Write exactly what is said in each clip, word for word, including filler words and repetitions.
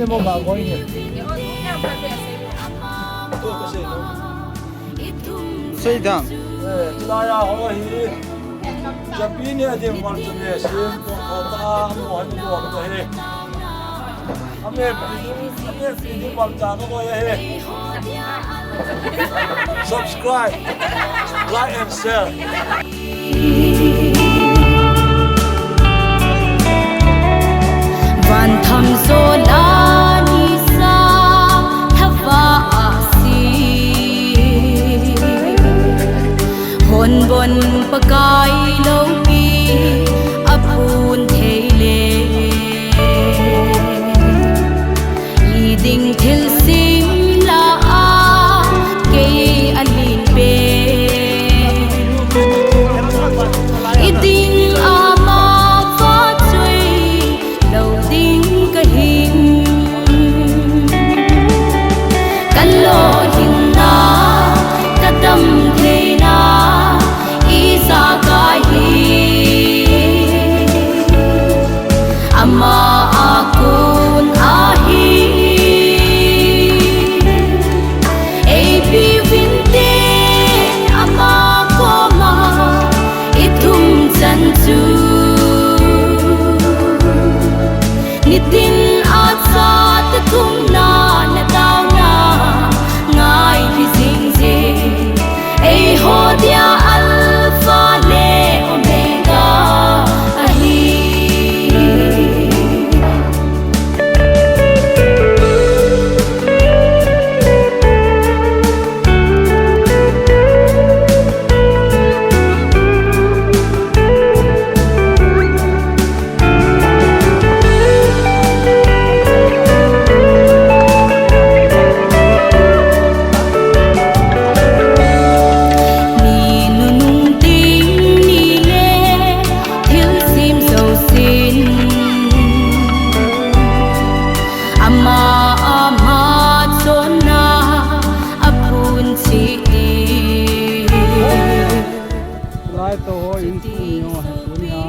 Mo ba koi ni. Seidam. Eh, tulai a ho hi. Japi ni a ding mal chu ne, sim ko ko ta, mo han ko ko he. Ame pi, ame pi ni mal cha ko ko he. Subscribe, like and share. Van tham zo la ni sa thava a si. Hon bon Pakai lo pi a phun thei le. I ding thil sim la a kei a lin pe. I ding a ma fa chui lo ding ka hing. Ka lo hing na, ka dam thei na, i sa kai hi. Ama a kun a hi. Ei pi vin te ama koma i thum chan chu. Nitin a cha te thum na na tau na ngai hi zing zing. Ei ho dia Alpha le Omega ahi. Ni nunung ting ni le thil sim zo sin. Ama ama chonna a phun chi ni. Lai to ho in phun ni ho he tunia.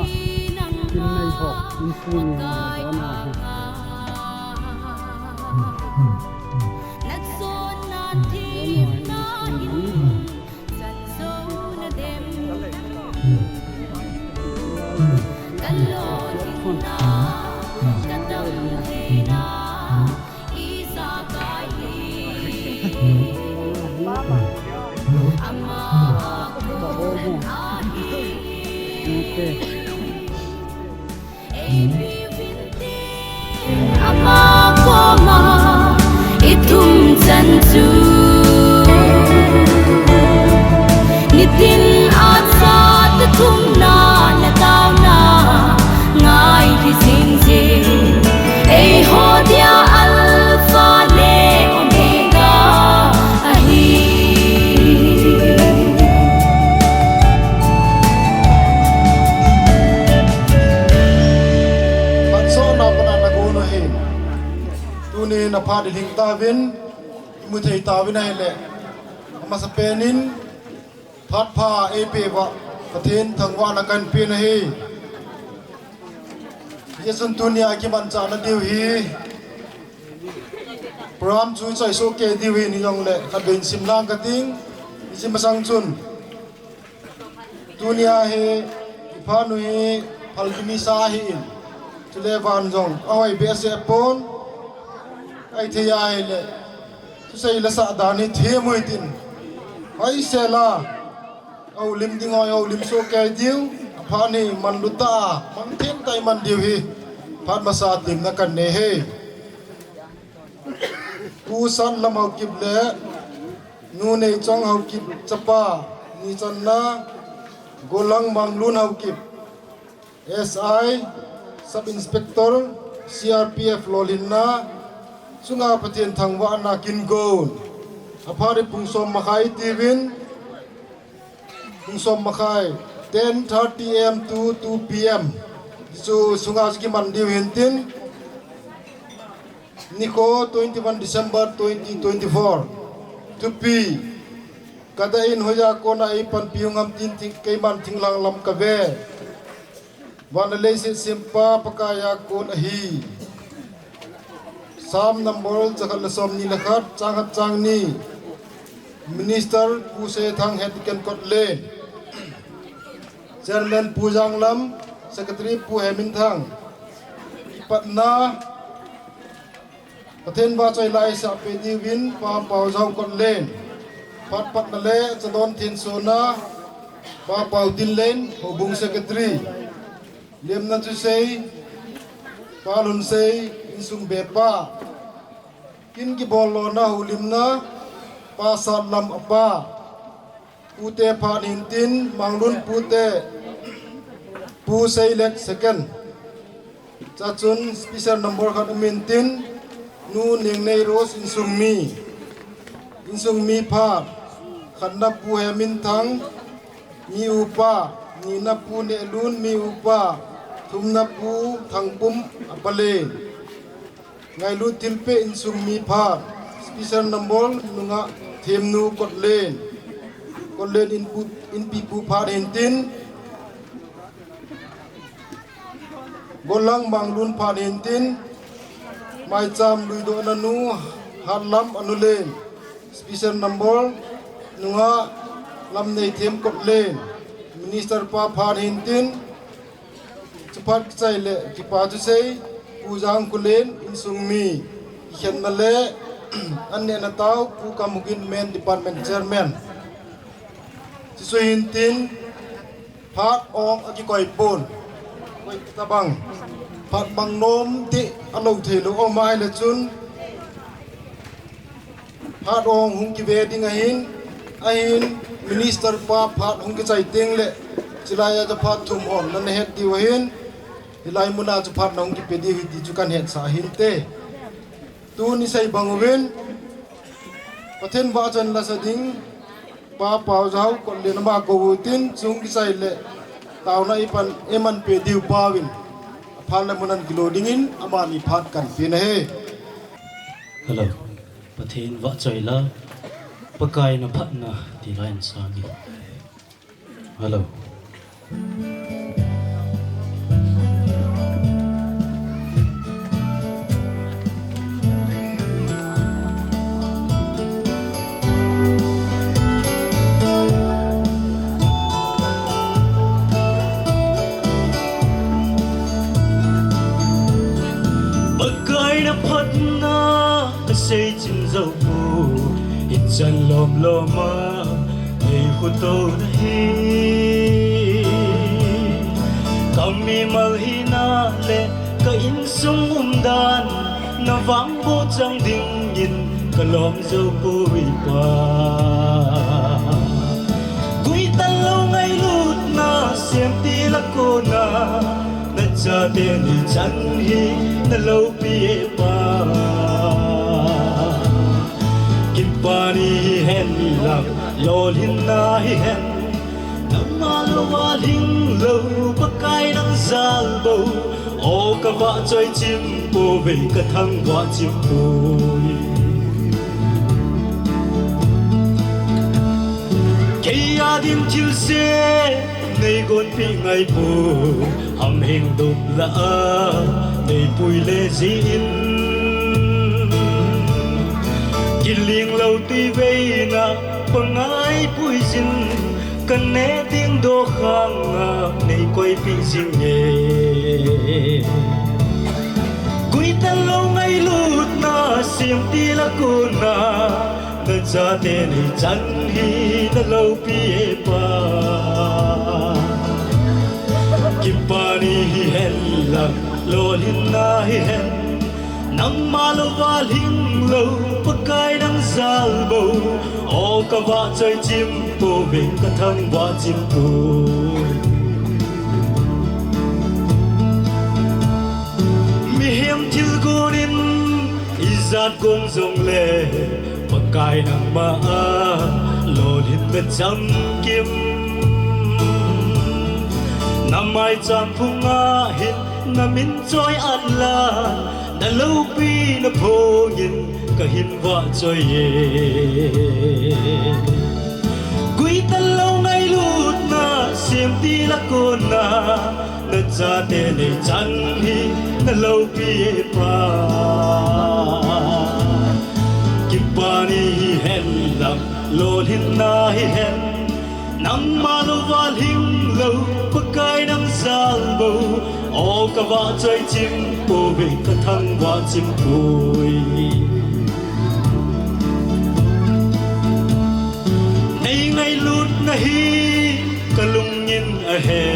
Kin nei ho in phun ni ho he tunia. Ama koma i thum chan chu. Nitin a cha te thum na na tau na ngai hi zing zing. Ei ho dia Alpha le Omega ahi. Phatchomna pana na gon u hi. Tuni na phat i hing tauvin, i mu thei tauvin ahile. Amasa penin, phat pha ei pe uva, Pathen thangvahna kan pe na hi. Hijeh chun tunia kimanchahna diu hi. Program chu choi soh kei diu hi ni jongle, khatvei sim lang ka ting, hiche masang chun. Tunia hi, i phat nu hi, Phalbi ni sa ahin. Chule van jong, ahoi behseh pon. Ahithei ahile. Thusei la sah dan hi them u hitin. Hoisel a. Houlim ding hoi, houlim soh kei diu. Aphat hi manlu tah a, mangtheng tah a i man diu hi. Phat masa a temna kan nei e. Pu Sanlam Haokip le Nu Neichong Haokip chapa, ni channa Golang Manglun Haokip, S I, Sub Inspector, C R P F lolhinna chunga Pathen thangvahna kin gon. Aphat hi pung som makhai tiuvin, pung som makhai, ten thirty A M to two P M. Chu sunga chu kiman diu hintin. Nikho twenty-one December twenty twenty-four. Thupi. Ka dei in hoiya kona ei panpi u ngam tin thing, keiman thinglhang lam ka ve. Van le leiset sempa Pakaiya kon ahi. Psalm number jakhat le somni le khat, chang khat chang ni. Minister Pu Seithang, Head Deacon Kotlen. Chairman Pu Janglam, Secretary Pu Heminthang. Patna, Pathen vahchoi laisah peh diuvin Pa Paojao Kotlen. Phat patna le chadon thensona, Pa Paotinlen, Houbung Secretary. Lemna thusei, Pa Lunsei, insung bepa. Kin kibol lona houlimna, Pa Satlam apa. Pute phat hintin, Manglun pute, Pu Seilek second. Chachun special number khat um intin, Nu Nengnei Rose insung mi. Insung mi phat, khatna Pu Heminthang, mi upa, nina Pu Nehlun, mi upa, thumna Pu Thangpum, apa le. Ngailut thilpeh insung mi phat, special number nunga Themnu Kotlen. Kotlen inpu, inpipu phat hintin, Golang Manglun phat hintin, Maicham Luidohna nu, Hatlam Anulen. Special number nunga Lamneithem Kotlen. Minister pa phat hintin, chuphat kichai le kipa thusei, Pu Jangkholen insung mi. Kikhenna le, an nehna tao, Pu Kamhugin Men Department Chairman. Chuchu hintin, phat ong akikoi pon. Koi tabang. Phat bang nom ti alou thei lou um ahile chun, phat ong hung kive ding ahin, ahin minister pa phat hung kichai teng le, chilai a chu phat thum hon nana het diu ahin, hilai muna chu phat na hung kipe diu ahi ti chu kahin hetsah ahinte. Tuni sei bang uvin, Pathen vahchoi lasa ding, Pa Paojao Kotlen ama kou utin, chung kichai le, taona ipan, iman pe diu pa uvin, aphat le mun ahin kilo dingin, amani phat kahin pe ahi. Hello. Pathen vahchoi la, Pakai na phatna ti la in sa nge. Hello. Pakai na phatna, kasei chim jou poi, ichan lom lom a nei khutou na hi. Ka mimal hina le ka insung umdan, na vang bou chang dingin ka lom jou poi Pa. Guitan lou ngailutna, semtil a kona, na chate nei chan hi na loupi e Pa. Kipa ni hihen lang, lolhinna hihen, nangma louva lhing lou, Pakai nang jal bou. O ka vahchoi chim pouve, ka thangvah chim poi. Kei a din thilse nei gonpeh ngai poi, hamheng dop lah a nei pui le jin. Kiling lou tui veina pangai pui jin, ka neh ding dokhang a nei koipeh jing e. Guitan lou ngailutna, semtil a kona, na chate nei chan hi na loupi e Pa. Kipa ni hihen lang, lolhinna hihen, nangma louva lhing lou, Pakai nang jal bou. O ka vahchoi chim pouve, ka thangvah chim poi. Mihem thilgon in ijat gong jongle, Pakai nangma a lolhinna chamkim. Na maicham phunga hin na min choi-at la, na loupina phongin ka hin vahchoi e. Guitan lou ngailutna, semtil a kona, na chate nei chan hi na loupi e Pa. Pani hihen lang, lolhinna hihen, nangma louva lhinglou, Pakai nang jal bou, o kavahchoi chim pouve, kathangvah chim poi. Nei ngailutna hi kalungin ahe,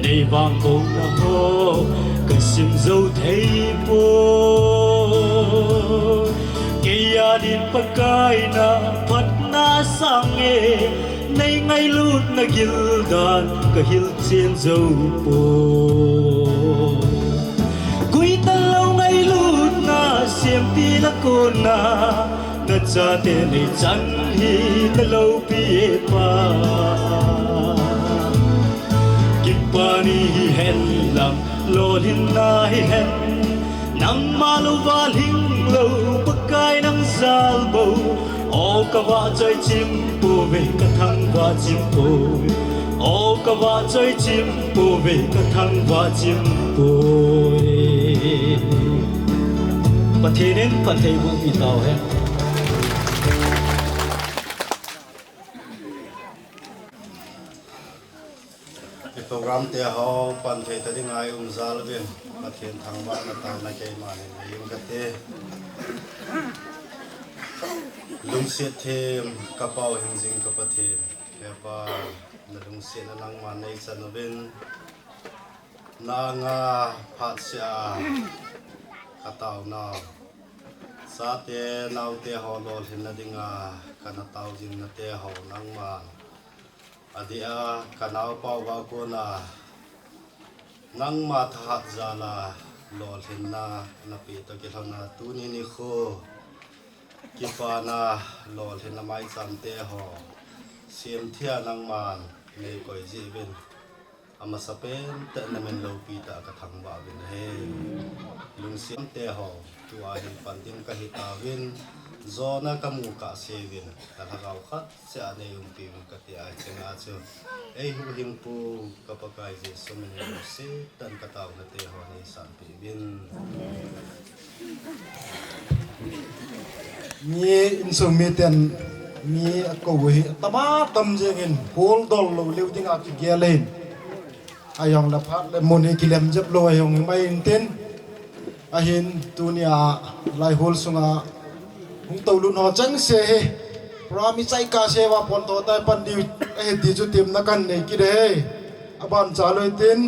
nei vangbohna ho kasim jou thei poi. Keia din Pakai na phatna sange, nei ngailutna gildan kahil chen jou poi. Guitalou ngailutna, semtina kona, nachate neichan hi naloupi e Pa. Kipani hihen lang, lolhinna hihen, nangma louva lhinglou, Pakai nang jal bou, o kavahchoi chim pouve, kathangvah chim poi. O kavahchoi chim pouve, kathangvah chim poi. Pathen in phattheiboh pi tauhen. I program te ho pan thei ta dinga i um jal uvin, Pathen thangvahna taona keiman hin nei ing kate. Lungset them ka Pa u hingjing ka Pathen, he Pa, nalungsetna nangman neichan uvin, na anga phatseh a kataonau, chate naote ho lolhinna dinga kana tao jingnate ho nangman adeh a kanaopa uva kona nangma thahat jal a lolhinna napeh toh kilhona tuni nikho kipana lolhinna maicham te ho semthia nangman neikoi jeh uvin, amasapen tah in namin loupi tah a kathangvah uvin ahi. Lungset te ho, tua hin pan ding kahi tauvin, jona kamu kahse uvin, kalhagao khat seh a neiumpi uvin kati a, hicheng a chu eihuhhingpu ka Pakai Jesu min in lungset tah in kataona te ho neisanpeh uvin. Mi insung miten mi akou u hi atama tam jengin, hol dol lou leu dinga kigel ahin. Ahijongle phat le mun hi kilem jep lou ahijong himai intin, ahin tunia lai hol sunga hung toulut ho chengse hi program ichai kahse uva pontho tah a pan diu ahi ti chu temna kanei kit ahi. Abancha lou hitin,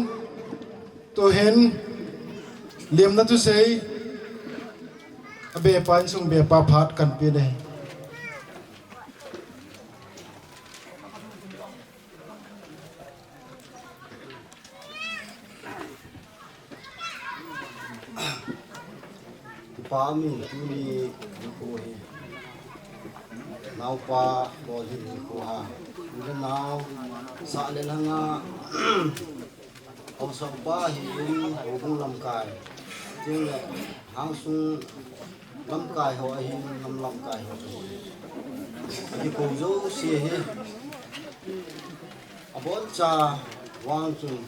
tuhin lemna thusei abepa, insung bepa phat kanpe ding ahi. Pa min tuni nikho hi naopa lolhin nikho a, u le nao, sah le lhanga haosa upa ahin, houbung lamkai, chuteng le hangsung lamkai ho ahin, nam lamkai ho ahin, akikou jouse hi aboncha vang chun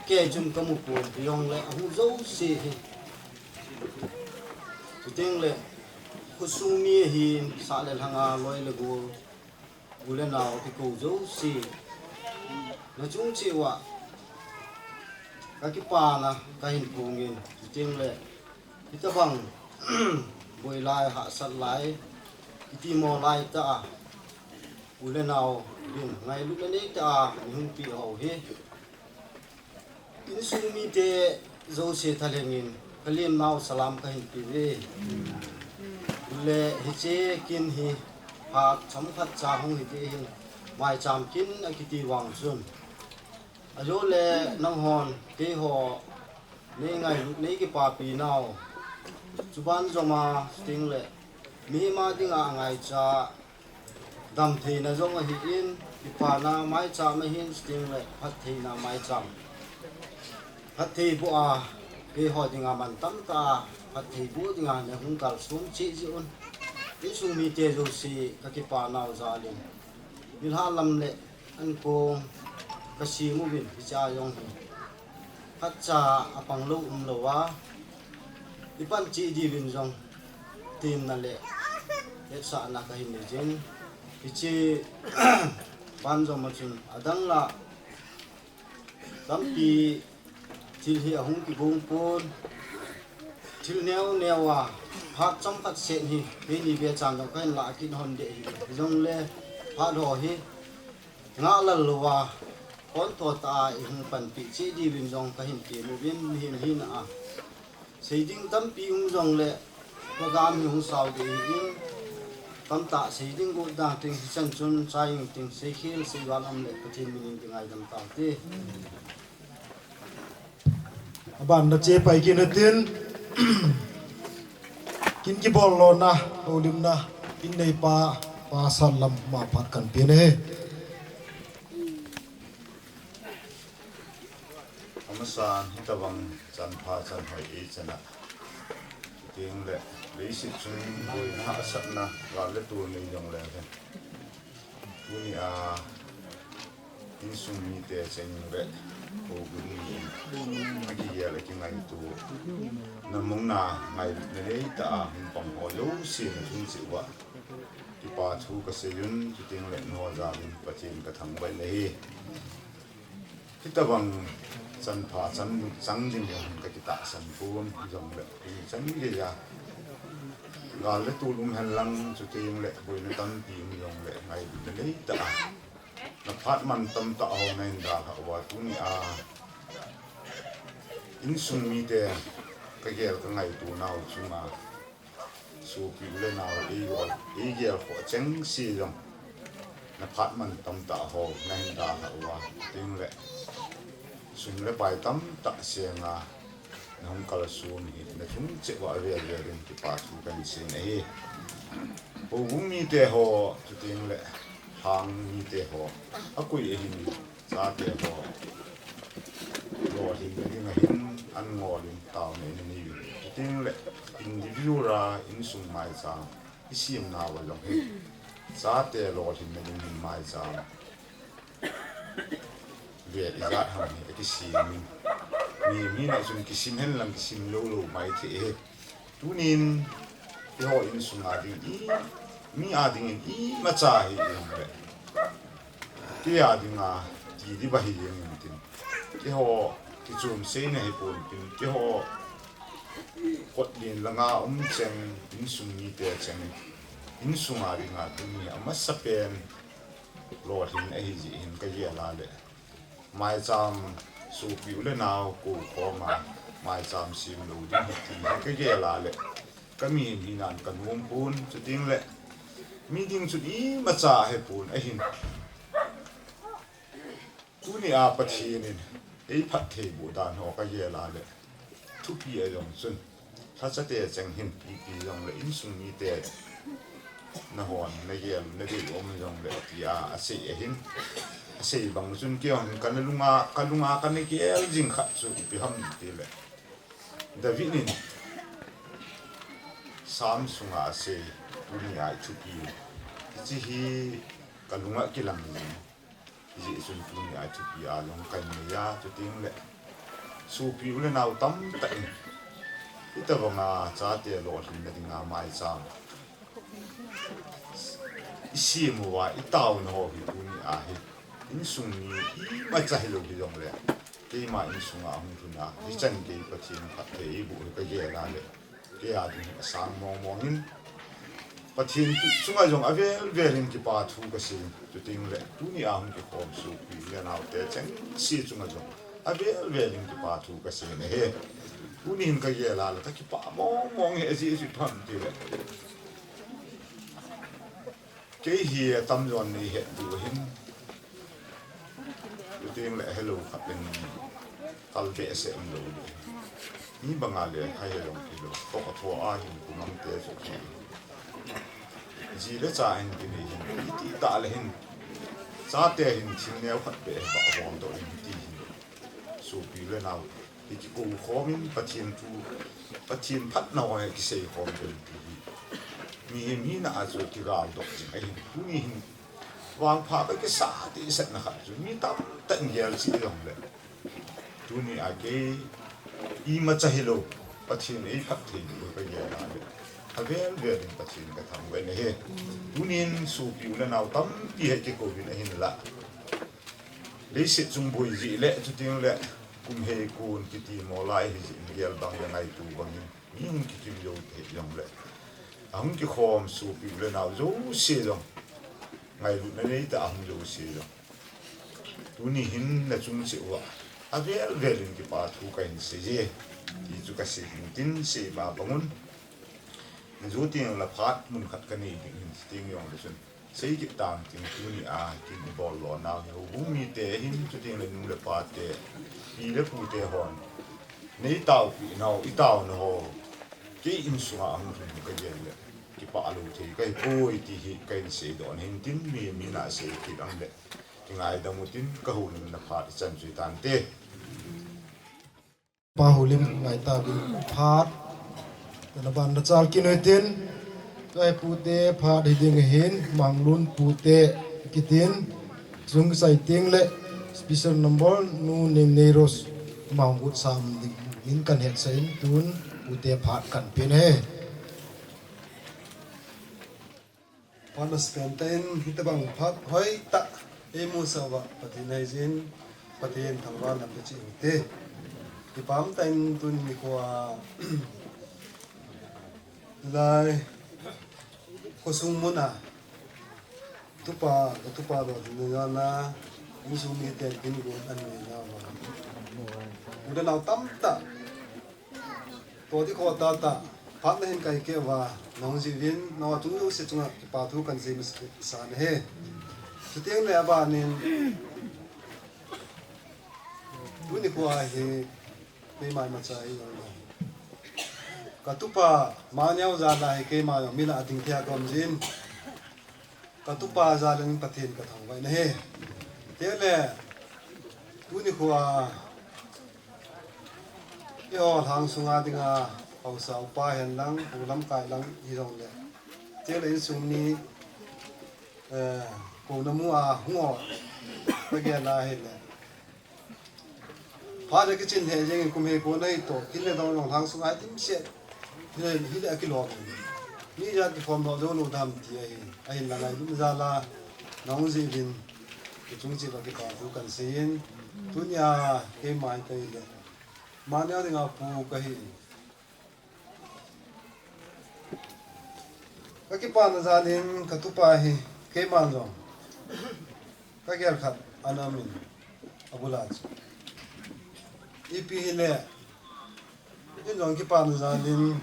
kei chun kamu pon, hijongle ahu jouse hi, chuteng le khosung mi ahin, sah le lhanga loi le gol, u le nao akikou jouse, nachung cheh uva kakipana kahin phongin, chuteng le hitobang boi lai, hahsat lai, kiti mo lai tah a, u le nao din ngailutna neitah a neihung peh ho hi insung mite jouse thalhengin kalemnau salam kahin peuve. Le hiche kin hi phat chomkhat cha hung hite hin, maicham kin akiti vang chun, ajole nanghon keiho neingailut, neikipapi nau, chuban joma chuteng le mihem a dinga angaicha damtheina jong ahin, kipana maicham ahin, chuteng le phattheina maicham, phatthei boh a keiho dinga mantam tah a phatthei boh dinga nahung kalson cheh jeh un, insung mite jouse kakipanau jal in, nilhah lam le ankong kasem uvin, hichea jong hi phatcha apang lou umlou a, ipan cheh diuvin jong Himna le hetsahna kahin nei jin. Hiche banjom a chun adang la tampi thil hi ahung kigong pon. Thil neo neo a phat chomkhat seh hi keini ve chan jong kahin lah kit hon ding ahi. Hijongle phat ho hi ngahlel louva, kon tho tah a ihung panpi cheh diuvin jong kahin tem uvin, mihem hina a sei ding tampi um jongle program hi hung sao ding ahin, tamtah sei ding got dan ting, hichan chun chai ing ting, seikhel seival um le Pathen min in kingaidam taute. Aban na che pai kit natin, kin kibol lona, houlimna, kin neipa, Pa Satlam, ama phat kan pe ahi. Amasan, hitabang chanpha chanhoi eichan a, chuteng le leiset chunga boina hahsatna, gal le tol nei jongle hen, tunia insung mite cheng le houbung mi akigel a kingaito, na mong na ngailutna neitah a hung pang ho jouse na chung cheh uva kipa thu kasei un, chuteng le nangho jal in Pathen kathangvah in ahi. Hitabang chanpha chan chang ding jong kakitahsan pon, hijongle ichan geiya gal le tol um hen lang, chuteng le boina tampi um jongle ngailutna neitah a na phat man tamtah ho nahin dalhah uva, tunia insung mite kagel kangaito nau chunga sopi u le nau, eigel, eigel ho chengse jong na phat man tamtah ho nahin dalhah uva, chuteng le sum le pai tamtah senga nahung kalson hi na chung cheh uva avel vel in kipa thu kahin sei ahi. Houbung mite ho, chuteng le lhang mite ho, akoi ahin, chate ho lolhinna ding ahin, an ngol in taona in anei uvin, chuteng le individual a insung maicham isem nauva jong hi chate lolhinna ding hin maicham vel ijat ham hi akisem in, mi, mi na chun kisim hen lang kisim lou lou maithei ahi. Tunin eiho insung a ding, i, mi a dingin imacha hi ijongle, kei a dinga ti ding ahi jeng intin, keiho kichom seina hipon tin, keiho kotlen langa um cheng, insung mite cheng, insung a dinga tuni amasapen lolhin ahi jeh hin kagel a le, maicham sopi u le nau koukhom a maicham sem lou ding ahi ti hi kagel a le, kamihem hinan kanom pon, chuteng le mi ding chun imacha hepon ahin, tunia Pathen in eiphatthei boh dan ho kagel a le, thupi a jong chun lhachate cheng hin ipi jongle insung mite nahon nagel nadei um jongle tia asei ahin, asei bang chun keihon kana lunga, kalunga kana gel jing khat chu ipi ham tile, David in Sam sunga asei, tunia ithupi, hiche hi kalunga kilang jing, hijeh chun tunia ithupi a jong kahin nei a, chuteng le sopi u le nau tamtah in hitabanga chate lolhinna dinga maicham isem uva itaona ho hi tunia hi insung mi imacha hilou hijongle, keima insunga hung lhun a hichan gei Pathen phatthei eiboh hi kagel a le, kei a ding hi asang mong mong in, Pathen chunga jong avel vel in kipa thu kasei, chuteng le tunia hung kikhom sopi le naote chengse chunga jong avel vel in kipa thu kasei ahi. Tuni hin kagel a le kakipah mong mong hi ajeh chu ipi ham tile, kei hi atamjon neihet diu ahin, chuteng le helou khat in kal behseh umlou ding, mi banga le kha helou hilou, tokatho a hin kumang te chu, ji le cha hin kinei hin, itih tah le hin, chate hin thil neo khat beh hi bah hom doh in ti hin, sopi le nao hi kikou khom in Pathen thu, Pathen phatna ho hi kisei khom ding ti hi mihem hina a chu kigaldoh jing ahin, tuni hin vangpha kakisa dehsetna khat chu mi tamtah in gel cheh jongle, tunia kei imacha hilou, Pathen eiphatthei diu kagel a le, Avel vel in Pathen ka thangvah in ahi. Tunin sopi u le nau tampi hi kikouvin ahinla, leiset chung boi jeh le, chuteng le kum hei kon kiti mo lai hi jeh in, gel bang le ngaito bang in mi hung kikim jou thei jong le, ahung kikhom sopi u le nau jouse jong, ngailutna neitah a hung jouse jong, tuni hin nachung cheh uva avel vel in kipa thu kahin sei e, ti chu kasei hin tin, sei ba bang un. Najo teng le phat mun khat kanei ding hin, chuteng jong le chun sei kit tang ting, tuni a kin ibol lo nau hi houbung mite hin, chuteng le nu le pate, pi le pute hon neitaopi nau, itaona ho kei insunga ahung lhun hi kagel le kipah lou thei kahipoi ti hi kahin seidoh hin tin, mi, mi nasei kit ang le kingaidam utin, kahoulimna phat ichan chu itante. Pa Houlim ngai tauvin phat. Tuna ban nachal kit u hitin, tua hi pute phat hiding ahin, Manglun pute kitin, chung sai teng le special number Nu Neingnei Rose, ama hung gutsah dingin kahin hetsah in, tun pute phat kahin pen ahi. Phat nasatah in, hitobang phat hoitah eimusah uva Pathen heijin, Pathen thangvahna peh cheh u hite. Kipah tah in tuni nikho a, lai khosung mun a, tupa, katupa lolhinna jal a, insung miten kin gon anei nauva, u le nao tamtah toh ding khoh tahtah, phat nahin kai keh uva, nahung jih uvin, nangho chung jouse chunga kipa thu kahin sei masa nahi. Chuteng le abanin, tuni nikho a hi, keima imacha hi jong le, katupa Mangneo jal a hi keima jong mi lah a ding thei a kaum jin. Katupa jal in Pathen kathangvah in ahi. Chuteng le, tuni nikho a, eiho lhang sunga dinga, haosa upa hen lang, pu lamkai lang hijong le, chuteng le insung mi, eh, kouna mu a hung o, kagel a hile, phat le kichin lheh jengin, kum hei kon ahi toh, kin le dong jong lhang sunga dimset, hile, hile akilom in, mi ijat kikhom doh jou lou dam ti ahi. Ahinla ngailutna jal a nahung jih uvin, ichung cheh uva kipa thu kahin sei in, tunia keima hi kahile, Mangneo dinga pu kahi in, kakipana jal in katupa hi, keiman jong kagel khat ana um in, abul a chu, ipi hile, in jong kipana jal in,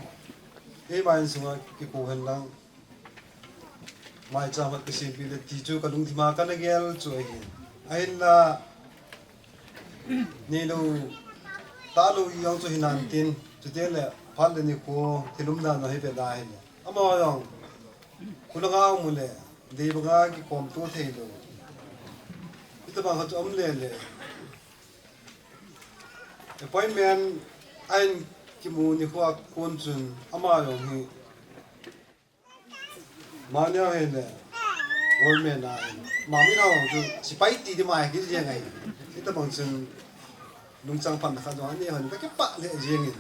keima insunga kikou hen lang, maicham khat kisempeh le ti chu kalungthim a kana gel chu ahi. Ahinla, neilou, tahlou jong chu hinantin, chuteng le phat le nikho thil umdan jong hi ve da hile, amaho jong khulang a um u le, dei banga kikhomto theilou, hitobang khat chu um lele, appointment ahin kimu nikho a kon chun ama jong hi Mangneo hile, government a hin, ama min a hung chu sepai ti ding ma hi kijeng ahi. Hitobang chun lungchang phatna khat jong anei hon, kakipah lheh jengin,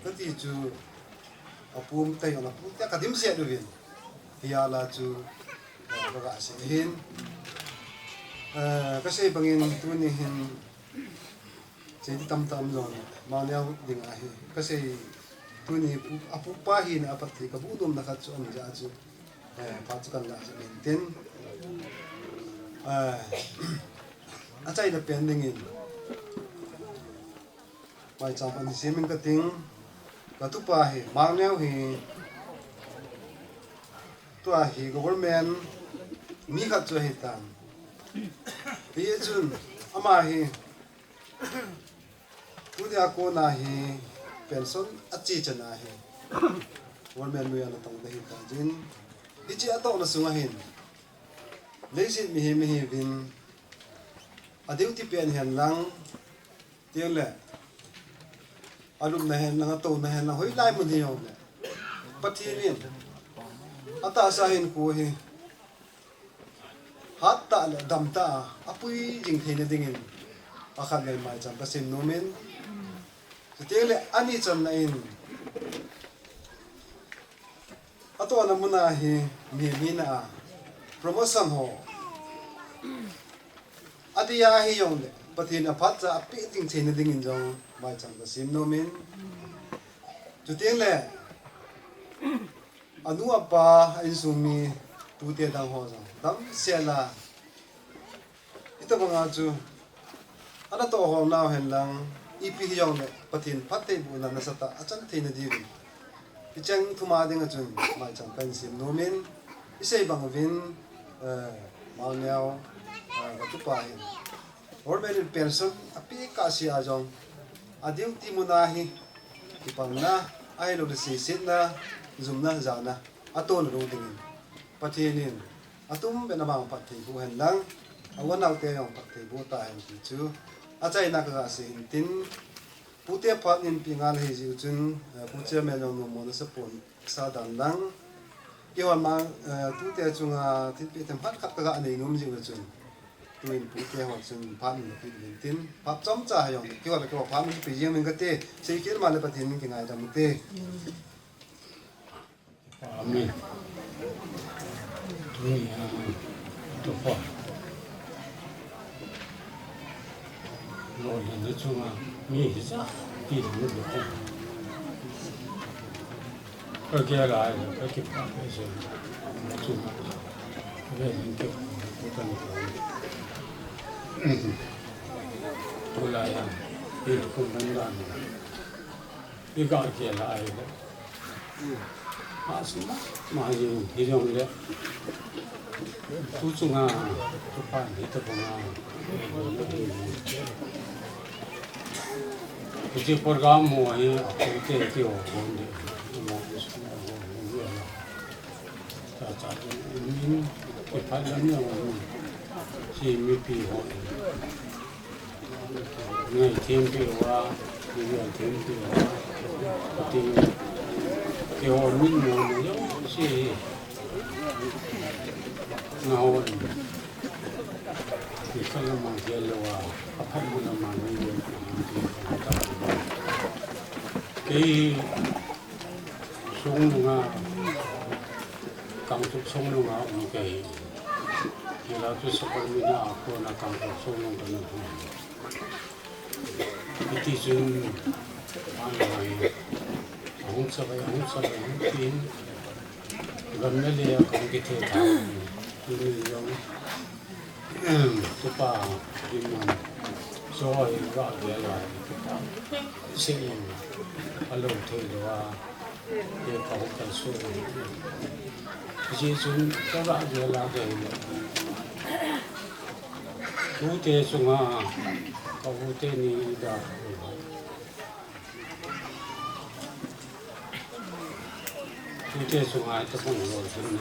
kati chu, apu umtah in, apu tah kadimset uvin, hia la chu, eh, kaga sei ahin, eh, kasei bangin tuni hin, sei ding tamtah um jongle, Mangneo dinga hi kasei, tuni pu, apupa hina apatthei kabuh nomna khat chu ahi jeh a chu, eh, phat chu kahin lah jep intin, eh, achaina pen dingin maicham khat hin semin kating, katupa hi, Mangneo hi, tua hi government mi khat chu ahitan. Hijeh chun, ama hi, tunia kona hi, pension ache chan a hi, government noiya ana tong ding ahitan jin, hiche atohna sunga hin, leiset mihem ahiuvin, a duty pen hen lang, chuteng le, alupna hen lang, atouna hen lang, hoilai mun hijongle, Pathen in atahsa hinkho hi hattah le damtah a apui jing theina dingin, akhat le maicham kasem nomin, chuteng le ani channa in, Tona muna hi mi mi na a promotion ho. Adia hi jong le Pathen in aphat cha ape ding theina dingin jong maicham kasem nom in. Chuteng le anu apa a insung mi tute dang ho jong damsel a Hitobanga chu, ana toh hol nau hen lang, ipi hijong le, Pathen phattheibohna nasatah a chan theina diuvin. Hicheng thum a dinga chun, maicham kahin sem nom in, isei bang uvin, eh, Malneo, eh, katupa hin. Government in pension ape kahse a jong, a duty mun a hi, kipana, ahilou le seisetna, jumna, jana, atoh lou dingin. Pathen in, Atum bena bang phattheiboh hen lang, a u a nao te jong phattheiboh tahen ti chu. Achaina kaga sei in tin, pute phat in pi ngal hei jiu chun, eh, pu chairman jong nommo nasa pon sa dan lang. Kihon mang, eh, tute chunga thilpeh themkhat khat kaga nei nom jiu chun. Tuin pute ho chun phat in pi in tin, phat chomcha jong, kihon kihon phat in pi jing min kate, sei kit ma le Pathen in kingaidam te. Amen. Tuni a, tupa. Lolhinna chunga mi hijat ti lolhinna. Kagel a, kakipah e se. Chunga. Kagel in ke, kutan ko. Tulai a, pi kutan dan. Iga gel a ahile. Asima, ma jing, hijong le. Tu chunga, tupa ni tabanga. Hiche program mo hi, apute ti ho, hon de. Mo, mo, mo, mo. Cha, cha, min, kipah lam jong, si mipi ho. Ngaithem peh uva, ngaithem peh uva, ati, keiho min mo na jouse hi, ngahon, kikhat lamang gel louva, aphat lamang gel louva, kei hi, Songnunga, Kangpokpi Songnunga um kahi. Kila chu Saparmeina a kona Kangpokpi Songnung kana hung. Hiti chun, angai, ahung chabai, ahung chabai, ahung tin, gam le lei a kahung kithe tha. Tuni jong, Tupa, dinmun, joh in gah gel a, tupa, sei in, alou thei lou a, e kau kal su. Hijeh chun, kagah gel a gel le. Tute chunga, ka u teni da. Tute chunga tabang lolhin.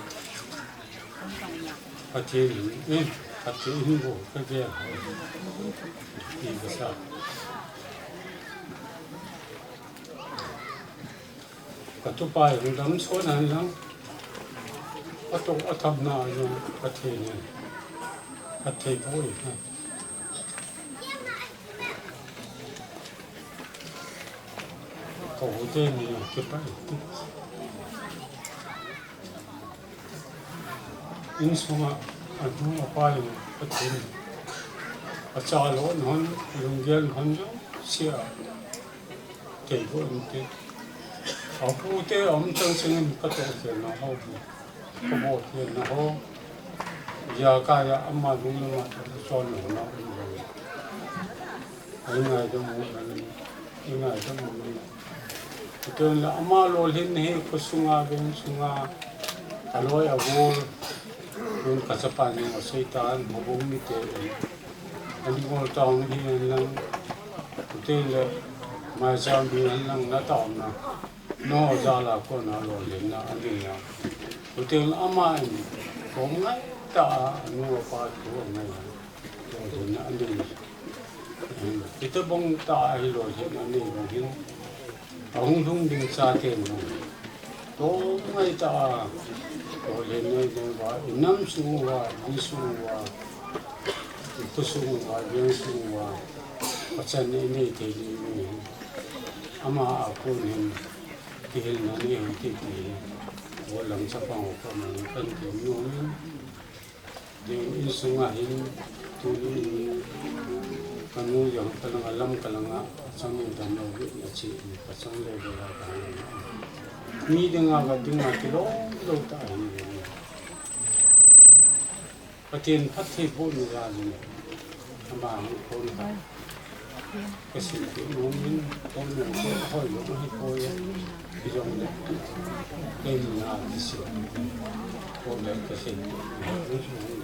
Pathen in, eh, Pathen in bou kagel. Ti kasa. Katupa jong damsot hen lang. Atoh atham na jong Pathen in. Pathen bou in. Ka u teni kipah e. Insunga anu apa in Pathen in. Acha lou hon, lunggel hon jouse a. Thei bou inte. Apute aum chang chang in katoh khelna ho. Kabol khelna ho. Ijakai a ama lunglam a chon lona um lou. Ingaidam u, ingaidam u. Chuteng le ama lolhin hi khosunga, veng sunga, aloi agol. Tun kachapa ni aseitan, houbung mite. Ani ngol taona hi hen lang. Chuteng le maicham hi hen lang nataona. Nangho jal a kona lolhinna ading a. Chuteng ama in, kom ngai tah a, anu apa thu angai a. Lolhinna ading. Hitabang tah a hi lolhinna nei bang hin. Ahung lhung ding chate mo. Kom ngai tah a, lolhinna ding uva, inam sung uva, insung uva, ikhosung uva, veng sung uva, pachatna inei thei ding u. Ama a kon hin. Kihilna nei hon ti ti. Lam chapang ho ka man kan ti nu ni. Ding insunga hin tuni kanu jong ka langa lam ka langa chang u dan lo na chi ka chang le le la ka. Mi dinga ka dinga kilom lo ta hi. Pathen phattheibohna jal in, ama hung kon kha. Ka sei peh nom in, kon nom chu hoi lou hi poi, i jong le, kei ni na ti sei, kon le ka sei peh nom in.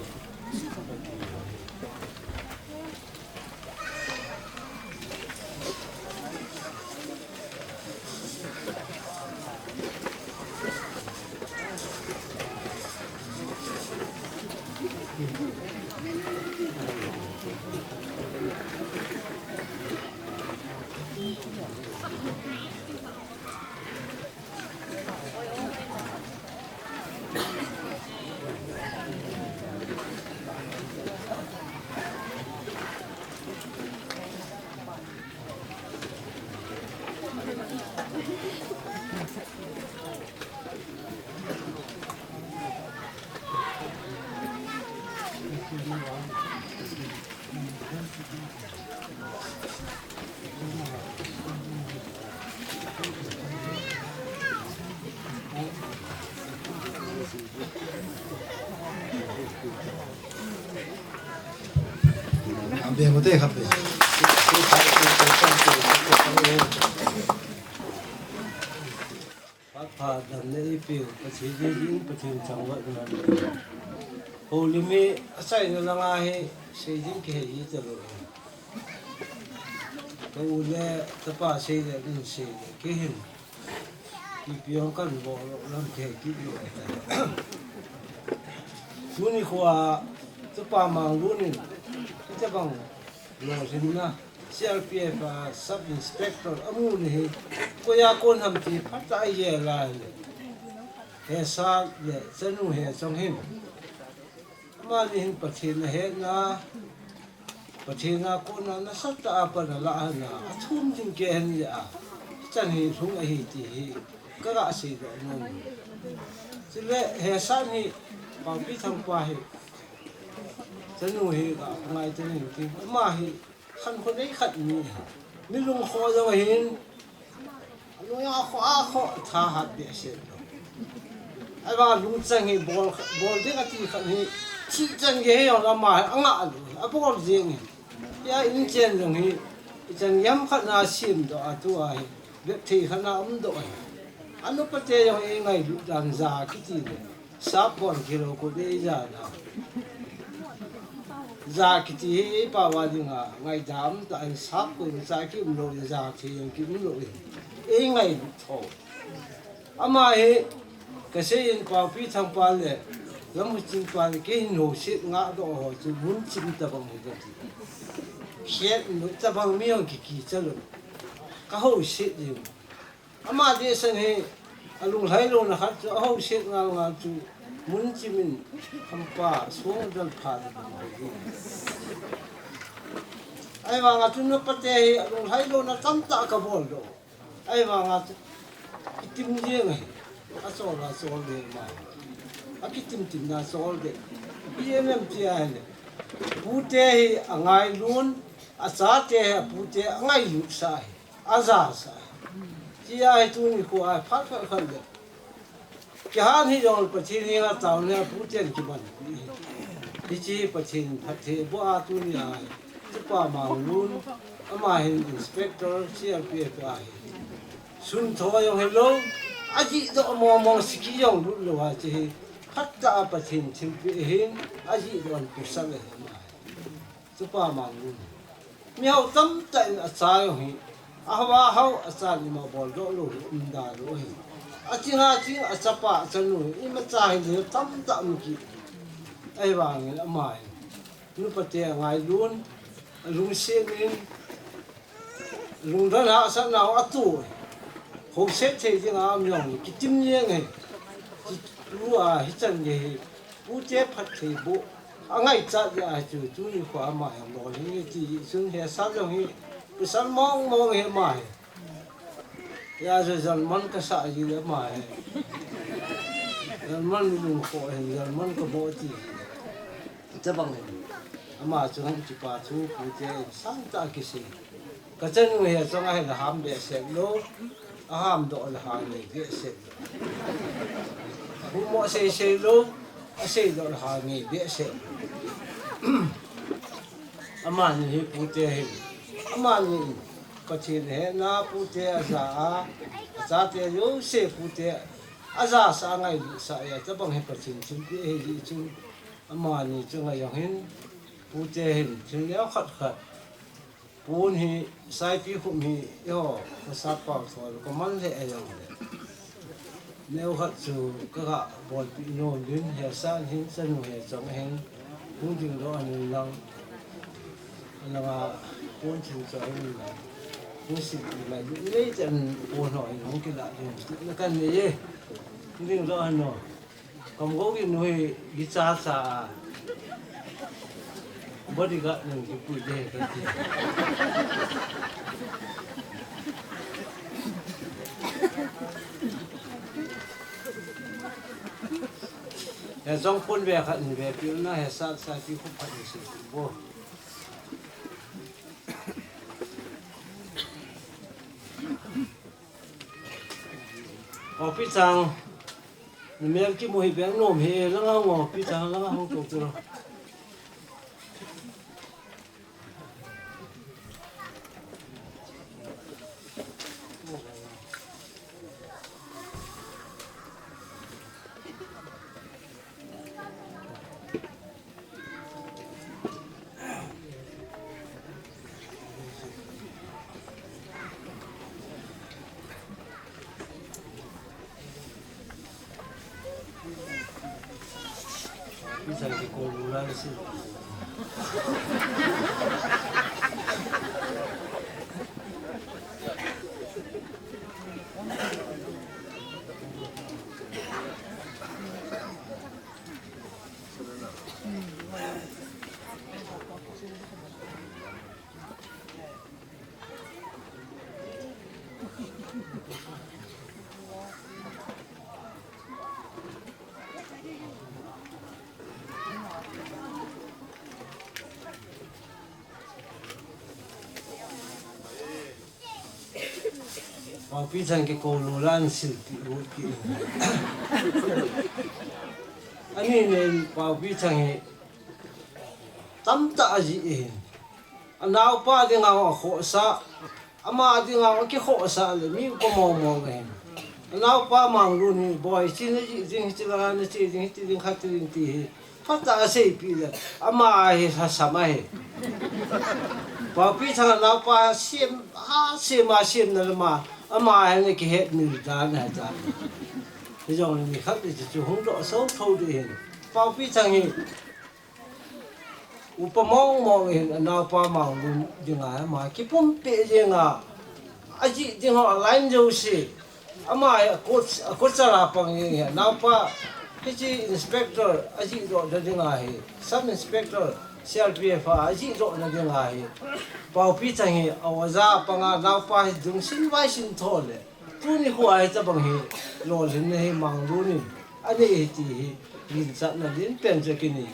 Amen. Mute khat pe. Phat pha damna eipeu Pathen jingin Pathen thangvahna. Holim hi achaina langa hi seiding kihei talou. Ka u le ka pa sei le, min sei le, kei hin. Ipi jong kan bol lou lam kei kit lou. Tuni khoa Tupa Manglun in, hitabang lolhinna, C R P F a Sub Inspector amu ni hi, koia kon ham ti phatah a ijel a le. Hesa le chanu he chong hin. Amani hin Pathen ahetna, Pathen a kona nasatah a pan alah hina, athum ding kei hen jeh a, hichan hi lhung ahi ti hi, ka ga seidoh nom. Chule, Hesa hi, Paopi Thangpa hi, chanu hi, ka ngai te ning ti, ama hi, khankho nei khat mi, mi lungkhoh jong ahin, Alung a kho, a kho, thahat behseh. Ahivang lungchang hi bol, bol ding ati khat hi, thi chan gei hi jong lama hi, anga lou, abol jeng hi. Hia inchen jong hi, ichan gei ham khat na simdoh a tua hi, bep thei khat na umdoh hi. Anupate jong hi ngailut dan ja kiti le. Sap bon kilou kho dei ja na. Ja kiti hi pao a dinga, ngaidam tah in sap koi cha kium lou in ja thei jong kium lou in. Ei ngailut tho. Ama hi, ka sei in Paopi Thangpa le, Lamhuching pa le, kei hin houset ngah doh ho chu mun chim tabang hi kati. Khet lou tabang mi jong kikicha lou. Ka houset jing. Ama dehset hi, alunglhai louna khat chu, ahouset ngal ngal chu, mun chim in, hampa, song dal pha ding. Ahivang a chu nupate hi, alunglhai louna tamtah ka bol doh. Ahivang a chu, kitim jeng ahi, achol a chol ding ma. Akitim tim na chol ding. Ijeh inem tia ahile. Pute hi, angailun, achate hi, apute, angailut sa ahi. Ajasa. Tia hi tuni khoa phat phat khat le. Kihan hi jong Pathen henga taona puten kiman. Hiche Pathen phattheiboh a tuni a hi. Tupa Manglun, ama hin Inspector C R P F ahi. Sun tho jong hilou, ajih doh mong mong siki jong lut lou a hiche hi. Phatah a Pathen thilpeh hin, ajih doh an pasal ahi ama hi. Tupa Manglun. Mi hao tamtah in acha jong hi. Ahao ahao acha ni ma bol doh lou hi, um da lou hi. Aching aching achapa achanu hi, imacha hi le tamtah um kit. Ahivangin ama hi. Nupate angailun, alungset in, lungdon hahsatna ho atoh hi. Houset thei ding a um jong hi, kitim jeng hi. Hiche tua hichan gei hi. Pute phattheiboh, angaichat jeh a chu, tuni khoa ama hi lolhing e ti, chun Hesa jong hi, pasal mong mong hi ama hi. Hia jojal man kasah ji le ama hi. German lungkhoh hin, German kaboh ti. Tabang hin. Ama chunga kipa thu pute sangtah kisei. Kachanu hi achang a hin aham behseh lou, ahamdoh le hangei behseh lou. Ahuhmo seisei lou, aseidoh le hangei behseh lou. Amani hi pute hin. Amani Pathen hehna pute aja a, achate jouse pute ajasah a ngailutsa a, tabang hi Pathen thilpeh ahi jeh chun, amani chunga jong hin, pute hin, thil neokhat khat. Pon hi, Saipikhup hi, eiho, masat pao thol, kaman lheh a jong le. Neokhat chu, kaga bolpeh nom din, Hesan hin, chanu Hechong hin, hung dingdoh ahin lang. Langa, pon ching chu ahin lang. Hung silpeh mai, neichan pon ho hin, hung kilah ding, na kanei e. Hung dingdoh ahin o. Kamgou ginu hi, gicha cha a. Bodyguard nang kipui de kati. Hechong pon ve khat in vepeh na, Hesan Saipikhup khat in silpeh bo. O Pi Chang, namel kimu hi beng nom hi, langa ngo, Pi Chang, langa hung tou tou. Paopi Chang kikou lou le ahin silpeh lut kit. Ani nen Paopi Chang hi tamtah ajih ahin. Anaopa dinga akhohsah, ama dinga akikhohsah le mi upa mong mong ahin. Anaopa Manglun hi boi, hiche najih ding, hiche langa nache ding, hiti ding, khati ding ti hi. Phatah a aseipeh le, ama hi lhasam ahi. Paopi Chang anaopa sem, asem, asemna lama, ama hi ana kihet mil dan ahi tan. Hijongle nikhat le hiche chu hung doh sou thou ding ahin. Paopi Chang hi upa mong mong ahin, anaopa Manglun dinga ama kipumpeh jeng a, ajih ding ho aline jouse. Ama hi akot, akotchal a pang jeng hi, anaopa, hiche inspector ajih dohna dinga hi, sub inspector, C R P F a ajih dohna dinga hi. Paopi Chang hi, a oja panga, anaopa hi dungsin vaisin tho le. Tuni khoa hitabang hi, lolhinna hi Manglun in anei ahi ti hi, ginchatna lenpen chu akinei.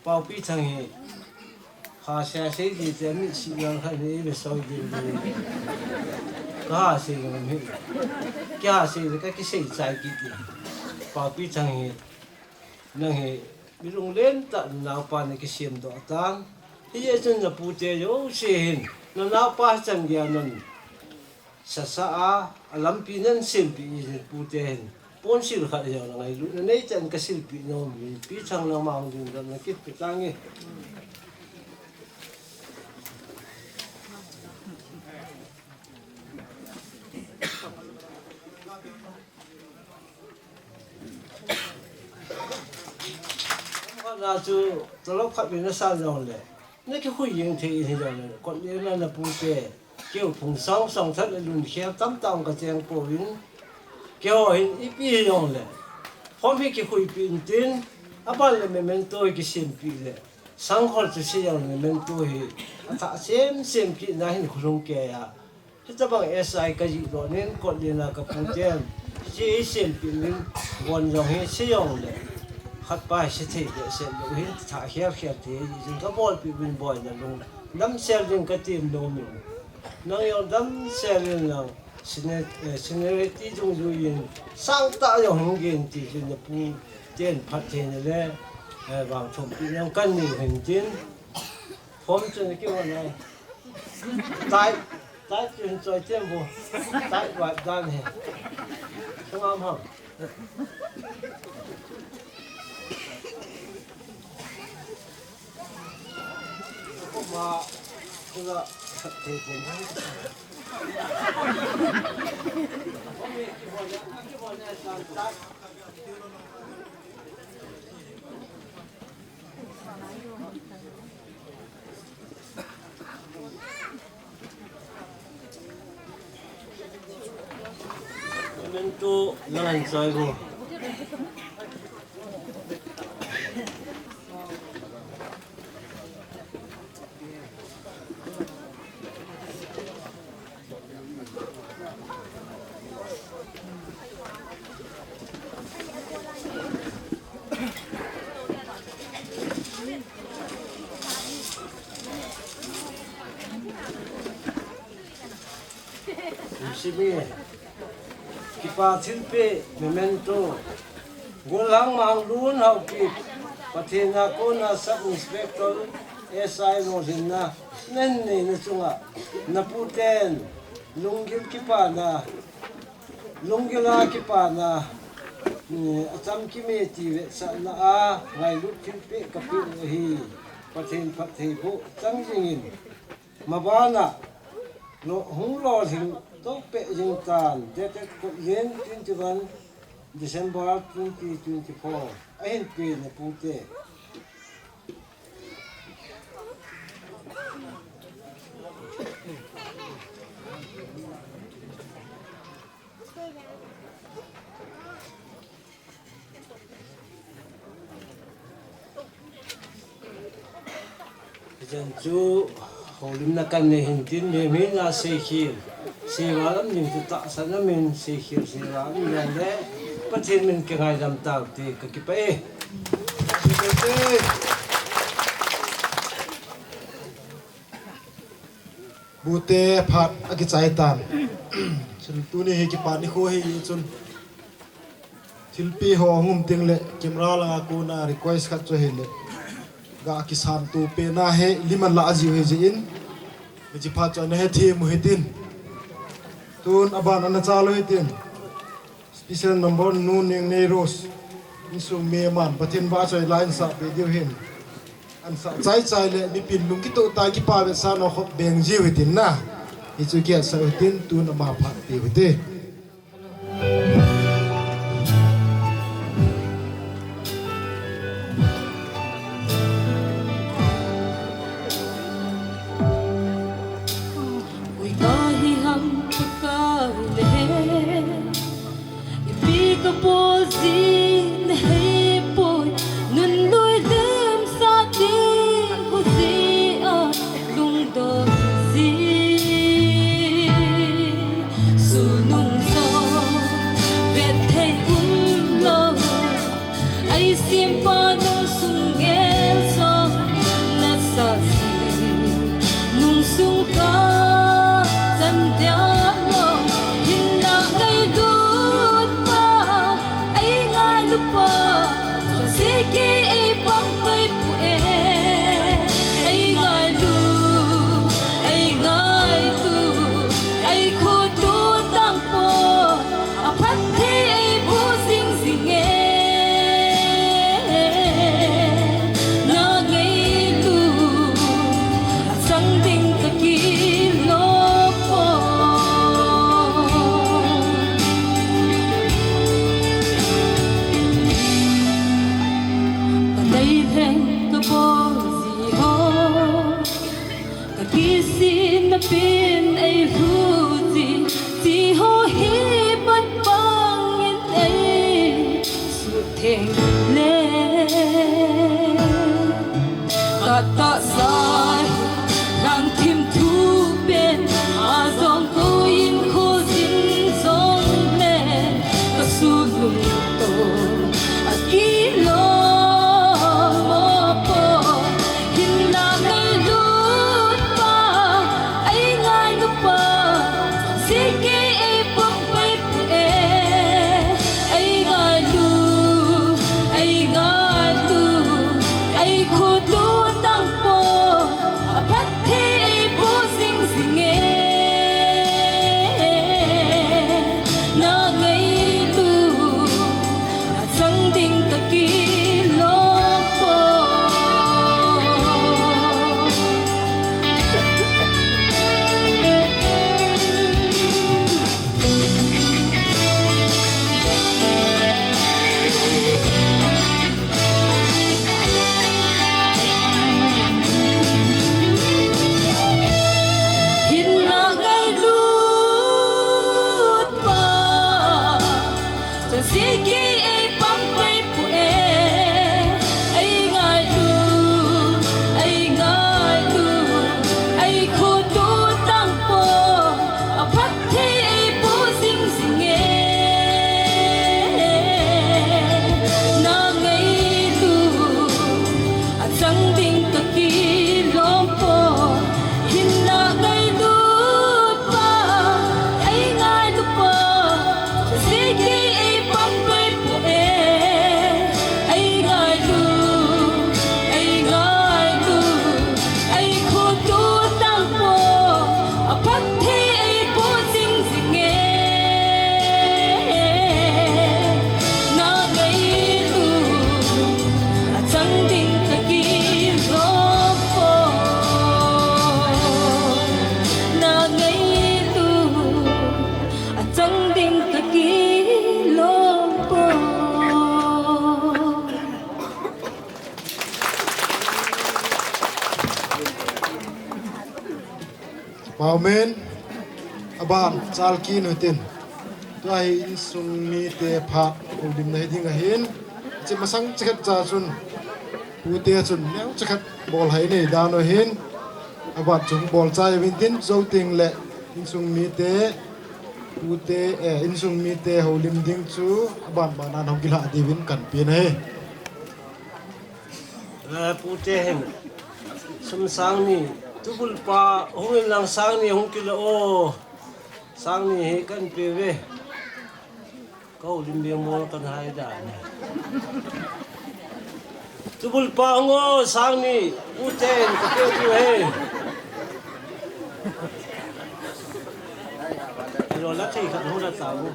Paopi Chang hi, Kha sia sei di te mi si lang kha ni ve soi di di. Kaha sei ngam hi. Kaha sei le kakisei chai kit di. Paopi Chang hi. Nang hi mi lunglen tah naopa nakisem doh tan. Hijeh chun napute jouse hin. Nanaopa chan geiya nan sasa a, alampi nan sempeh in pute hin. Ponsil khat jong nangailutna neichan kasilpeh nom in, Pi Chang nangma hung dingdoh na kit pe tange. Khat na chu tolop khat beh nasan jongle, nakikhui jeng thei in hijongle, kot lena napute, keu phung song song that le lungkhel tamtah ong kacheng pouvin, keiho hin ipi hijongle, form hi kikhuipeh intin, aban le memento hi kisempeh le, sangkhol chu sei jongle memento hi, athah sem sem kit na hin khulung keiya. Hitabang S I kajih doh nin, kot lena kaputen, Chi ei sempeh uvin, von jong hi se jongle, khat pa hi se thei behseh lou hin, tha khel khel thei jing ka bolpeh uvin boina lung, damsel ding ka tem nom in. Nang jong damsel in lang, senior-, eh, seniority dungjui in, sangtah jong hung gen ti chu na pu ten phattheina le, eh, vangthompina jong kan nei u hin tin, form chu na kihon nai. Tai, tai chun choi tem bu. Tai wa dan he. Tungam ham. Ma, kula, te bu. Memento lang an choi bu. Simi, kipa thilpeh, memento. Golhang Manglun Haokip, Pathen a kona Sub Inspector S I lolhinna nahin neina chunga, na puten lunggil kipana, lunggil a kipana, mm, achamkim e ti vetsahna a ngailut thilpeh kapeh u ahi. Pathen phattheiboh chang jingin. Mabana, lo, hung lolhing toh peh jing tan, dated Kotlen twenty-one December twenty twenty-four. Ahin peh na pute. Jan chu, houlimna kan nei hin tin, mi, mi na seikhel. Seival um ding chu tahsan um in, seikhel, seival um jong le, Pathen min kingaidam tau te, kakipah e. Bute phat akichai tan. Chun tuni hi kipa nikho hi chun. Thilpeh ho hung um teng le, camera langa kona request khat chu hile. Ga kisan tu pena hi, lim an la jiu hi jin. Hiche phat chu ana hethem u hitin. Tun aban ana chal u hitin. Special number Nu Nengnei Rose. Insung mi aman, Pathen vahchoi la insah peh diu hin. Ansah chai chai le, mipin lung kitoh tah kipa vetsahna khop beng jiu hitin na. Hichu kihetsa u hitin, tun ama phat peh u hite. Ui, ka hi ham Pakai le, ipi ka bol ji na hei poi, nun lui lim sa ding ho ji a lungdon ji. Sulnung jong vet thei umlou, ei sempa nung sung ngel jong nasa ji, nung sung ka chan dia lou, hinna ngailut pa, ei ngailu pa, chonse kei ei pang pai pu e, ei ngailu, ei ngaitu, ei khotu tang po, aphatthei ei bu jing jing e, na ngailu, achang ding ka kilom po. Ka dei lheng ka bol ji ho, ka kisihna pen ei lhu ji, ti ho hi pat bang in ei suhtheng le. Ka tahsa hi lhangthim thu pen a jong ko in kho jin jong le, ka Amen. Aban, Chalkin hitin. Tua hi insung mite phat houlimna hiding ahin. Chi masang chikhat cha chun. Pute chun neo chikhat bol hai nei dan ahin. Aban chung bol chai vintin zo ting le insung mite. Pute, eh, insung mite houlim ding chu aban banan hung kilha divin kan pin ahi. Eh, pute hin. Sum sang ni. Tubul pa hung in lang sang ni hung kila o. Sang ni hi kan pe ve. Ka houlim beng mol kan hai da. Tubul pa hung o sang ni. Pute hin ka pe tu he. Lo la thei khat hung la ta bu.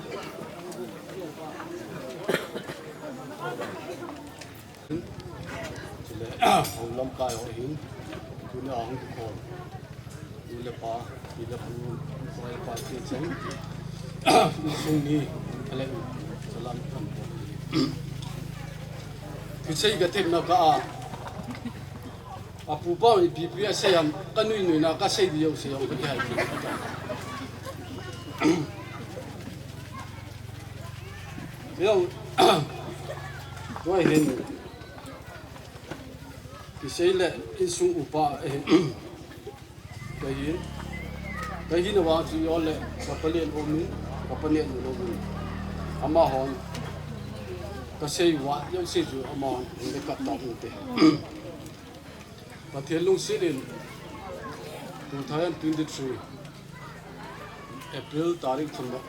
Chule, houlam kai ho hin, tuni a hung kikhom. Nu le pa, pi le pu, pai pa te chang. Insung ni, ale, salam kan po. Kisei ka themna ka a. Apu pa ipi pi asei ham, ka nui nui na ka sei di jouse jong ka kihai. Jong, tua hin. Kisei le insung upa, eh, ka hin. Ka hin a vang chu jo le, ka palen um in, ka panen um in. Amahon. Ka sei va, jouse chu amahon, le ka ta um te. Pathen lungset in two thousand twenty-three April tarik thum a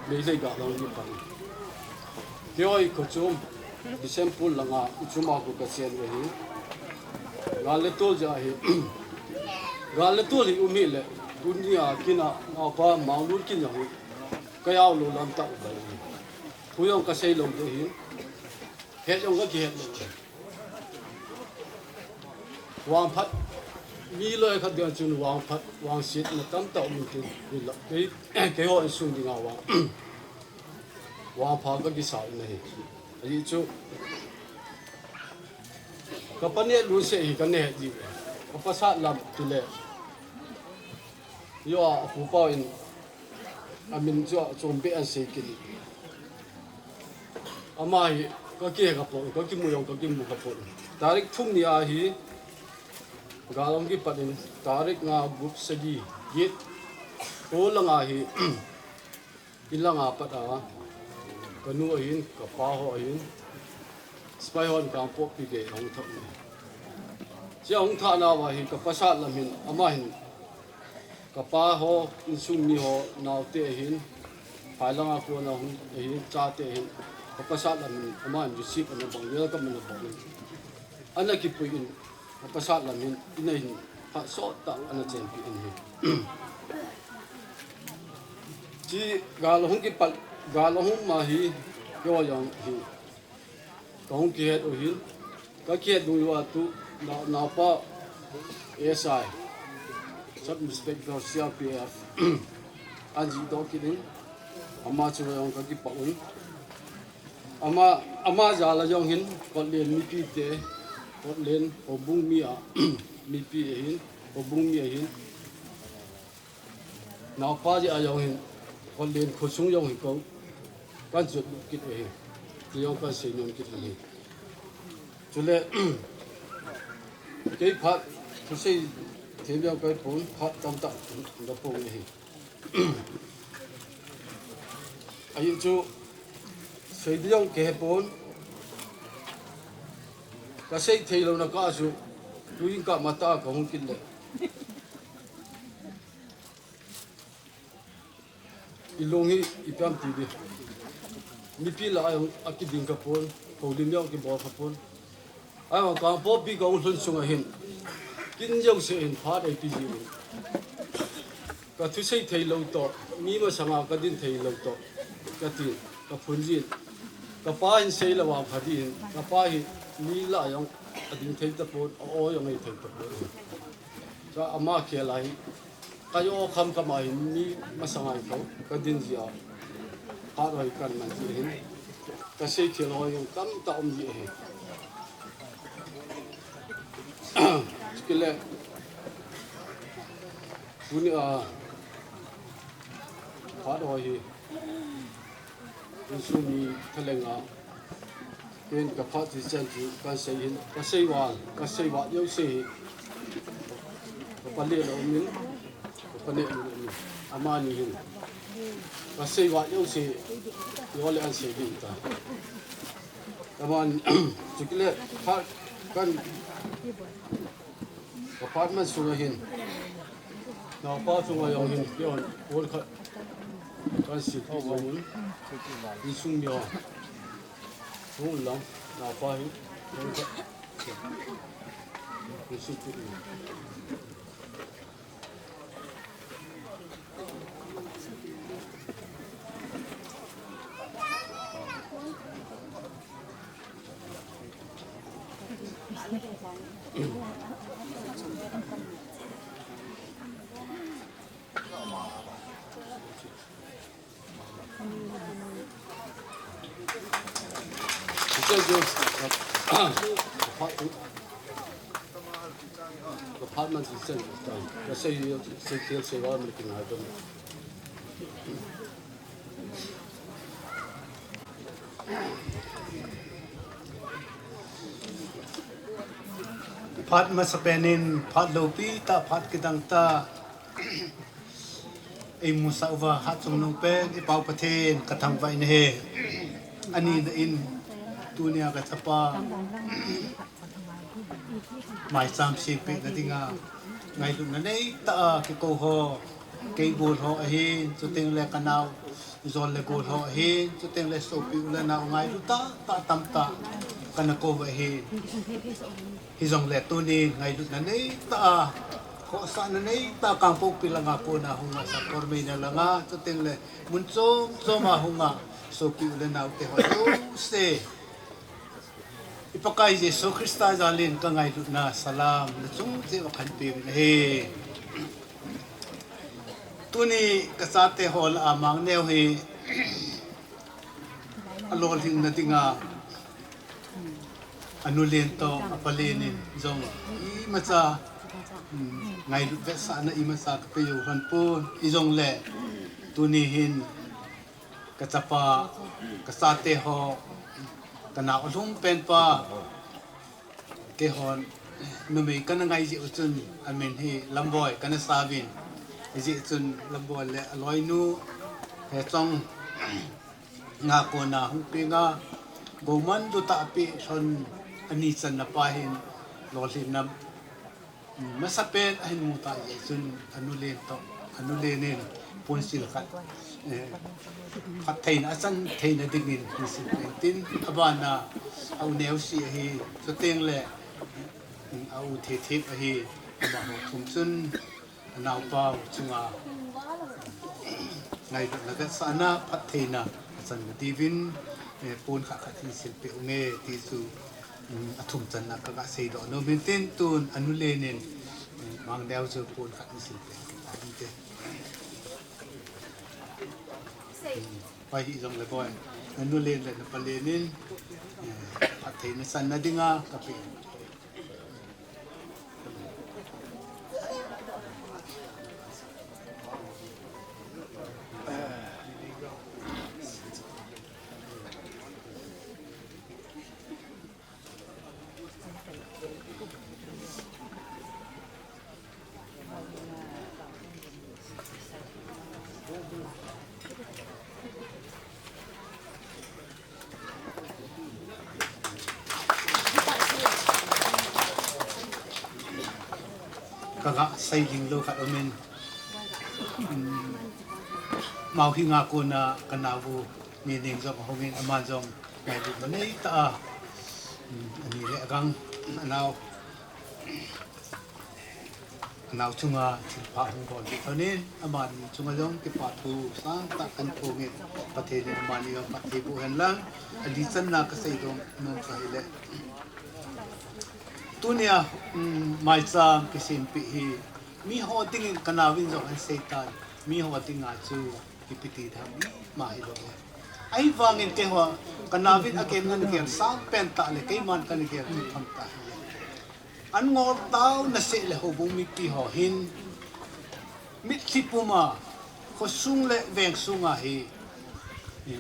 Meitei Galhang kipan. Keiho hi Khochom Bishnupur langa Uchuma kho kachen ahi. Gal le tol jeh ahi. Gal le tol hi um hile, tunia kin a, apa Manglul kin a hi. Ka jao lou lam tah um ahi. Thu jong ka sei lou ding ahi. Het jong ka kihet lou. Vangphat, mi loi khat dinga chun vangphat, vangsetna tamtah um intin, hinla, kei, keiho insung dinga vang, vangpha ka kisa in ahi. Ajeh chu, ka pa neh lut seh hi ka neh diu. Ka pasal lam tile, jo a, apu pa in, amin chu a chom beh an sei kit. Ama hi ka kihe kha pon, ka kimu jong ka kimu kha pon. Tarik thum ni a hi, gal hung kipat in, tarik nga, gup, sagi, get, ko langa hi, in langa pat a, ka nu ahin, ka pa ho ahin, sepai hon Kangpokpi gei ahung thah in. Chea hung thah nauva hi, ka pasal lam hin, ama hin, ka pa ho, insung mi ho, naote ahin, phai langa kona hung ahin, chate ahin, ka pasal lam hin, ama hin receive ana bol, welcome ana bol in. Ana kipui in, ka pasal lam hin, in a hin, phat sot tah ana chenpi in ahi. Chi gal hung kipat, gal hung ma hi, keiho jong hi. Ka hung kihet u hin, ka kihet u a tu, na, naopa S I, Sub Inspector C R P F, an jih doh kit in, ama chu jong ka kipah un. Ama, ama jal a jong hin, Kotlen mipi te, Kotlen, Houbung mi a, mipi ahin, Houbung mi ahin. Naopa jeh a jong hin, Kotlen khosung jong hi ko, kan jot lut kit u ahi. Ti jong kan sei nom kit u ahi. Chule, kei phat, thusei, thei jong kai pon, phat tamtah, na pon ahi. Ajeh chu, sei di jong kihe pon, ka sei thei louna kah chu, tuin kah matah a ka hung kit le. I lung hi ipi ham ti di. Mipi lah a jong akiding kha pon, houlim jong kibol kha pon. Ahivang Kangpokpi ka hung lhun sung a hin. Kin jouse hin phat eipe jiu. Ka thusei thei lou toh, mi masanga ka din thei lou toh. Ka ti, ka phun jin. Ka pa hin sei lou vang pha ding hin. Ka pa hi mi lah a jong ading thei tapon, a-o jong ahithei tapon. Chu ama khel a hi. Ka jo kham kham a hin mi masanga hi ko, ka din jia. Ka roi kan man ji hin. Ka sei thil ho jong tamtah um ji ahi. Chukit le. Tuni a phat ho hi insung mi thalenga ken ka phat ti chan chu kan sei hin, ka sei val, ka sei val jouse hi ka palen a um in, ka palen a um in, amani hin ka sei val jouse hi ole an sei ding ta. Aman chukile phat kan Ka phat man sunga hin naopa chunga jong hin keiho pon khat kan silpeh jong un, insung mi ho hung lang naopa hin pon khat kan silpeh jong un. Phat masapen in, phat loupi tah, phat kidang tah, eimusah uva hatchungnung pen i Pa u Pathen ka thangvah in ahi. Ani na in tunia ka chapa maicham sempeh na dinga ngailutna neitah a kikou ho, kei gol ho ahin, chuteng le ka nao John le gol ho ahin, chuteng le sopi u le nao ngailut tah tah tamtah kana kou ahin. Hijongle tuni ngailutna neitah a, khohsahna neitah a Kangpokpi langa kona hunga, Sapormeina langa, chuteng le mun chom chom a hunga sopi u le nao te ho jouse, i Pakai Jesu Christa jal in ka ngailutna salam na chung cheh uva kahin peuvin ahi. Tuni ka chate ho lah a Mangneo hi alolhinna dinga anu len toh apa len in jong imacha, um, ngailut vetsahna imacha ka pei jou lhon pon, hijongle tuni hin ka chapa, ka chate ho, ka nao alhum pen pa, keihon numei kana ngai jeh u chun amin hi Lamboi kana sauvin, hijeh chun Lamboi le aloinu Hechong nga kona hung penga gouman du tahpi lhon ani channa pa hin lolhinna masapen ahin mu ta jeh chun anu len toh, anu len in ponsil khat, eh, phattheina achan theina dingin hin silpeh in tin, abana a u Neosi ahi, chuteng le a u Thethep ahi, amaho thum chun anaopa u chunga ngailutna vetsahna phattheina achan na diuvin, eh, pon khat khat hin silpeh unge ti chu, um, athum channa kaga seidoh nom in tin, tun anu len in, um, Mangneo chu pon khat hin silpeh in tin. Pai hijongle boi, anu len le napa len in, eh, phattheina channa dinga kapeh. Kaga sei ding lou khat aumin. Um, Mauhi nga kona ka nao u Ningning jong ahungin, ama jong ngailutna neitah a, um, ani le agang anao, anao chunga thilpha hung bol ding lhonin, amani chunga jong kipa thu sangtah kahin phongin, Pathen in amani jong phatthei boh hen lang, ali channa kasei dong nom kahile. Tunia, um, maicham kisempeh hi, miho dingin ka naovin jong ahin seitan, miho dinga chu ipi ti ham ima hilou. Ahivangin keiho, ka naovin agel ngan gel sang pen tah le, keiman kana gel chu phang tah hi. An ngol tao naseh le houbung mipi ho hin, Mitlhi puma, khosung le veng sunga hi, eh,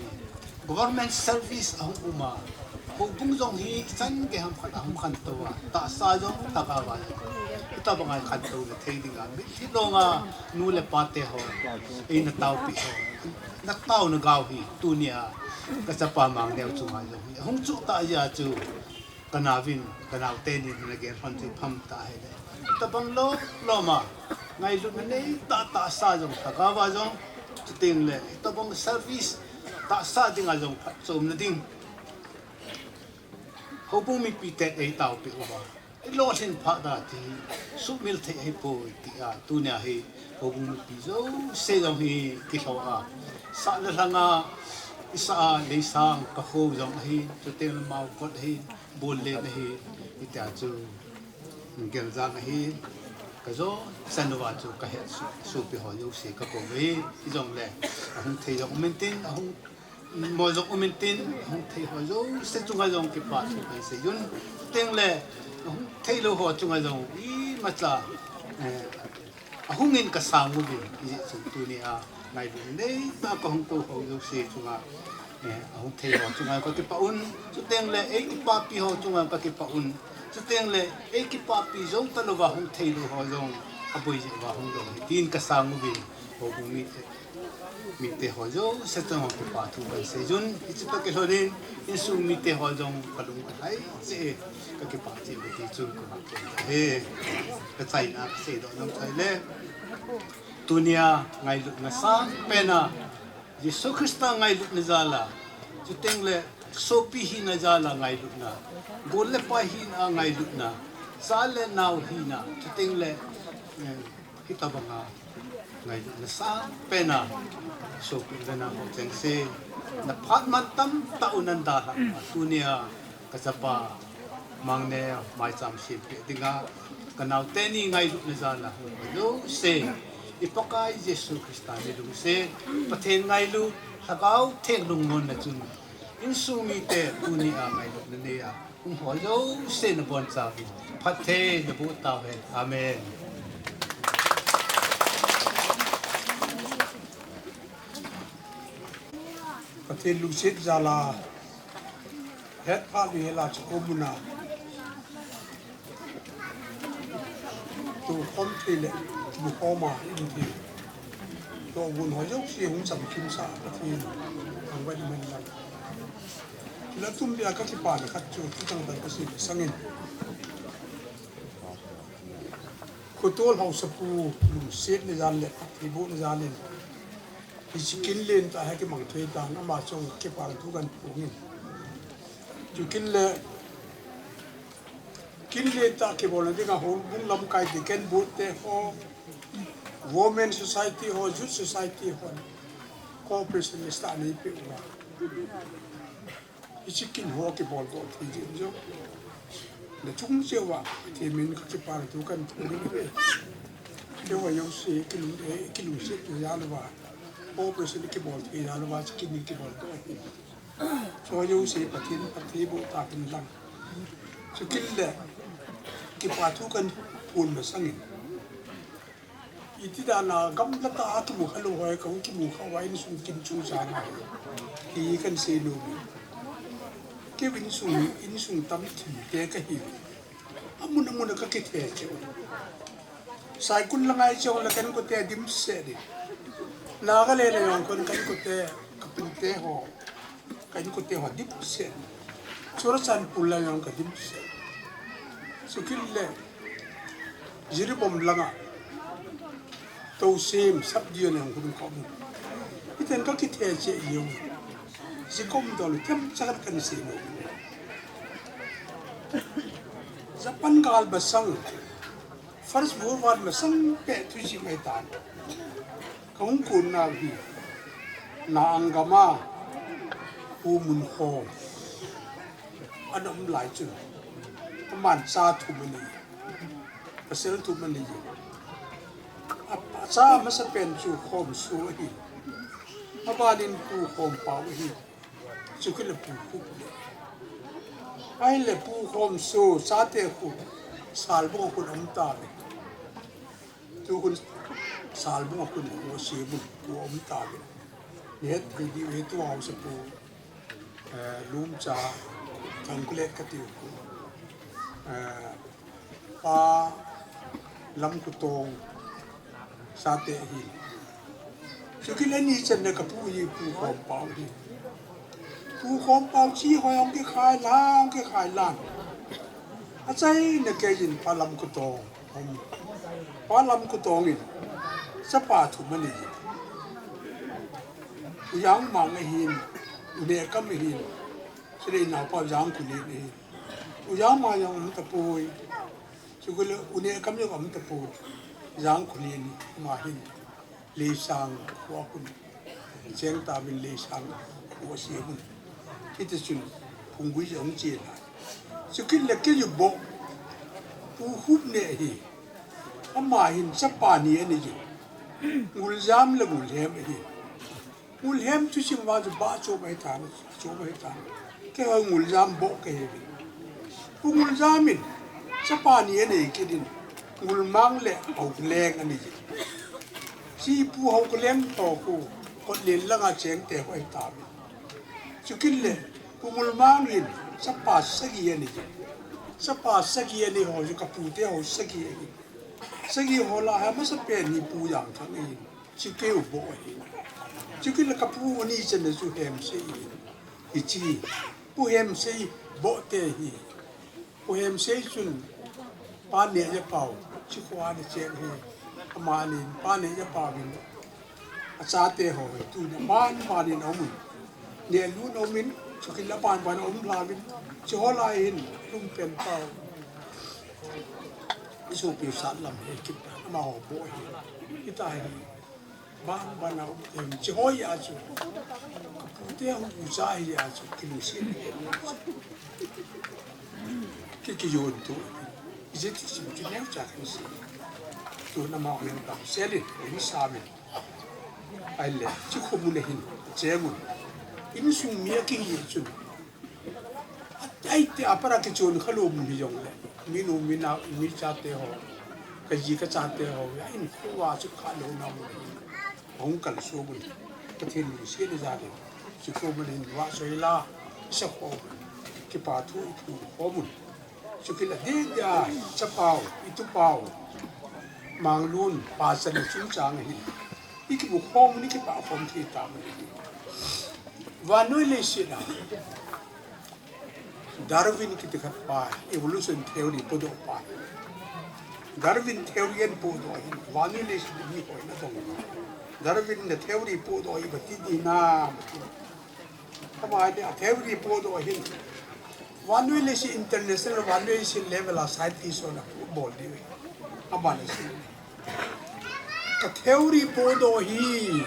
government service ahung uma, houbung jong hi chan gei ham khat ahung khantou a, tahsa jong, lhagao a jong, hitabanga khantou le thei dinga, mitlhi longa nu le pa te ho, eina taopi ho, na taona gao hi, tunia, ka chapa Mangneo chunga jong hi, ahung chuh tah jeh a chu, ka naovin, ka naote nin na gel lhon chu pham tah ahile. Tabang lom lom a, ngailutna nei tah tahsa jong, lhagao a jong, chuteng le, tabang service tahsa dinga jong phatchomna ding. Houbung mipi ten ei taopi uva, i lolhin phat a ti, sumil thei ahipoi tia, tunia hi, houbung mipi jouse jong hi kilhou a, sah le lhanga, i sah a, Leisang, Kakhou jong ahi, chuteng le Maokot ahi, Bollen ahi, hitia chu, Geljang ahi, ka jo chan uva chu ka het su-, sopi ho jouse ka kou uve, hijongle, ahung thei jong um intin, ahung mo jong um intin, ahung thei ho jouse chunga jong kipa thu kan sei un, chuteng le, ahung thei lou ho chunga jong imacha, eh, ahung in ka sang uvin, ijeh chun tunia, ngailutna nei tah a ka hung kou ho jouse chunga, eh, ahung thei ho chunga ka kipah un, chuteng le ei kipapi ho chunga ka kipah un, chuteng le ei kipapi jou talouva hung thei lou ho jong, aboi jeh uva hung lou hi, tin ka sang uvin, houbung mi, mite ho jouse chunga kipa thu kan sei un, hiche toh kilhon in, insung mite ho jong ka lung ka lhai cheh e, ka kipah cheh e ti chu ka he, ka chaina ka seidoh nom chu ahile. Tunia ngailutna sangpen a, Jesu Christa ngailutna jal a, chuteng le sopi hina jal a ngailutna, gol le pai hina a ngailutna, cha le nao hina, chuteng le, eh, hitabanga ngailutna sangpen a, sopi le nao ho chengse, na phat man tamtah u nan dalhah a, tunia, ka chapa Mangneo maicham sempeh dinga, ka naote ni ngailutna jal a hung ho jouse, i Pakai Jesu Christa ni lungset, Pathen ngailut, Lhagao Theng lungmonna chun, insung mite tunia ngailutna nei a hung ho jouse nabonchauvin phatthei naboh tauhen. Amen. Pathen lungset jal a, het phat uvin hila chu ko muna. Toukhom thei le, kimukhom a, in thei. Tohgon ho jouse hung chamkimsah, Pathen thangvah in umhen lang. Chule atumbeh a ka kipana khat chu, chuteng tah kasei masangin, Khotol haosapu lungsetna jal le, phattheibohna jal in, hiche kin lentah hi kimang thei tan, ama chunga kipa thu kahin phong in. Chu kin le, kin lentah kibolna dinga houbung lamkai, deacon board te ho, women society ho, youth society ho, cooperation list a neipeh uva, hiche kin ho kibol doh thei jeng jong, nachung cheh uva Pathen min in ka kipana thu kahin phong in ahi. Keiho jouse kilung, eh, kilungsetna jal uva, cooperation kibol thei jal uva, hiche kin hi kibol doh ahi. Chu jouse Pathen in phattheiboh tahen lang. Chu kin le, kipa thu kahin phong masangin, iti dan a gamla tah a kimu khalou ho hi, kahung kimu khah uva insung kin chungchang a hi, ti kahin sei nom e. Kei insung, insung tamthim te kahiu. Amun amun a kakithe cheh u. Saikul langa iche jongle ka inkote adimset in, Nagaland a jong kon ka inkote, ka pinte ho, ka inkote ho adimset. Churachandpur lang jong kadimset. Chu kin le, Jiribam langa Tousem, Sub-Division a jong kon ka um. Hiten kakithe cheh jeng u. Hiche ka umdoh le themcha khat kahin sei nom e. Japan gal masang, First World War masang peh thusim ahitan, kahung konnau hi, Naang gam a Pu Munkhom ana um lai chun, aman cha thum anei, pasal thum anei. A, acha amasapen chu Khomso ahi, abanin Pu Khompao ahi. Chu kin le Pu Khup le. Ahile Pu Khomso chate khu Salbung a khun aum tauve. Tukhun Salbung a kon, Khuasiamun, tua um ta ve. Ni het thei diu hi tua hausa pu, eh, Lumcha, Thangkulet ka tiu pu. Eh, Pa Lamkutong, Sate hi. Chukit le ni chan na ka pu hi Pu Khompau hi. Pu Khompau chi hoi hong kikhai lang, kikhai lang. Achaina keiyin Pa Lamkutong. Hong. Pa Lamkutong in. Chapa thum anei. U Jangmang ahin. U Nehkam ahin. Chule naopa U Jangkhulen ahin. U Jangmang jong um tapoi. Chukit le U Nehkam jong um tapoi. Jangkhulen ama hin. Leisang khua kon. Cheng tauvin Leisang Khuasiamun. Hiti chun Phunggui jong che lai. Chukit le kei u boh. Pu Hupneh hi. Ama hin chapa ni anei. Nguljam le Ngulhem ahi. Ngulhem thusim vang chu ba chu mai tan, chu mai tan. Kei ho Nguljam boh kahi ve. Pu Nguljam in chapa ni anei kit in, Ngulmang le Haoleng anei. Chi Pu Haoleng toh khu Kotlen langa cheng te ho ahi tauve. Chukit le Pu Ngulmang in chapa sagi anei. Chapa sagi anei ho chu ka pute ho sagi ahi. Sagi ho lah a amasapen hi Pu Jangthang ahi. Chu kei u boh ahi. Chukit le ka pu ni chan na chu Hemsei hi. Hichi. Pu Hemsei boh te hi. Pu Hemsei chun Pa Nehjapau. Chi khua ni cheng hi. Amani Pa Nehjapau in. Achate ho hi. Tun aban ban in aum un. Nehlu in aum in. Chukit le aban ban aum lha in. Chi ho lah a hin. Lumpen pau. I sopi u Satlam hi kit ta, amaho boh hi. Hita hi. Ban, ban a, em, chi ho hi a chu. Ka pute hu u cha hi a chu. Kilungset hi. Ki, kijon tu. Ijeh iti sim chu neo cha kin si. Tun amaho hin dam sel in, in sa min. Ahile, chi khomun a hin, cheng un. Insung mi a kihi chun. Ahi te a para kichon khalou mun hi jong le. Mi nu, mi nao, mi chate ho. Ka ji ka chate ho. A in kho a chu khalou na mun hi. Hung kalsong un. Pathen lungset na jal in. Chi khomun hin vahchoi la. Sa khomun. Kipa thu i phu khomun. Chukit le ding dia, chapau, i tupau. Manglun, pachan chungchang hi. I kibu khom, i kipa khom thei tauvin. Vannoi leiset a Darwin kiti khat pa, evolution theory podoh pa. Darwin theory in podoh hin, vannoi leiset a mi hoi na dong. Darwin na theory podoh hi, bati di na, bati. Ama ni a theory podoh hin. Vannoi leiset international, vannoi leiset level a scientist hon abol diu ahi. Ama ni si. Ka theory podoh hi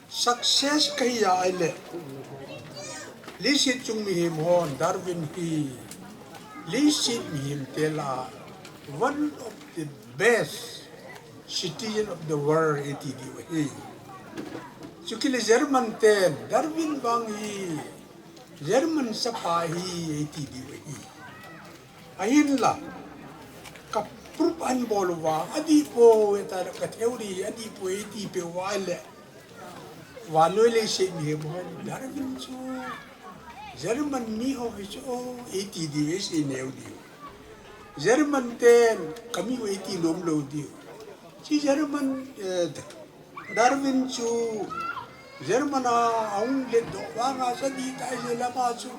success kahi a ahile. Leiset chung mihem hon Darwin hi. Leiset mihem te lah a one of the best citizen of the world eiti diu ahi. Chukit le German ten, Darwin vang hi, German chapa ahi eiti diu ahi. Ahinla, ka proof ahin bol uva, adih poi, eta ka theory, adih poi eiti peh uva le. Vannoi leiset mihem hon, Darwin chu, German mi ho hi chu, eiti diu, eisei neo diu. German ten, kami u eiti nom lou diu. Chi German, eh, Darwin chu German a ahung letdoh vanga chu adih tai jeh lama chu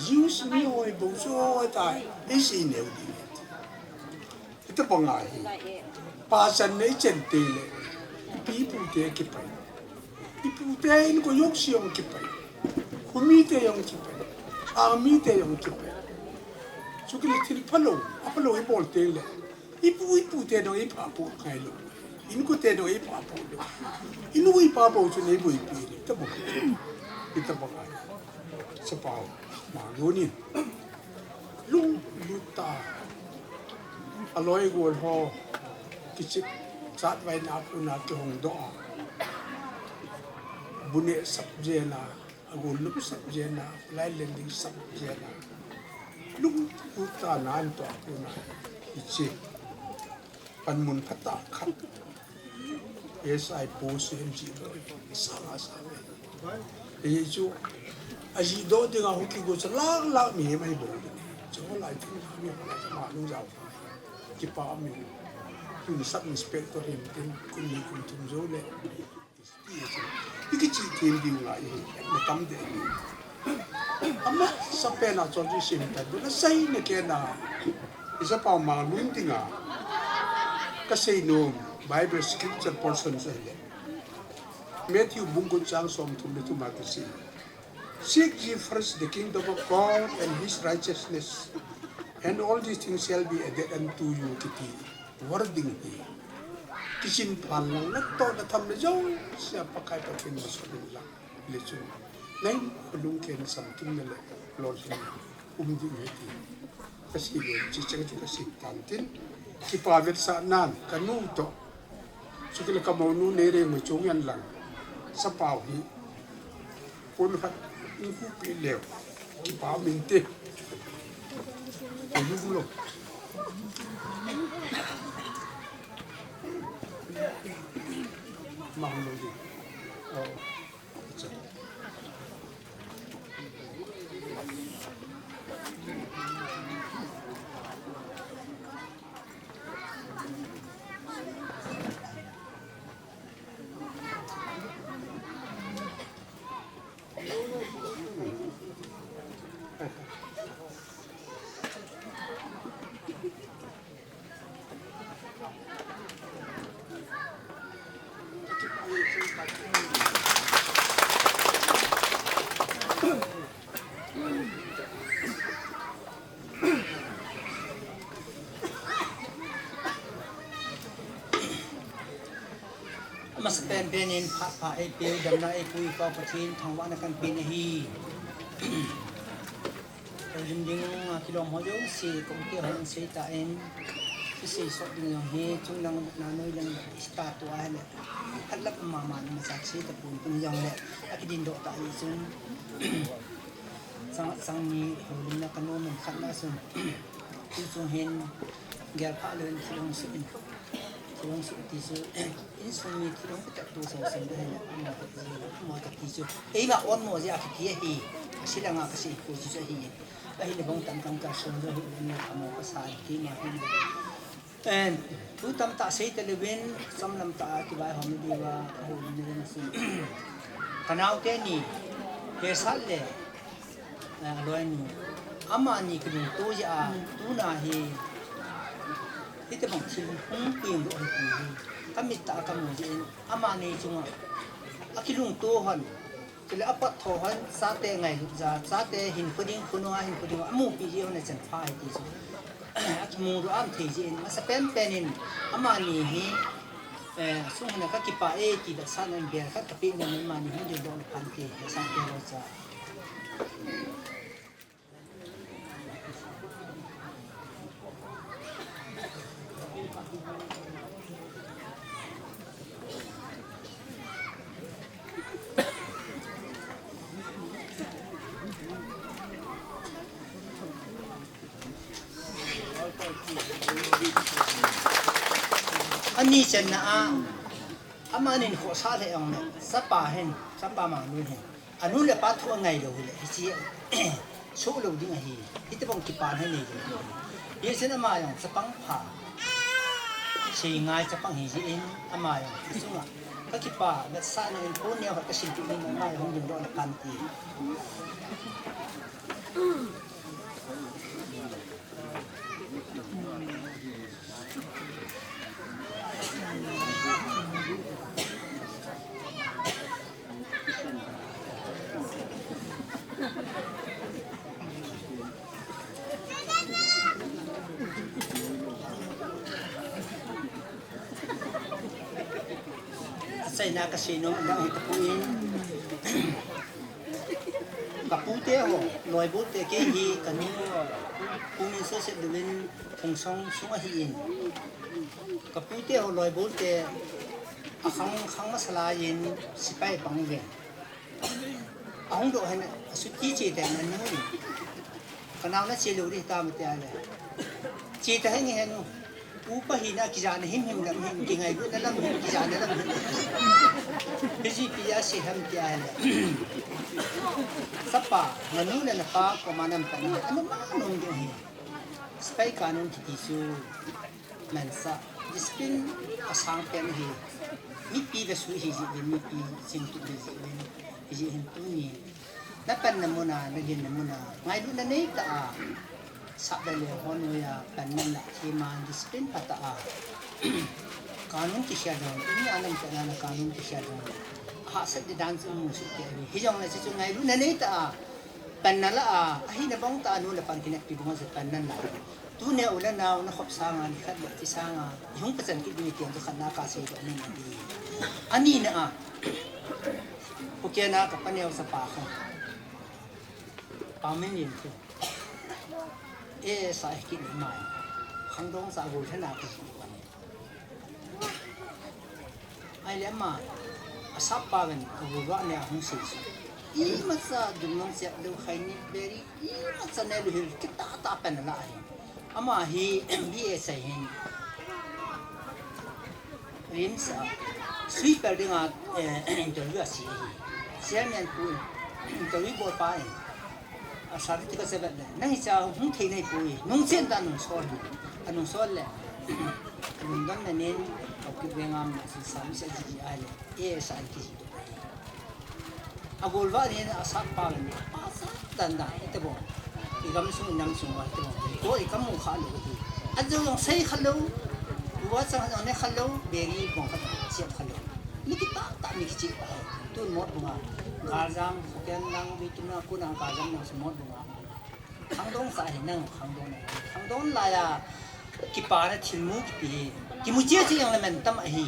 Jews mi ho hi bou chu tai, eisei neo diu. Hitabang ahi. Pachan na i chen teng le. Ipi ipute kipai. Ipute in ko yoksi jong kipai. Khomite jong kipai. Angmite jong kipai. Chukit le thil phalou, aphalou ibol teng le. Ipu, ipute dong ipha po ngai lou. Inkote dong ipha po lou. Inu ipa po chu nei boipi ni. Tabo. Itabo. Chapau. Manglun in. Lunglut ta. Aloi gol ho. Kichep. Chatvaina puna kihong doh a. Bu neh sap jeng a. Agol lup sap jeng a, lai lending sap jeng a. Lunglut tah a nan toh a kona hiche. Panmun phatah khat. S I post hi an jih doh, sang a sang. Hichu, ajih doh dinga hung kigo chu lak lak mihem ahi bou. Chu lai chu mi phalai chu ma lung jao. Kipa min. Tun sub inspector hin tin kum ni kum thum jou le. Ti chu. Ti kichi tin ding lai hi. Na tam de hi. Ama sa pen a chon chu sim ta. Na sei na ke na. Isa pa ma lun dinga. Ka sei nom Bible scripture portion sa le. Matthew bung kut chang som thum le thum a kisei. Seek ye first the kingdom of God and his righteousness, and all these things shall be added unto you, kiti. Wording hi. Kisin phan lang na to na tham le jong sia Pakai Pathen masot in lang. Le chu. Nai khulung ken sam tum na le. Lord hin. Um ding hi ti. Ka sei le, chi chang chu ka sei tan tin. Kipa vetsahnan, ka nu toh. Chukile ka monu nei reng mai chung yan lang. Sapau hi. Pon khat, in ku pi leo. Kipa min te. Ka nu lo. Ma lo di. Oh. Amasa penpen in phat pha eipeu, damna eipui Pa Pathen thangvahna kahin pe ahi. Lim ding a kilom ho jouse, ka u te hon sei tan, kisei sot ding jong hi, chunglang na noi lang start to ahile, khat lap mama na masa sei tapon kum jong le, akidin doh ta ahi chun. Chang, chang ni, holim na kanu min khat na sun. Tu chung hin, gel pha lun thilong su in. Thilong su ti su, in sung mi thilong ku tak tu sau sun da hin, mo ta ti su. Ei ma on mo ja ki ti hi. Silanga ka si ku ji hi. Ahile bang tam tam ka sun da hi, ni ka mo ka sa ti ma hin. Eh, thu tamtah sei ta levin, chomlam tah a kivaihom diuva, ahung ni levin asin. Ka naote ni, Hesat le, eh, aloi nu. Amani kilungto jeh a, tuna hi, hitobang thil hung peng doh hi ti hi. Ka mit tah a ka mu jeh in, amani chunga, akilungto hon. Chule apat tho hon, chate ngailut ja, chate hinkho ding, khonunga hinkho ding, amupi jeh hon achan pha ahi ti chu. Akimu doh a um thei jeh in, masa penpen in, amani hi, eh, sung hina ka kipah e, ti vetsahna in bel khat ka peh nom in, amani hung ding doh le phan ti, sa te lo cha. Ani channa a, amanin khohsah lheh jong le, chapa hin, chapa Manglun hin. Anu le apa thu angai lou hile, hiche, soh lou ding ahi, hitobang kipa hi nei lou. Hichun ama jong chapang pha, sei ngai chapang ahi jeh in, ama jong hichunga, ka kipa, vetsahna in pon neo khat ka sinpeh in, ama jong hung ding doh le phan ti. Achaina kasei nom adang hi tapon. Ka pute ho, loibol te kei hi, ka nu, pu min sese duvin, Phungsong sunga ahin. Ka pute ho loibol te, akhang, khang masa laiyin, sepai pang uve. Ahung doh hen, asuti che te na nu. Ka nao na che lou ding tam tia le. Che ta hen hen nu. Upa hina kijana himhim lam hin, kingailutna lam hin, kijana lam hin. Hiche ipi asei ham tia le. Sapa, nanu le napa koma napan na, anu ma nung ding hi. Sepai kanun kiti chu, mansa, discipline asang pen hi. Mipi vesu hi ji vin, mipi jing tu hi ji vin. Hi ji hin tuni. Napanna muna, nadinna muna, ngailutna neitah a, sap le leng ho noiya panna lah, thima discipline phatah a, kanun kisei dong, tuni a lamkai a kanun kisei dong, hahsat di dan chu musit te ahi. Hijongle chuchu ngailutna neitah a, panna lah a, ahina bang tah a nu le pan kineppi bang a chu panna lah. Tunia u le nao nakhop sanga, nikhat le chi sanga, ihung pachan kit ding ti chu khatna kasei doh ning ahi. Anina a, Phuket a kapa neo chapa kha. Pamin yin thu. E sa kit ni mai. Khangdong sa gol thana ka. Ahile ama, asap pa ven, agol va ne ahung sei sei. Imacha dungnung sep deu khai ni beri, imacha ne lu hil, kitah tah pen la hi. Ama hi, B S A hin. RIMS a, sweeper dinga, eh, interview asei hi. Chairman pu, interview bol pa in. A certificate se vet le. Nang hicha hung thei nei poi. Nungchen tah nungsol hi. Anungsol le. Lungdon na nen, Haokip veng a ma si sa mi sa ji ji ahile. E sa an ki ji. Agol va nen asap pa le. Pa sa dan dan ite bong. Igam sung nam sung va ite bong. Ko ikam mu kha lou hi. Ajo jong sei kha lou. Tua chang jong ne kha lou. Beri bong kha siap kha lou. Mi kitah tah mi kicheh tah. Tun Motbung a. Galjam, Phuket lang, Bitum lang, Kun lang, Galjam lang, Motbung a. Khangdong sa hi nang, khangdong nang. Khangdong laiya, kipana thilmu kiti hi. Kimu cheh cheh jong le man tam ahi.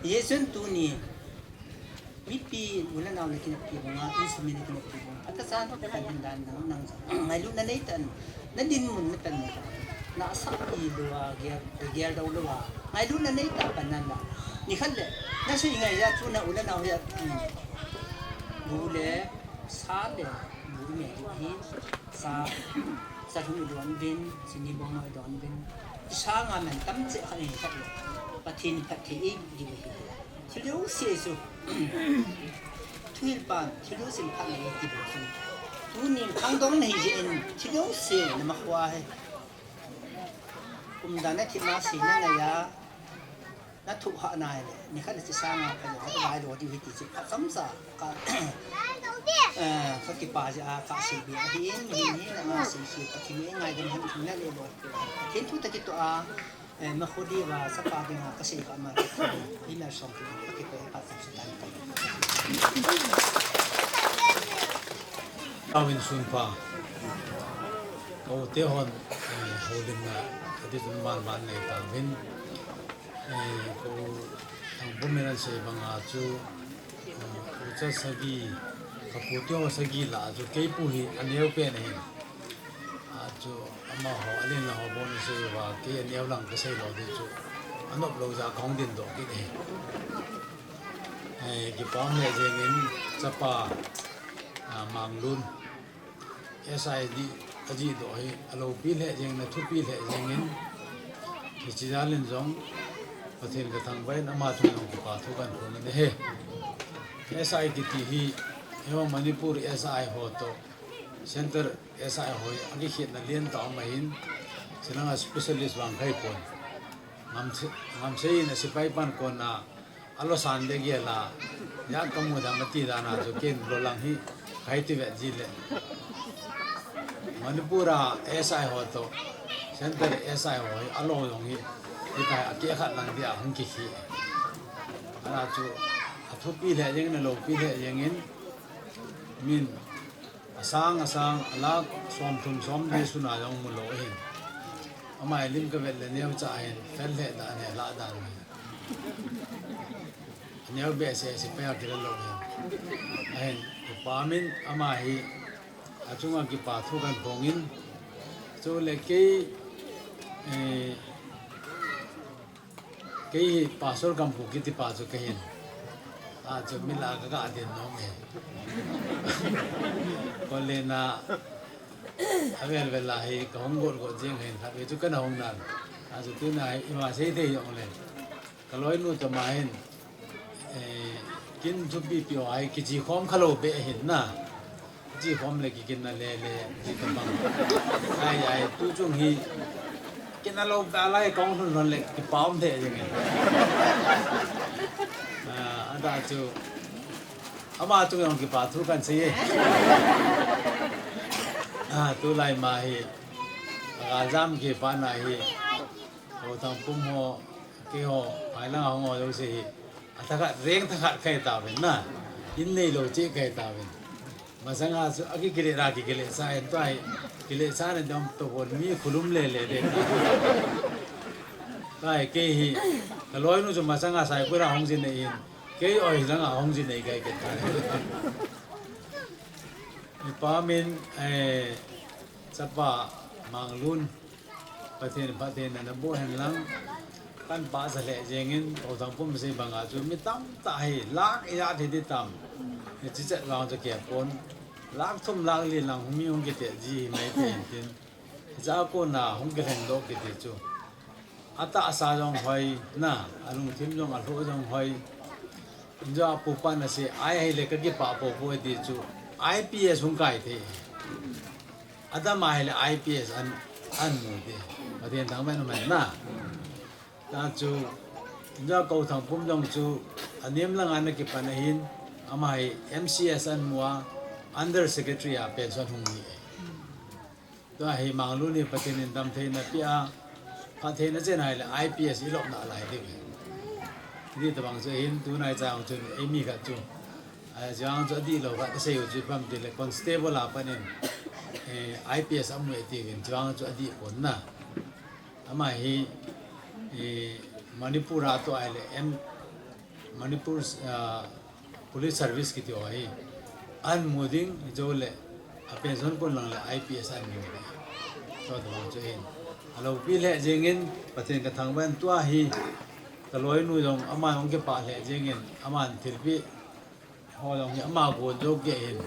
Hichun tuni. Mipi, u le nao le kineppi bang a, insung mi le kineppi bang a. Atachan, kan hin dan nang, nang. Ngailutna neitah a. Na dinmun na pan na. Na sa i lou a, gel, gel dau lou a. Ngailutna neitah a pan nan la. Nikhat le. Na sei ngai ja chu na u le nao ja. Bu le, sa le, bu me hi. Sa, sa thum i don vin, sini bong i don vin. Sa nga man tam cheh kha ni khat le. Pathen phatthei i di hi. Thil jouse chu. Thuhil pan, thil jouse phat le ti bol chu. Tunin khangdong na hi jeh in, thil jouse na ma khua hi. Umdan na thima sei na na ya. Na thuh ha nai le, nikhat le chi sanga ka lo, ka lo diu hi ti chi, ka chomcha, ka, eh, ka kipa jeh a, ka sei bia hi, hi, hi, na ma sei khi, ka kimi ngaidam han thum na le lo. Pathen thu tah kitoh a, eh, ma khu di va, sa pa dinga, ka sei ka ma, hi na song ki, ka kipa, ka chomcha tan ka. Awin sun pa. Ko te hon, eh, holimna, ka ti tun man man nei ta vin. Eh, ko Thangpumin asei banga chu, eh, ucha sagi, ka pu te ho sagi lah chu, kei pu hi aneo pen ahi. A chu, amaho, alen la ho bon asei uva, kei aneo lang ka sei lou di chu, anop lou jeh a ka hung din doh kit ahi. Eh, kipah le jeng in, chapa, ah, Manglun. S I D ajih doh hi, aloupi lheh jeng in, athupi lheh jeng in, hiche jal in jong, Pathen ka thangvah in ama chunga jong kipa thu kan phong in ahi. S I kiti hi, eiho Manipur S I ho toh, Centre S I ho hi, akikhetna lentah um ahin, chulanga specialist vang kahipon. Ngamse-, ngamsei in asepai pan kona, alo san le gel a, ya ka mu dam ati dan a chu ken lo lang hi, kahi ti vet ji le. Manipur a S I ho toh, Centre S I ho hi, alo jong hi, hitia akeh khat lang dia hung kikhi. Ana chu, athupi lheh jeng in, aloupi lheh jeng in, min, asang, asang, alakh, som thum, som li suna jong mu lou ahin. Ama hi lim ka vet le neocha ahin, fel lheh dan ahi, lah dan ahi. Neo behseh, sepai a kila lou ahin. Ahin, upa min, ama hi, achunga kipa thu kan phong in. Chule kei, eh, Kei hi Pastor Gampu kiti pa chu kahin. A chu mi lah a ka ga din nom e. Kole na avel vel a hi ka hung got got jing hin khat ve chu kana hung nan. Achu tuna hi ima sei thei jongle, kaloinu tama hin, eh, kin thupi pi o ahi, kichi khom khalou be hin na. Chi khom le kikin na le le, chi tabang. Ai, ai, tu chung hi, kin a lou be lai kong lhun lhon le, kipa um thei jeng e. Ah, ada chu, ama chung jong kipa thu kan sei e. Ah, tulai ma hi, ka jam kipa na hi, Gauthangpum ho, keiho, phai lang a hung ho jouse hi, a thakhat, reng thakhat kahi tauvin na, in neilou cheh kahi tauvin. Masanga chu, akikile ra, kikile sa, en tua hi, kile sa na dam to bon mi khulum le le de. Tua hi, kei hi, kaloinu chu masanga Saikul a hung jin nei in, kei oi lang a hung jin nei kahi kit tai. Ipa min, eh, chapa Manglun, Pathen, Pathen na naboh hen lang, kan pasa lheh jeng in, Gauthangpum sei banga chu mi tamtah hi, lakh ijat hi ti tam. Hichi chet vang chu kei pon, lakh thum, lakh li lang hung mi hung kiti ji hi mai thei in tin. Hicha kona hung kilhen doh kiti chu. Atahsa jong hoi, na, alungthim jong, alhoh jong hoi. Injo apupa na sei, ai hile kakipah popo ti chu, I P S hung kai thei. Adam a hile I P S an, an mu te. Pathen thangvah in um hen na. Tua chu, injo Gauthangpum jong chu, anem langa ana kipan ahin, ama hi M C S an mu a, Under Secretary a pension hung hi e. Tua hi Manglun hi Pathen in damtheina pia, phattheina chen a hile I P S ilopna lai ding. Hiti tabang chu hin tunai chang chun eimi khat chu, ah, chuang chu adihlou khat kasei u chu ipi ham tile constable a pat in, eh, I P S amu e tiuvin chuang chu adih pon na. Ama hi, eh, Manipur a toh ahile M, Manipur, ah, Police Service kiti ho hi. An mu ding, hijo le, a pension kon lang le I P S an mu ding. Tua tabang chu hin. Aloupi lheh jeng in, Pathen kathangvah in tua hi, kaloinu jong, ama jong kipah lheh jeng in, aman thilpeh ho jong hi, ama gon jou kei hin.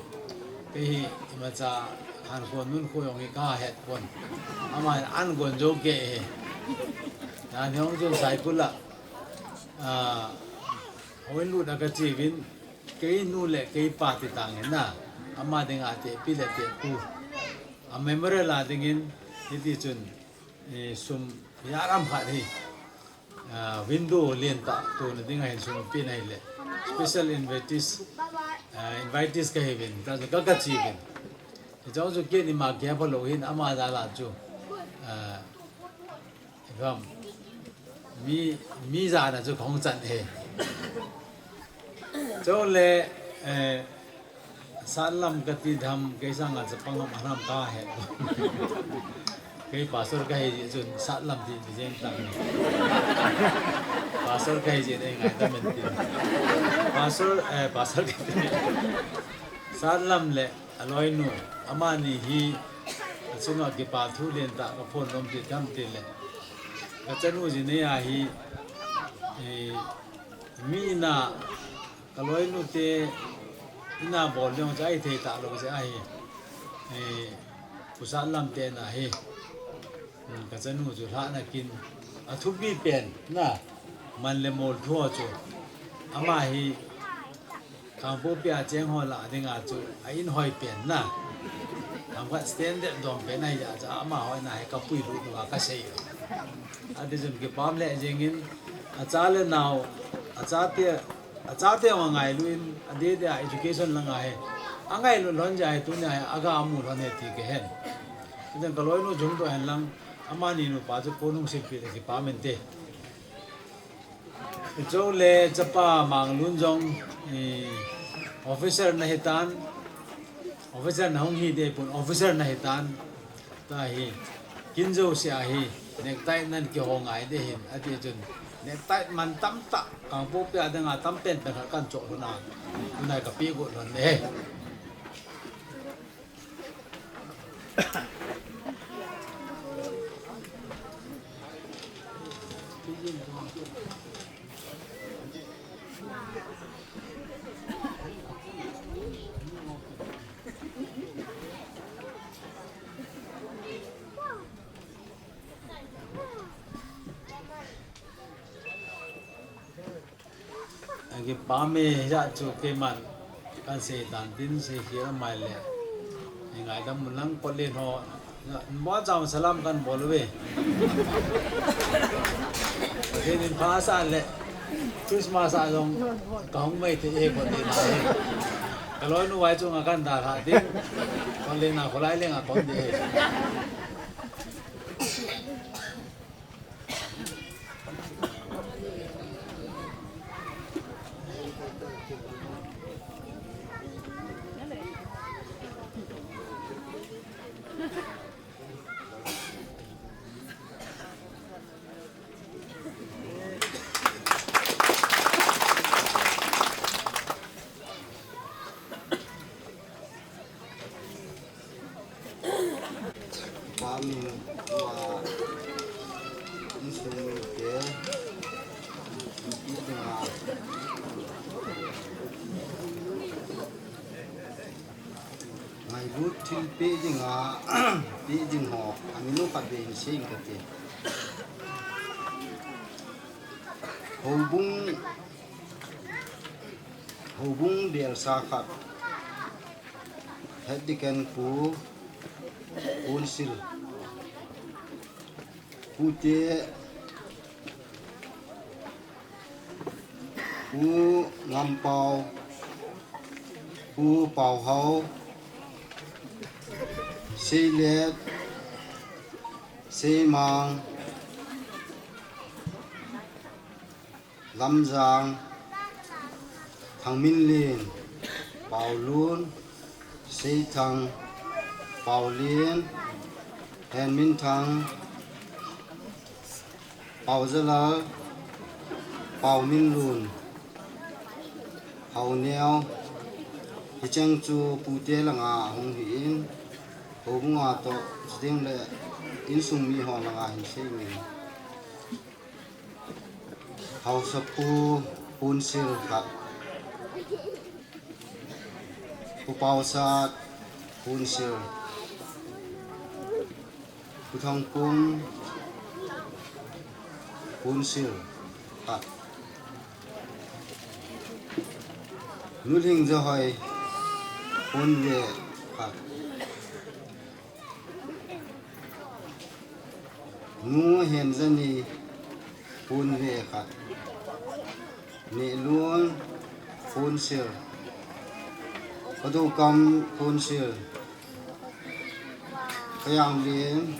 Kei hi, imacha, han kon nun khu jong hi kahet pon. Ama an gon jou kei hi. Jan hi hung chun Saikul a, ah, Houin lut a kache uvin, kei nu le kei pa ti tang in na, ama dinga tehpi le tehpu. A memorial a dingin, hiti chun, eh, sum jaram khat hi, ah, window lentah tona dinga hin sum pen ahile, special invitees, ah, invitees kahi uvin, ta chu ka, kache uvin. Hiche chu kei ni ma kia phalou hin ama jal a chu, ah, Ram. Mi, mi jana chu kahung chan e. Chule, eh, sat lam kati dam, kei sanga chapang ham anam kahe. Kei pastor kahi jeh chun sat lam ti, ti jeng tang. Pastor kahi jeh nei ngai ta men ti. Pastor, eh, pastor kati. Sat lam le Aloinu, amani hi, achunga kipa thu lentah kaphon nom ti tam tile. Kachanu ji nei a hi, eh, mi ina, kaloinu te, ina bol jong chu ahithei talou jeh ahi. Eh, Pu Satlam te na hi. Hmm, kachanu chu lhahna kin. Athupi pen, na, man le mol thu chu. Ama hi, Kangpokpi a cheng ho lah dinga chu a in hoi pen na. Themkhat standard dom pen ahi jeh a chu amaho in a hi ka puilut uva ka sei u. Ati chun kipah le jeng in a cha le nao, a chate, a chate jong a ngailu in a dede a education lang a hi. A ngailu lhon jeh a hi tuni a hi a ga mu lhon e ti kahen. Hichun ka loinu jum toh hen lang amani nupa chu pon hung silpeh le kipah mente. Hichu le chapa Manglun jong, eh, officer na hitan, officer na hung hi deh pon, officer na hitan, tua hi, kin jouse a hi, necktie nan kiho ngai deh hin, ati chun, necktie man tamtah, Kangpokpi a dinga tam penpen khat kan choh lhon a, tunai ka peh got lhon e. Kipah e, hijeh chun keiman kahin sei tan tin, sei khel mai le. Ngaidam un lang, Kotlen ho. Nabonchauvin salam kahin bol uve. Pathen in pha asah le Christmas a jong kahung mai thei e, Kotlen a hi. Kaloinu vai chunga kahin dalhah ding. Kotlen a kholai lenga kahung ding e. Pami, tua, insung mite, ipi dinga ngailut thilpeh dinga, peh ding ho, amin u khatvei hin sei inge kati. Houbung, houbung belsa khat, Head Deacon Pu Ponsil, Pute, Pu Ngampao, Pu Paohao, Seilet, Seimang, Lamjang, Thangminlen, Paolun, Seithang, Paolen, Henminthang, Paojalal, Paominlun, Haoneo, hicheng chu Pute langa ahung hin, houbunga toh, chuteng le insung mi ho langa hin sei inge. Haosapu Ponsil khat. Pu Paosat Ponsil. Pu Thangpung Ponsil khat. Nu Lhingjahoi Ponve khat. Nu Henjani Ponve khat. Nehlun Ponsil. Padokam Ponsil. Kayanglin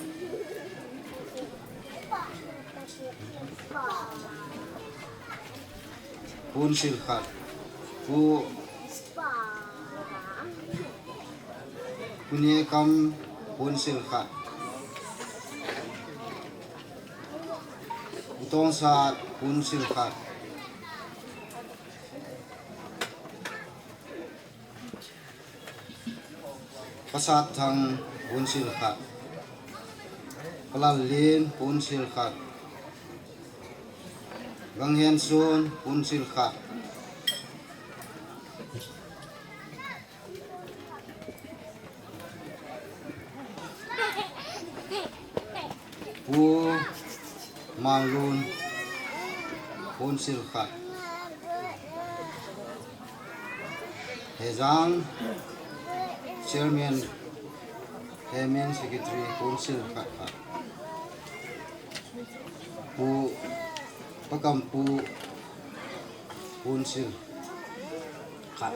Ponsil khat. Pu Pu Nekam Ponsil khat. Pu Tongsat Ponsil khat. Pasathang Ponsil khat. Palallin Ponsil khat. Ganghensun Ponsil khat. Pu Manglun Ponsil khat. Hejang Chairman, Hemin Secretary Ponsil khat khat. Pu Pakampu Ponsil khat.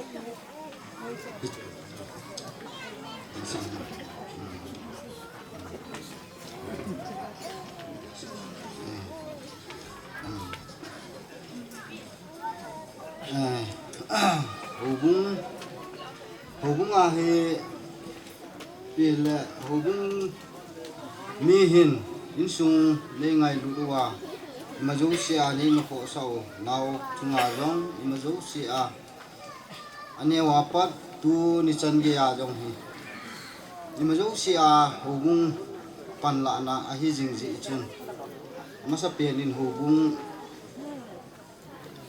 Eh, houbung, houbung ahi pile, houbung mihin insung nei ngailut uva, ima jousea nei nokhohsah u, nao chunga jong ima jousea, aneo apat tuni chan geiya jong hi ima jousea houbung panlahna ahi jing jeh chun, amasapen in houbung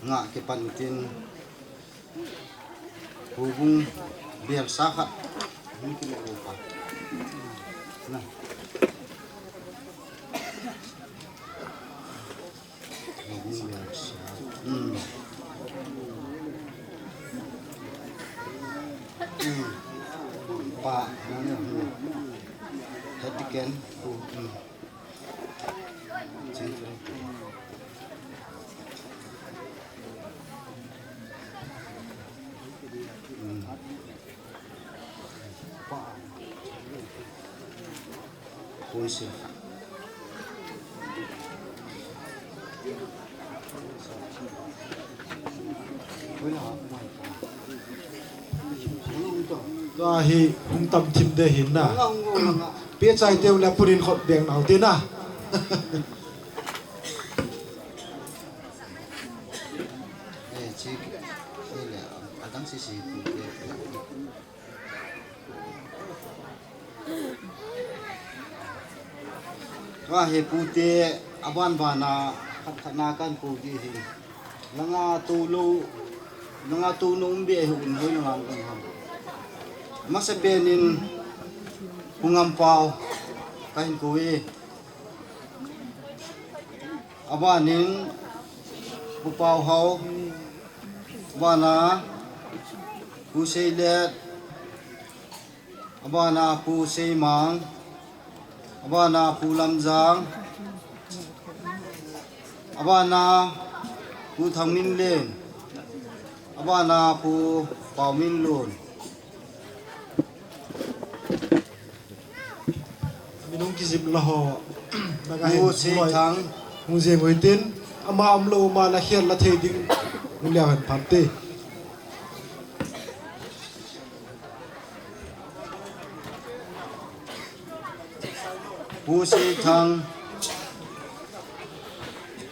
ngah kipan tin, houbung belsa khat hung kile upa. Na. Houbung belsa. Hmm. Pa, nang ya, hmm. Hetiken, pu, hmm. Ching, ching. Hmm. Pa. Pu si. Tua hi hung tam thim de hin na. Pe chai teu le punin khot beng nau te na. Eh, chi, chi le, adang si si. Tua hi pute aban bana khat khat na kan kou di hi. Langa tou lou, langa tou nom be hi un hoi langa kan ham. Masa penin Pu Ngampau kahin kou e. Abanin Pu Pauhao, abana Pu Seilet, abana Pu Seimang, abana Pu Lamjang, abana Pu Thangminlen, abana Pu Pauminlun. Minung kijim la ho. Naga hin Pu Seithang. Hung jeng hoi tin. Ama umlou, ama la khel la thei ding. Hung lia han phan te. Pu Seithang.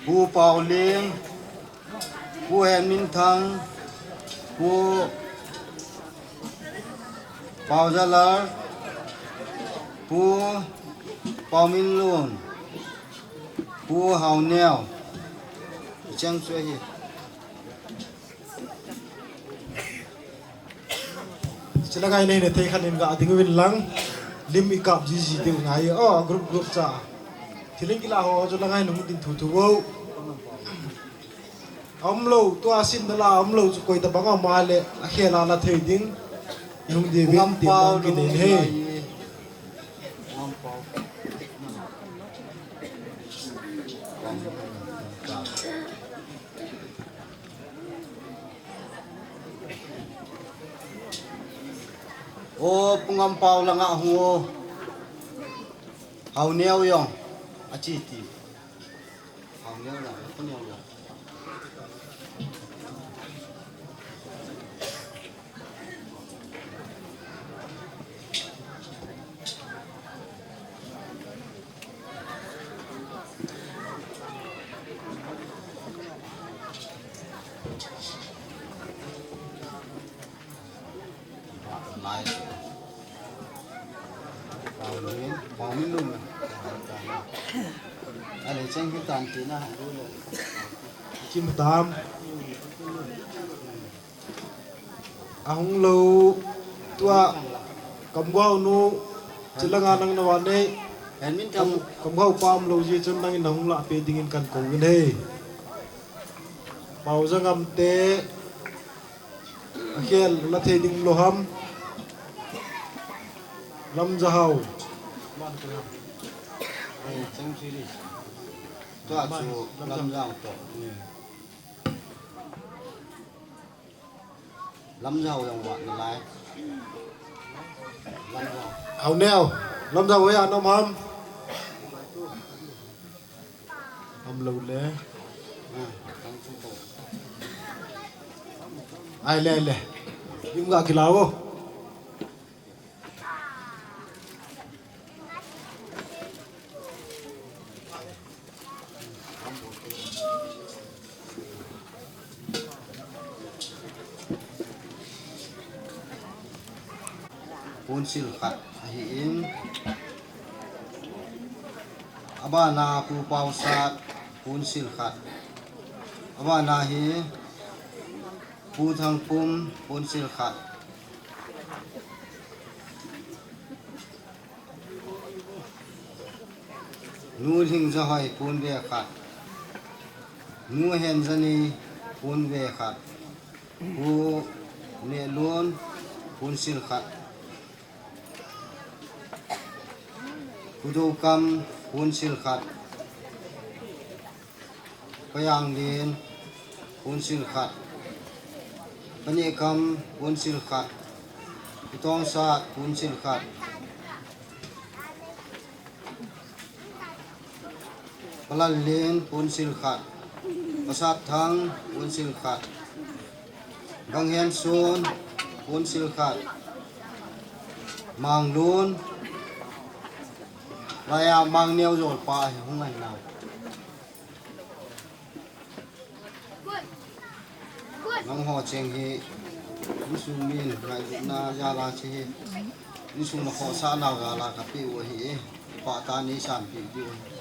Pu Pauleng. Pu Henminthang, Pu Paujalar, Pu Pauminlun, Pu Haoneo. Chang chu ahi. Chila ngai nei ne thei khan in ga ding win lang. Lim i kap ji ji ding ngai. Oh, group group cha. Thiling kila ho chu la ngai nung din thu thu wo. Umlou, tua sin da la umlou chu koi ta bang ama le, a khel a la thei ding. Hung di vin ti bang ki nei he. O, Pu Ngampau langa hung o. Haoneo jong. Achi ti. Haoneo jong. Haoneo jong. Kim tam. Ahung lou tua Kamgao nu, chilanga nang na wan nei. Kam, Kamgao pa umlou ji chun nangin nahung lah pe dingin kan kou vin hei. Paujangam te, a khel la thei ding lou ham. Lamjahao. Tua chu Lamjahao to. Lamjahao jong vat nalai. Lamjahao. Haoneo. Lamjahao hoi a na um ham. Umlou le. Ai le, ai le. Im ga kila o. Punsil khat ahin, abana Pu Pausat, punsil khat. Abana hi Pu Thangpum, punsil khat. Nu Lhingjahoi, pun ve khat. Nu Henjani, pun ve khat. Pu Nehlun, punsil khat. Pu Dokam, ponsil khat. Pa Janglen, ponsil khat. Pa Nehkam, ponsil khat. Pu Tongsat, ponsil khat. Pa Lallen, ponsil khat. Pa Satthang, ponsil khat. Ganghenson, ponsil khat. Manglun, laiya Mangneo jolpa hi hung ahi nau. Nangho cheng hi, insung min ngailutna jal a che hi, insung na khohsah nau jal a kapeh u ahi, pahtan neisanpeh diu ahi.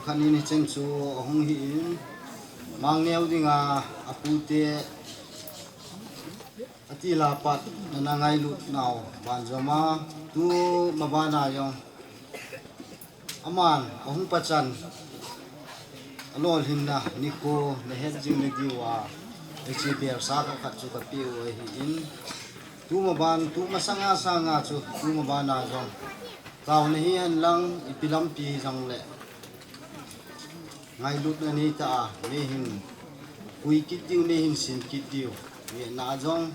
Khat in hicheng chu ahung hi in, Mangneo dinga apute atila pat nana ngailut nau banjom a, tu mabana jong aman ahung pachan alolhinna nikho nahet jing nadiu a, hiche belsa khat khat chu kapeh u ahi in, tu maban, tu masanga sanga chu, tu mabana jong taona hihen lang, ipi lampi hijongle ngailutna neitah a neihin pui kit diu, neihin sem kit diu, ngetna jong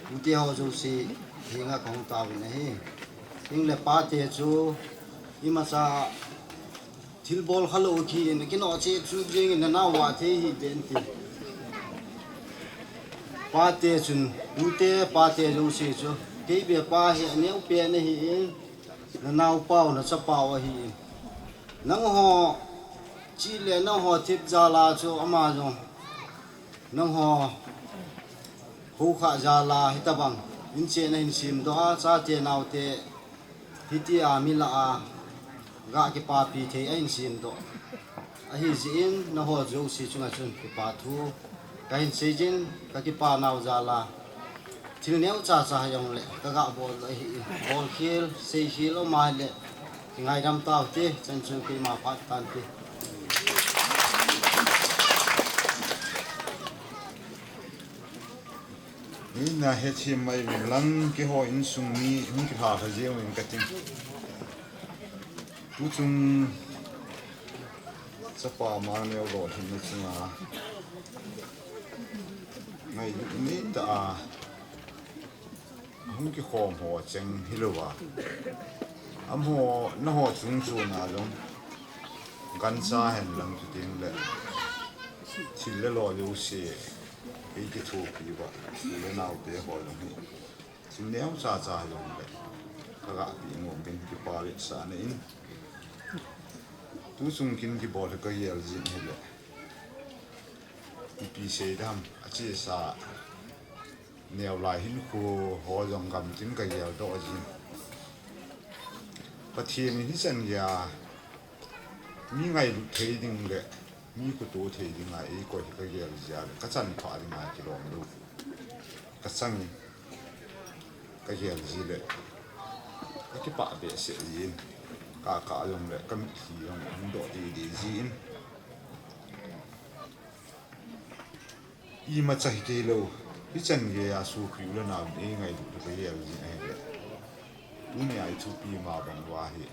pute ho jouse henga kahung taovin ahi. Hingle pate chu imacha thilbol khalou khin, kinoh cheh chu jengin nanao a thei hih beh in ti. Pate chun, pute pate jouse chu, kei beh pa hi aneo pen ahi in, nanaopau, nachapau ahi in. Nangho chih le nangho thip jal a chu ama jong, nangho houkhah jal a hitobang inchen ahin semdoh a, chate naote hitia mi lah a Ga kipapi thei a insem doh. Ahi jeh in nangho jouse chunga chun kipa thu kahin seijin, kakipa nau jal a thil neocha cha hijongle kaga bol doh ahi. Bolkhel, seikhel um a hile kingaidam taute, chan chu keima phat tante. Nina hethem mai uvin lang, keiho insung mi hung kilha lha jeng uvin kating. Tuchung chapa mangneo lolhinna chunga ngailut neitah a hung kikhom ho cheng hilouva, amaho, nangho chungchon a jong gancha hen lang, chutengle thil le lo jouse eikithopi uva, u le naote ho jong hi thil neocha cha hijongle kaga pe nom uvin, kipa vetsahna in. Tuchung kin kibol hi kagel jin ahile, ipi seidam, achesa neolai hinkho ho jong gamtin kageldoh jin. Pathen in hichan geiya mi ngailut thei ding le mi khoto thei dinga eikoi hi kagel jeh a le kachan phah dinga kilom lou kachangin, kagel jeh le kakipah behseh jin, kakah jongle kamitlhi jong ahung doh dede jin. Imacha hikeilou, hichan geiya sopi u le naote ngailut kagel jin ahile, tunia ithupi ma bang uva hi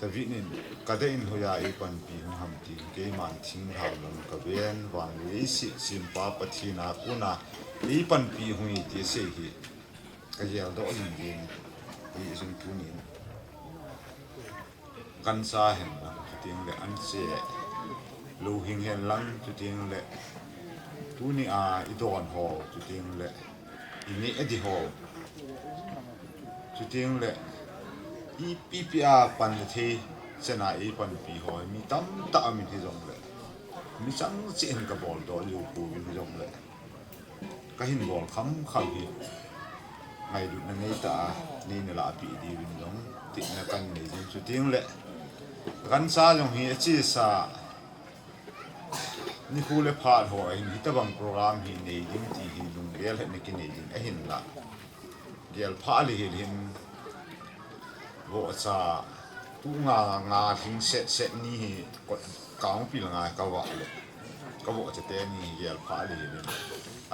David in, kadah in hoiya eipanpi hung ham tin, keiman thinglhang lang kaven, van le leiset sempa Pathen a kona eipanpi hung e ti asei hi kageldoh jing jin, hijeh chun tunin gancha hen lang, chutengle anche louhing hen lang, chutengle tunia idon ho, chutengle ineh ding ho, chutengle ipi ipi a pan le thei chana eipanpi ho, mi tamtah amin hijongle, mi chang cheh in kabol doh lou pouvin hijongle, kahin bol khamkham hi ngailutna neitah a neina lahpeh diuvin jong tina kahin nei jin, chutengle gancha jong hi achesa nikho le phat ho ahin, hitobang program hi nei ding ti hi lunggel hetna kinei ding ahinla, gelphah lihel hin vohcha tu nga, nga lhing set set ni hi kot, kangpil nga kavah le, kavohcha teni hi gelphah lihel hin,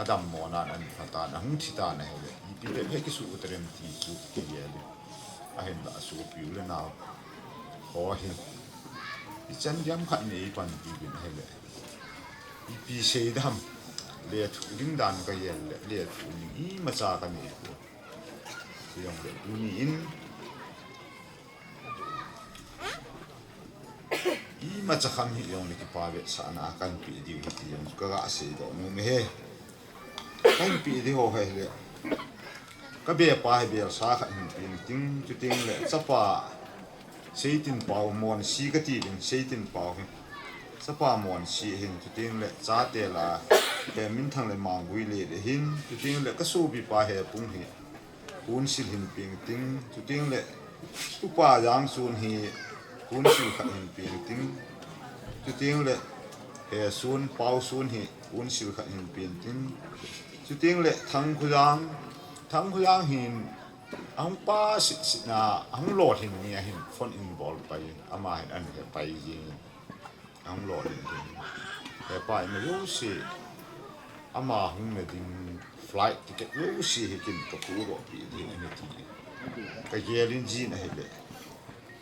adammo nan, ahin phatan, ahung thitan ahile ipi bep hi kisuh u tarem ti chu kigel in. Ahinla sopi u le nao ho hi ichan geiya khat in eipanpi uvin ahile, ipi seidam, lethuh ding dan kagel le lethuh ding imacha kaneipoi. Hijongle tunin imacha kham hijongle kipa vetsahna kahin peh diu ahi ti jong chu kaga seidoh nom e. Kahin peh ding ho ahile, kabepa hi belsa khat hin pe inting, chutengle chapa Seitinpao, Monsi katiuvin, Seitinpao hi chapa Monsi ahin, chutengle chate la he Minthang le Manggui le ahin, chutengle kasopipa Hepung hi hunsil hin pe inting, chutengle tupa Jangsun hi hunsil khat hin pe inting, chutengle Hesun, Paosun hi hunsil khat hin pe inting, chutengle Thangkhojang, Thangkhojang hin ahung pa sitsit na, ahung lolhin ni ahin, phone in bol pai, ama hin ahin hepai jin, ahung lolhin ding. Hepa, ima jouse, ama hungna ding flight ticket jouse hi kin kapudoh peh ding ahi ti kagel in jin ahile,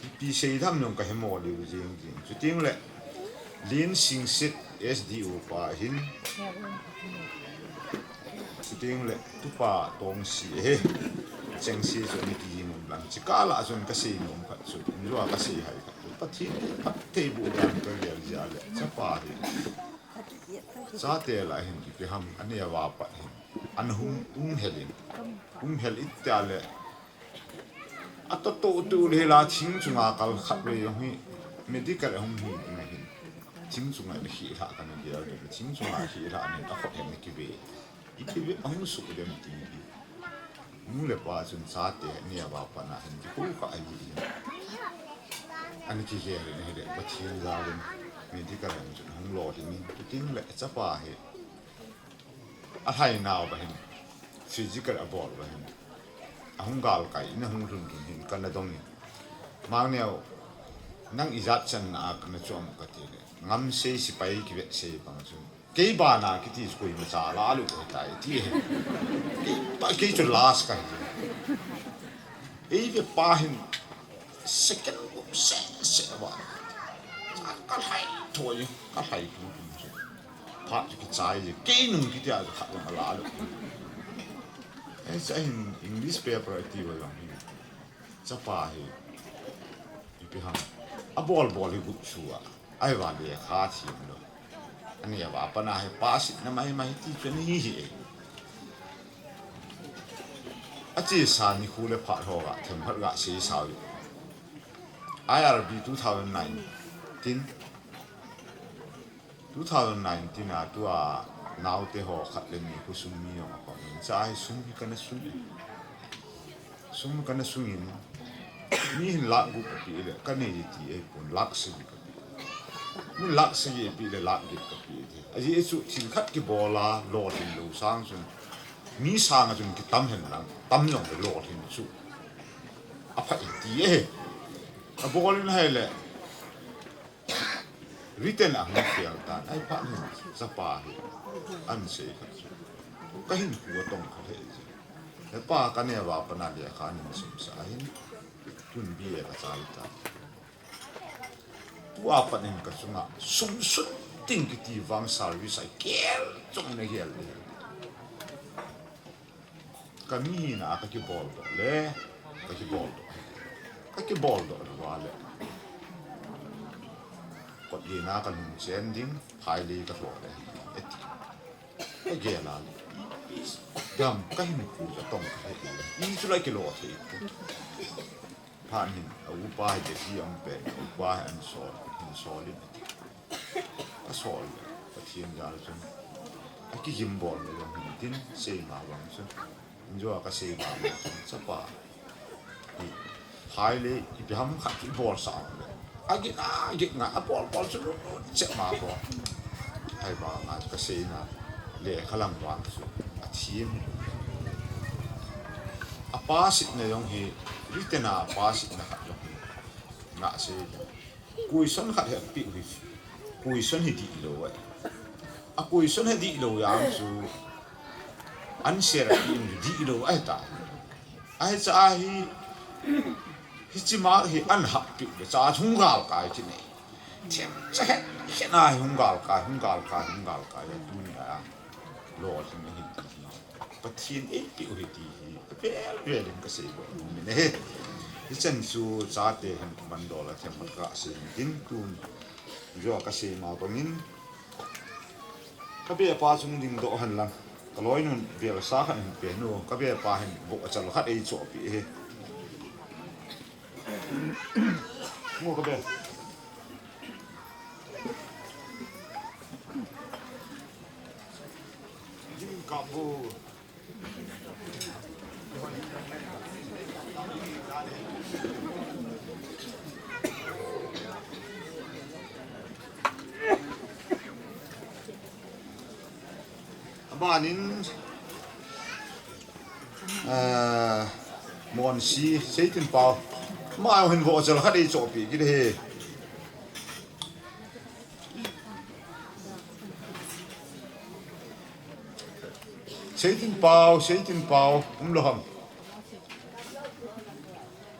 ipi seidam jong kahemo lheh jeng jin. Chutengle Linsingset S D O pa ahin, chutengle tupa Tongsi ahi, Chengse chu ana kijing um lang, chukah lah a chun kasei nom khat chu, injua kasei hai khat chu, Pathen in phattheiboh dan kagel jeh a le chapa hi chate lah a hin ipi ham, aneo a pat hin ana hung um hel in, um hel itia le atoh toh tu le hila thing chunga kal khatvei jong hi medical ahung hi ding ahin, thing chunga ana khih lhah kana gel ding, thing chunga khih lhah nin akhut hin ana kive, ipi bep ahung soh dem ti hi nu le pa chun chate neo a pat na hin kikhu kha ahi. Ana kigel in ahile, Pathen jal in medical a chun ahung lolhing in, chuting le chapa hi alhainau va hin, physical abol va hin, ahung galkai in ahung lhun lhun hin kana dong in, Mangneo, nang ijat channa a kana chu ham kati le, Ngamsei sepai kivetsah bang chun, kei bana kiti chu koima cha la lou ahitai ti ahi. Kei pa, kei chu last kahi. Eive pa hin second gup seh seh va, kalhai thoi, kalhai thoi chu. Phat chu kichai je, kei nung kiti a chu khat jong ala lou. Hiche hin English paper ati va jong hi, chapa hi ipi ham, abol bol hi gup chu a, ahivang lekha thiem lou. Ani ava pana hi pass na mai mai ti chu ani hi hi. Achesa nikho le phat ho ga themkhat ga seisau. I R B two thousand nineteen, two thousand nineteen a tua naote ho khat le ni khosung mi jong akhom in, cha hi sum hi kana sun e. Sum kana sung in, mi hin lakh gup ape le, kanei ti ahipon, lakh sagi kape. Mi lakh sagi ape le lakh get kape ti. Ajeh chu thil khat kibol a lolhing lou sang chun, mi sang a chun kitam hen lang, tam jong le lolhing chu apha e ti ahi. Abol in ahile, written a hung fail tan, ahiphat in chapa hi ana sei khat chu, kahinkho atong kha lheh e. Hepa, kanei ava pana lekha ana simsah ahin, tun B A kachai tan. Tua pat in kachunga sum sun ding kiti vang service a gel chom na gel e. Ka mihina a kakibol doh le, kakibol doh, kakibol doh lou a le, kot lina kalhung chen ding, phailei kalho le, eti. Kagel a le, dam, kahinkho katong kha lheh e. Ichu la kilo thei. Phat hin, a upa hi Delhi a um pen, a upa hi ana sol, hin sol in ati. Asol le, Pathen jal chun, akigim bol le jong hin tin, seima bang chun, injo a kasei ma bang chun, chapa hi, phailei, ipi ham khat chu ibol sah le, agin a, agin nga, abol bol chu lut lut cheh ma bou. Ahivang a kasei na, lekha lam vang chu, athiem. A pass na jong hi, written a pass na khat jong hi, na sei. Question khat hi apeh u hi, question hi dihlou ahi. A question hi dihlou jeng chu, answer apeh u dihlou ahitai. Ahi cha hi, hiche mark hi ana hahpeh le cha hung galkai kit e. Themcha het het a hi hung galkai, hung galkai, hung galkai, tuni a lolhing ahi ti hi. Pathen eipeh u ahi ti hi, avel vel in kasei bou nom in ahi. Hichan chu chate hin mandol a themkhat kasei in tin tun, jo kasei ma bang in, kabepa chung dingdoh hen lang, kaloinun belsa khat hin pe nu, kabepa hin vohchal khat eichohpeh e. Ngo kabe. Jing kabu. Abanin, eh, Monsi, Seitinpau. Ama jong hin vohchal khat eichohpeh kit e. Seitinpau, Seitinpau, umlou ham.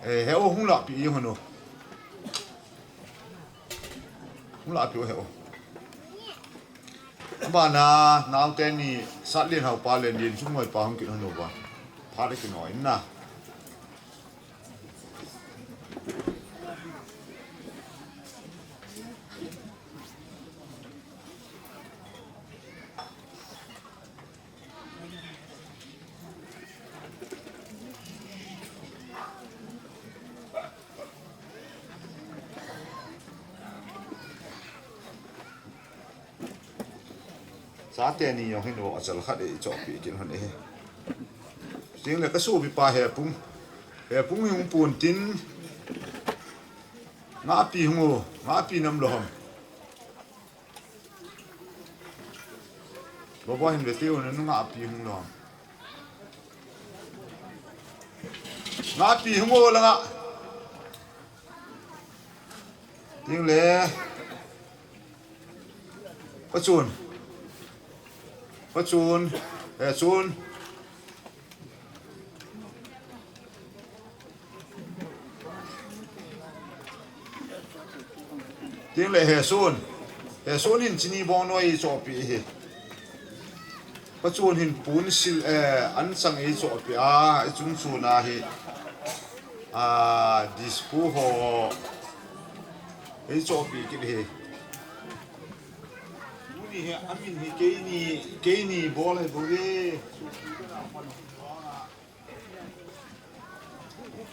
Eh, he o, hung lahpeh jeng un o. Hung lahpeh o, he o. Abana, naote ni, Satlienhao pa le Lienchungnoi pa hung kit un o ba. Phat le kinoi in na. Chate ni jong hin vohchal khat eichohpeh kit un e. Tin le kasopipa Hepung. Hepung hi hung pun tin. Ngahpi hung o, ngahpi nam lou ham. Bobo hin ve tiu, nanu ngahpi hung lou ham. Ngahpi hung o langa. Ting le. Pachun. Pachun. Eh, chun. Ting le Hesun. Hesun hin chini bong noi chopi hi. Pachun hin pun sil, eh, an chang ei chopi a, i chung chun a hi. A, disco ho. Ei chopi kit hi. Tuni hi, amin hi keini, keini bol hi bou e.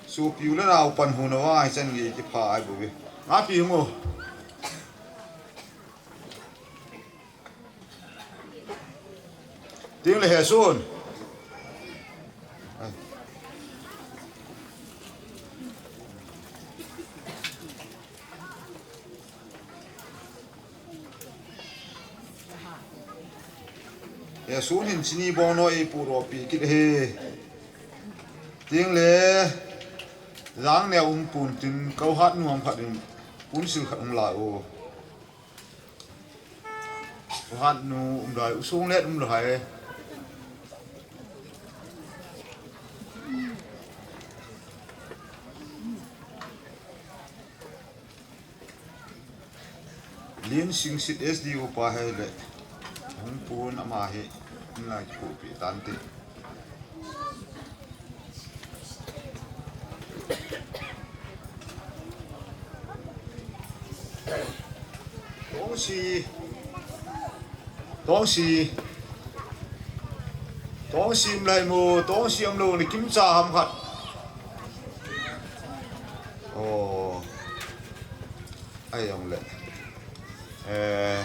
Sopi u le nao pan hung uva, hichan gei kipha ahi bouve. Ngahpi hung o. Ting le Hesun. Hesun hin chini bong noi eipu ropi kit e. Ting le, jang neo um pun tin, kau hat nu ham khat in, pun sil khat um lai o. Kau hat nu um lai, u sung let um lai. Lin Singsit S D O pa hi le. Hung pun ama hi. Inla kikhuhpi tante. Tongsi. Tongsi. Tongsi um lai mo, Tongsi um lou ni kimcha ham khat. Oh. Ai jong le. Eh,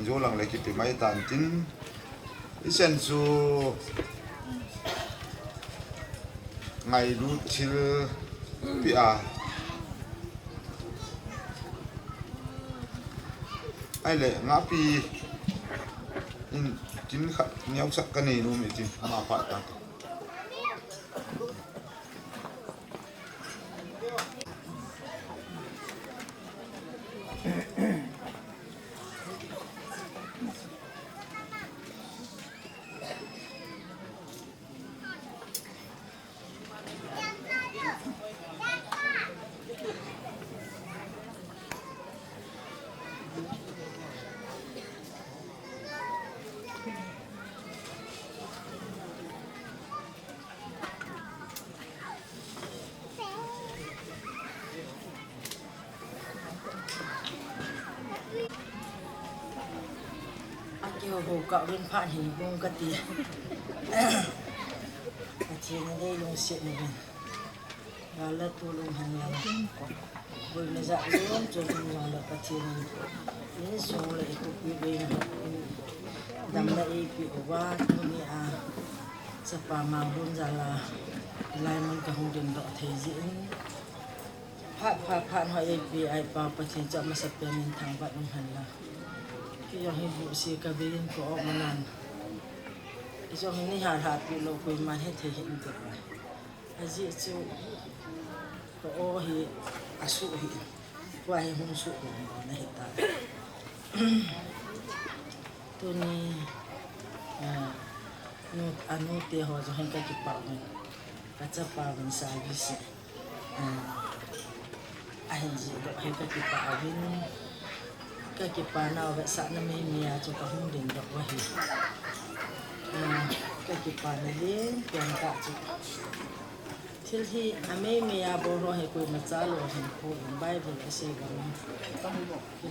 jo lang le kipe mai tan tin. Isen chu ngailut thil pi a. Ai le, ngahpi in kin khat neo sak ka nei nom e tin, ama phat ta. Akihou kah uvin phat hin bung kati. Pathen in lungset uvin. Gal le tol um hen lang. Boina jat lom chom um jong le Pathen in insung le ikhopi boina damna eipeh uva tuni a chapa Manglun jal a hilai mun kahung dingdoh thei jeh in. Phat, phat, phat ho eipeh a i Pa Pathen chu amasapen in thangvah in um hen lang. Kei jong hi buhse kavei in ka-o manan. Kei jong hi nei halhah peh lou koiman hethei hih in ti uva. Ajeh chu ka-o hi asuh hih in. Tua hi hung suh hih in na hita. Tuni, ah, nu, anu te ho jong hi kakipah uvin. Kachapa uvin service. Ah, ahin jihdoh hi kakipah uvin, kakipah nau vetsahna meimei a chu kahung dingdoh u ahi. Ah, kakipah na lenpen tah chu. Thil hi ameimei a bol ho hi koima cha lou hin pon Bible asei bang.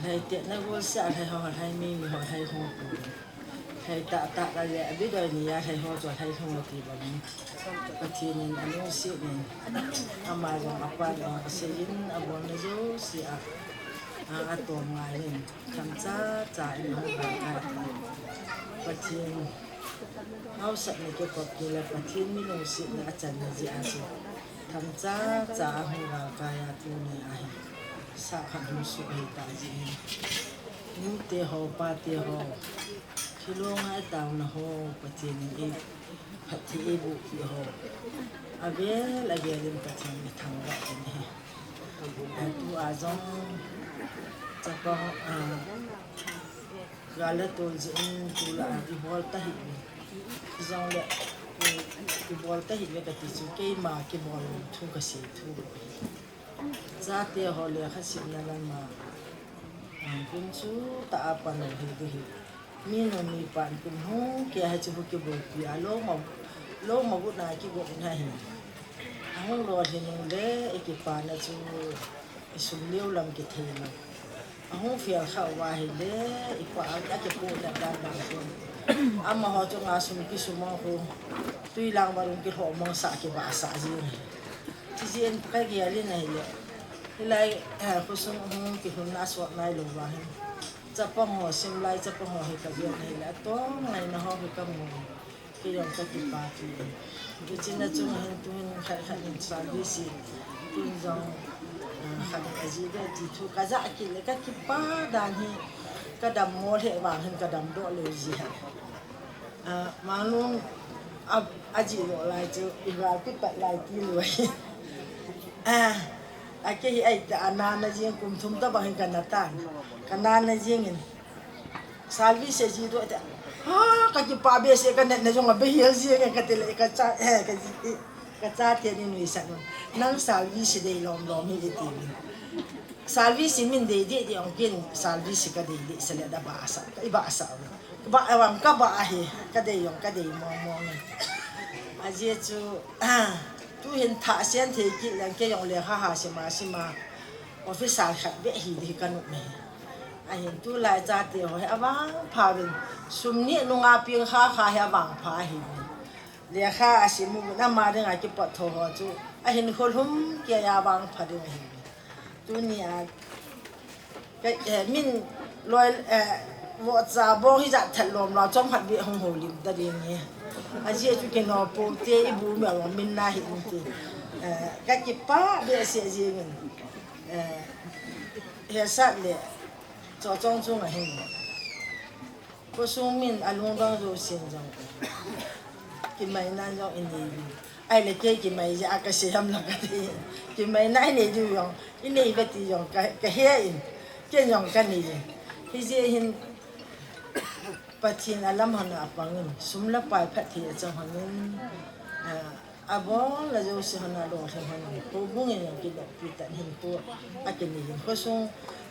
Lhai tetna golseh a lhai ho, lhai meimei ho, lhai hung pon. Lhai tahtah a le, abidoi ni a lhai ho chu alhai lhung u ti bang in. Pathen in alungset in, ama jong apan jong asei in, abolna jouse a, a, atom ngai in, themcha cha in ahung kai. Pathen haosatna kikop kit le Pathen mi lungsetna achanna jeh a chu, themcha cha ahung kai a tuni ahi. Sa khat hung suh ahi ta jeh hin. Nute ho, pate ho. Thilong a i tauna ho, Pathen in ei phatthei ei boh peh ho. Avel, avel in Pathen i thangvah in ahi. Tua jong, chapang, ah, gal a tol jeh in, tulai a i bol ta hih uve. Jongle, i, i bol ta hih uve kati chu, keima kibol thu kasei thu. Chate ho lekha simna lama, ah, kum chu ta a pan u hi di hi. Minu mipa in kum hung kei a hiche hu kibolpi a, lou ma, lou ma gu na kigo na hi. Ahung lolhin u le, i kipana chu, i sum leo lam kithei lou. Ahung fel kha uva ahile, i pa a, akipoh na dan dan chu. Amaho chunga sum kisum a khu, tui lang va lung kilhoh mong sah kivah sah jing. Chuti jeh in ka gel in ahile. Hilai, eh, khosung hung kilhun na sot nai lou va hin. Chapang ho, simlai chapang ho hi ka gel in ahile. Atong ngai na ho hi ka mu. Kei jong ka kipa chu. Hiche na chung hin tuhin khat khat in service. Tun jong, ah, khat in aji ve ti thu ka ja kit le ka kipa dan hi. Ka dammo le vang hin ka damdoh lou ji ha. Ah, Manglun a, aji lou lai chu, i gal kipat lai ti lou ahi. Ah, a kei hi ai ta, a nana jing kum thum tabang hin ka na tan. Ka nana jing in. Service aji doh ta. Ha, ka kipa behseh, ka natna jong abei hel jing in ka ti le, ka cha, eh, ka ji, ka chate in nuisat un. Nang service dei lom lom hi i ti min. Service min dei dei dei ong kin, service ka dei dei sele da ba sa, ka i ba sa. Ba, awang ka ba ahi, ka dei jong ka dei mong mong in. Ajeh chu, ah, tuhin thah sen thei kit leng kei jong lekha ha sima sima, officer khat beh hi di ka nop me. Ahin tulai chate ho hi avangpha uvin, sum ni nunga peng kha kha hi avangpha ahi. Lekha asim u ama dinga kipat tho ho chu, ahin kholhum kei a vangpha ding ahi. Tuni a, ka, eh, min loi, eh, vohcha bong hijat that lom la, chomkhat beh hung houlim ta ding e. Ajeh chu kei no po te i bu mi a min na hi in ti. Eh, ka kipa behseh jing in. Eh, hesat le, cho chong chung ahin. Khosung min alungdong jousen jong. Kimaina jong i nei u. Ahile kei kimai jeh a ka sei ham la ka ti. Kimaina i nei diu jong. I nei ve ti jong ka, ka he in. Ken jong ka nei in. Hijeh hin Pathen a lam hon a pang in. Sum le pai phatthei a chang hon in. Ah, abol la jouse hon a lolhing hon in. Houbung in jong kiloppi tan hin po. A kinei in. Khosung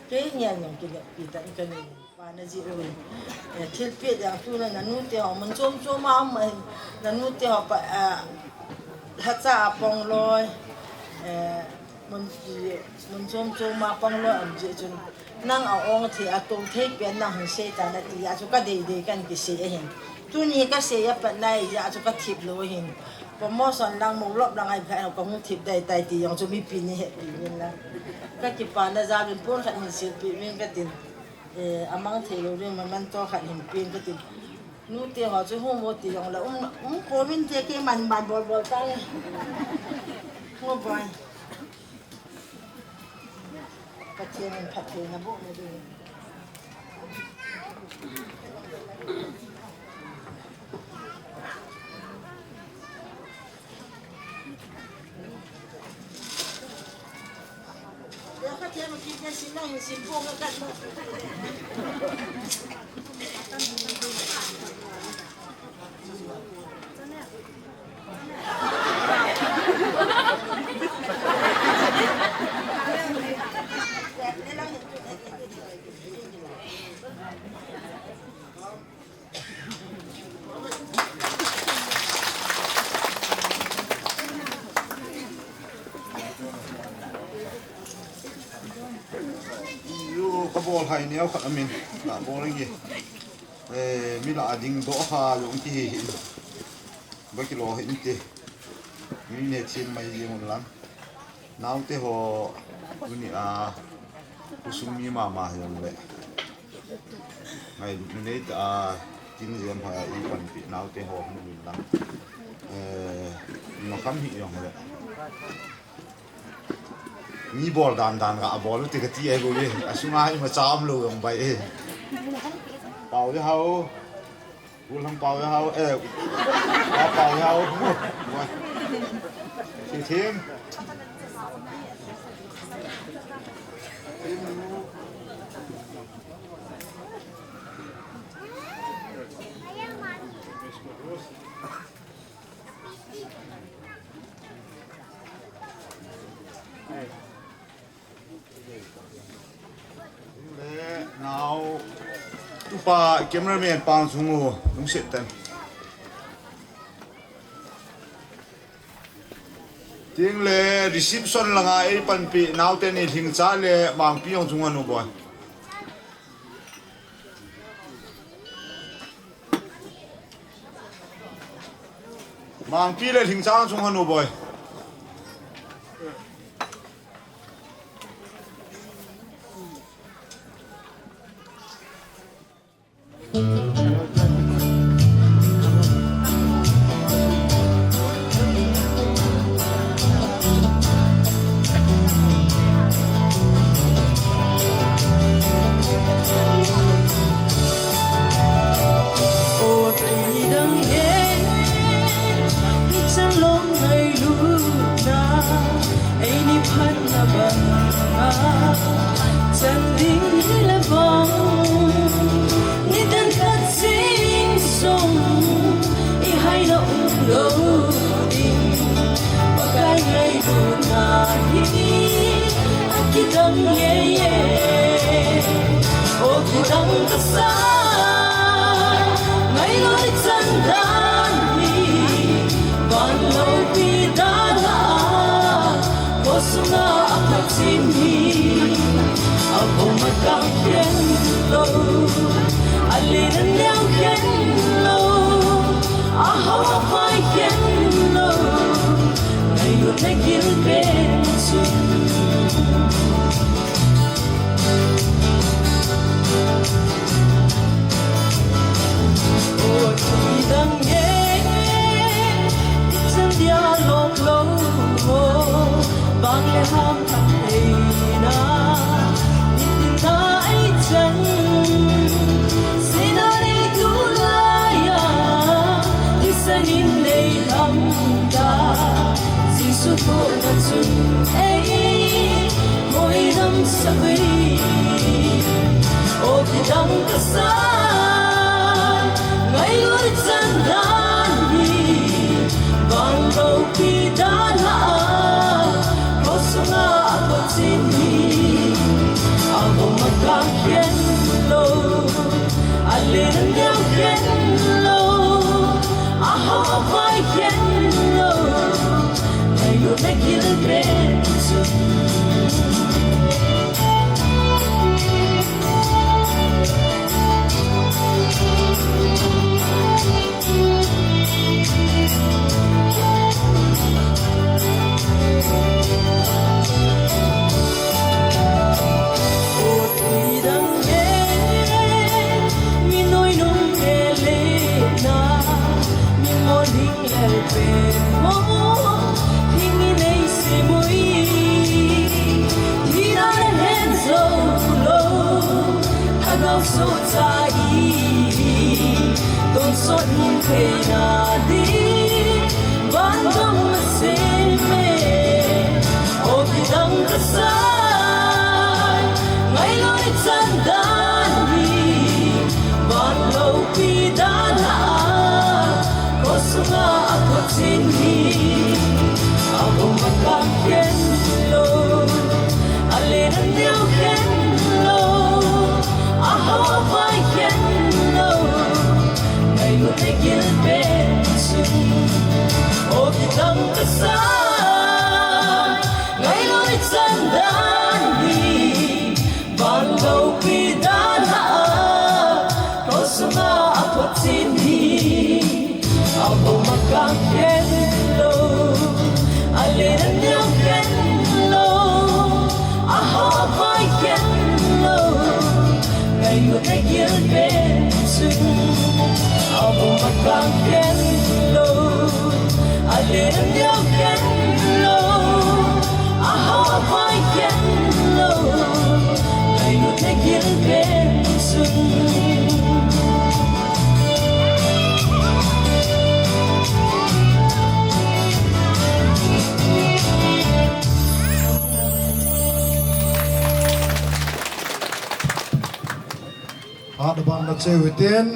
kei ngen jong kiloppi tan ka nei in. Pa na ji u. Eh, thilpeh ding tuna na nute ho mun chom chom a um ahin, na nute ho pa, ah, lhacha a pang loi, eh, mun, mun chom chom a pang loi um jeh chun, nang a ong thei a to thei pen nang hin sei ta na ti a chu ka dei dei kan kisei ahin. Tuni ka sei a pat na i a chu ka thip lou ahin. Promotion lang mo lop lang ai pha ka hung thip dai tai ti jong chu mipi ni hepi min la. Ka kipa na jal un pon khat min silpi min ka tin. Eh, amang thei lou ding, man man to khat hin peng ka tin. Nute ho chu hung mo ti jong la, um, um, ko min te kei man man bol bol ta nge. Ngo boi. Pathen in phatthei na boh na ding. Yo, ka bol hai neo khat amin. Ka bol nge. Eh, mi la ding doh ha jong kihi hin. Ba kilo hin te. Mi ne chin mai jing un lang. Naote ho, tuni a, khosung mi mama hi jong le. Ngailutna nei ta a, kin jem ha i panpi naote ho hung uvin lang. Eh, ima kham hi jong le. Mi bol dan dan ga bol u ti kati ai go ye. Asunga imacha umlou jong bai e. Pau ye hao. Gulhang pau ye hao. Eh. Pa pau ye hao. Bai. Thim. Le, nao, tupa cameraman pa chung u, lungset tah in. Tin le, reception langa eipanpi, naote ni Lhingcha le Mangpi jong chung u hon u boi. Mangpi le Lhingcha chung u hon u boi. O kidang e, ichan long ngailutna, eini phatna banga, chan ding hile vang, nidan khat sing sung, ihaina umlou ding. Pakai ngailutna hi akidang ngei e. O kidang kasah, ngailut ichan dan hi, van loupi dan a, khosunga aphatchin hi, avom akang khen lou, alen aneo khen lou. Ahao aphai khen lou, ngailutna gilpen chun. O kidang e, ichan dia lom lou, bang le ham thei na, nitin na ichan. Sina nei tulai a, thisan in nei lam ta, Jesu kona chun ei, moi lam sa ui. O kidang kasah, ngailut ichan dan hi, van loupi dan a, khosunga aphatchin hi, avom akang khen lou, alen aneo khen lou, ahao aphai khen lou, ngailutna gilpen chun. Lhingin ei simui, thina le hen jou lou, lhagao sohcha i, tonsot mun theina ding, van dong asem e, o kidang kasah, ngailut ichan dan hi, van loupi dan a, khosunga aphatchin hi, avom akang khen lou, alen aneo khen lou, ahao aphai khen lou, ngailutna gilpen chun. O kidang kasah, ngailut ichan dan hi, van loupi dan a, khosunga aphatchin hi, avom akang khen lou, alen aneo khen lou, ahao aphai khen lou, ngailutna gilpen chun, avom akang khen lou, alen aneo khen lou, ahao aphai khen Hat ban na cheu hitin,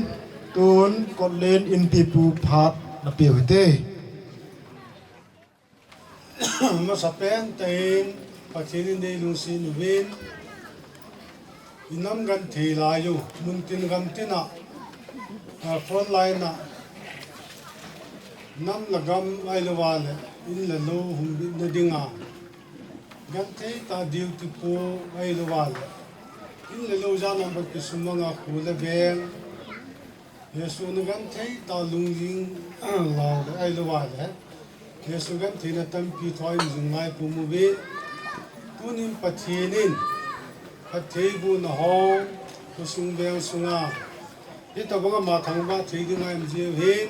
tun kotlen inpipu phat na peu hite. Masapen tein Pathen in nei lungset uvin, inam genthei lai u, muntin gamtin a, a front line a, nam le gam ahilou vale, in le lou humbitna dinga, genthei tah duty po ahilou vale, in le lou jana bou kisumanga kho le veng, Jesu na genthei tah lungling lau le ahilou vale, Jesu gentheina tampi thoi in jing lai pum uve. Tunin Pathen in phattheibohna hou, khosung veng sunga, hitobang ama thangvah thei dinga um jiu hin,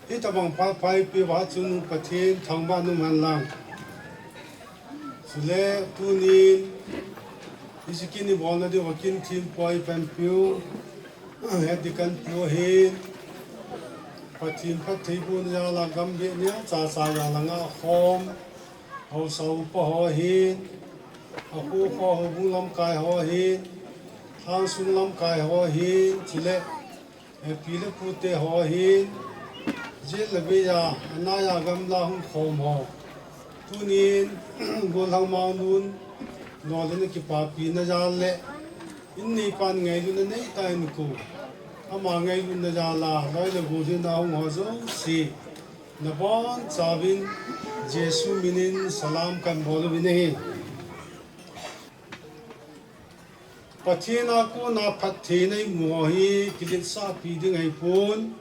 hitobang phat pha eipeuva chun Pathen thangvah in um hen lang. Chule tunin, hiche kin ibolna diuva kin thempui panpiu, head deacon pu ahin, Pathen phattheibohna jal a gam beh neocha cha jal a ngah khom, haosa upa ho ahin, akho kho houbung lamkai ho ahin, lhangsung lamkai ho ahin, chule, eh, pi le pute ho ahin, jil le veiya, anaiya gamla hung khom ho. Tunin, gollhang Maolun, lolhinna kipapina jal le, in neipan ngailutna neitah in ko. Ama ngailutna jal a, loi le gol hina hung ho jouse, nabonchauvin, Jesu minin salam kahin bol uvin ahi. Pathen a kona phattheina imu ho hi kiletsahpi ding ahipon,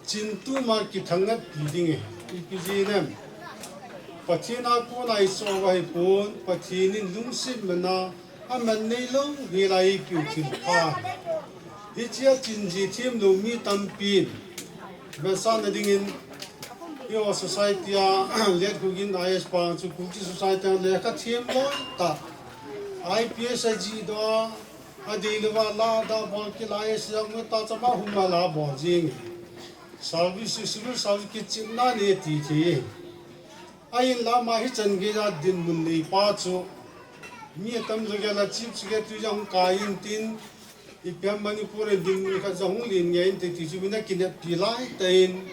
chintum a kithangvahpi ding ahi. Ipi jeh inem? Pathen a kona ichoh uva ahipon, Pathen in lungset mana, aman neilou hela ikiu thilpha. Hichea chin ji themlou mi tampin, vetsahna dingin, eiho society a, Letkugin I A S pang chu Kuki society a lekha themlou tah, I P S a jihdoh a, adeilouva la da bol kila I A S jong mu ta chama huma la bol jing. Service, civil service kichepna nei ti thei. Ahinla ama hichan geija dinmun neipa chu, mi atamjo gel a Chief Secretary jong kai intin, ipi ham Manipur a dinmun khat jong hung len nge inte ti chu min akineppi laitah in,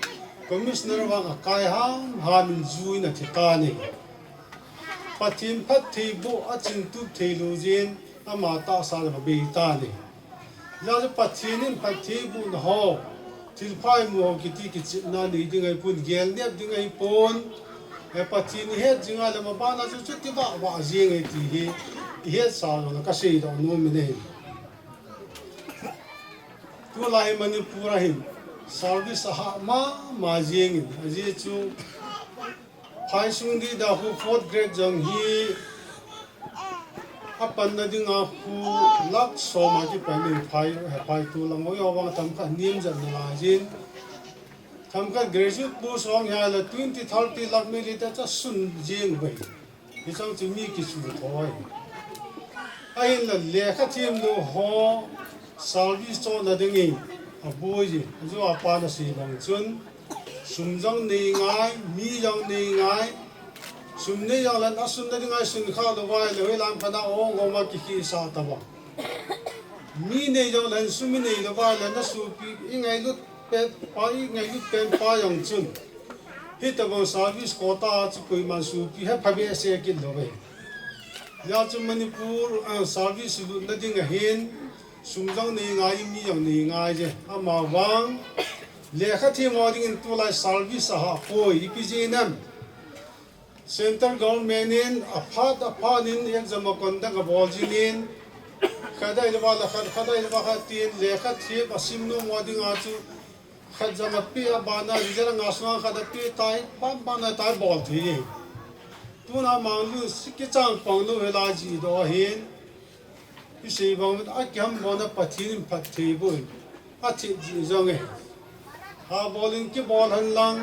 Commissioner vang akai hamham in ju in athi tan ahi. Pathen phattheiboh achintup theilou jeh in, ama tahsa le abei tan ahi. Hijeh chun Pathen in phattheibohna ho, thilpha imu ho kiti kichepna nei ding ahipon, gelnep ding ahipon. Eh, Pathen ihet jing a le mabana chu chuti vahvah jeng ahi ti hi, ihetsa jongle kaseidoh nom in ahi. Tulai Manipur a hin service ahah mama jeng in, ajeh chu phaisung dida khu fourth grade jong hi apanna dinga khu lakh som a kipan in phai, phai tu lang oi, avang themkhat nem jat nalai jin. Themkhat graduate post hong hi a le twenty, thirty lakh mil liter chu asun jeng uve. Hicheng chu mi kichu thoi. Ahinla lekha themlou ho service chohna dingin aboi ji. Ajo apan asei bang chun, sum jong nei ngai, mi jong nei ngai. Sum nei jongle asunna dinga sun kha lou vai le, hoilam khat a ong ong a kikhehsah tauva. Mi nei jongle sum inei lou vai le, nasopi ingailut pen pa, ingailut pen pa jong chun, hitobang service quota chu koiman sopi hepha behseh kit lou ve. Hijeh chun Manipur, ah, service lutna ding ahin, sum jong nei ngai, mi jong nei ngai je. Amavang, lekha them ho dingin tulai service ahah poi, ipi jeh inem? Central government in aphat aphat in exam a conduct abol jingin, khat ahilou va le khat, khat ahilou va khat tin, lekha them asim nom ho dinga chu, khat jong apeh a bana result a nga sunga khat apeh tai, ban ban a tai bol thei. Tuna Manglu si kichang pang lou hela jihdoh ahin, isei bang a kiham bol na Pathen in phatthei boh in, athet jeh jong e. Ha bol in kibol hen lang,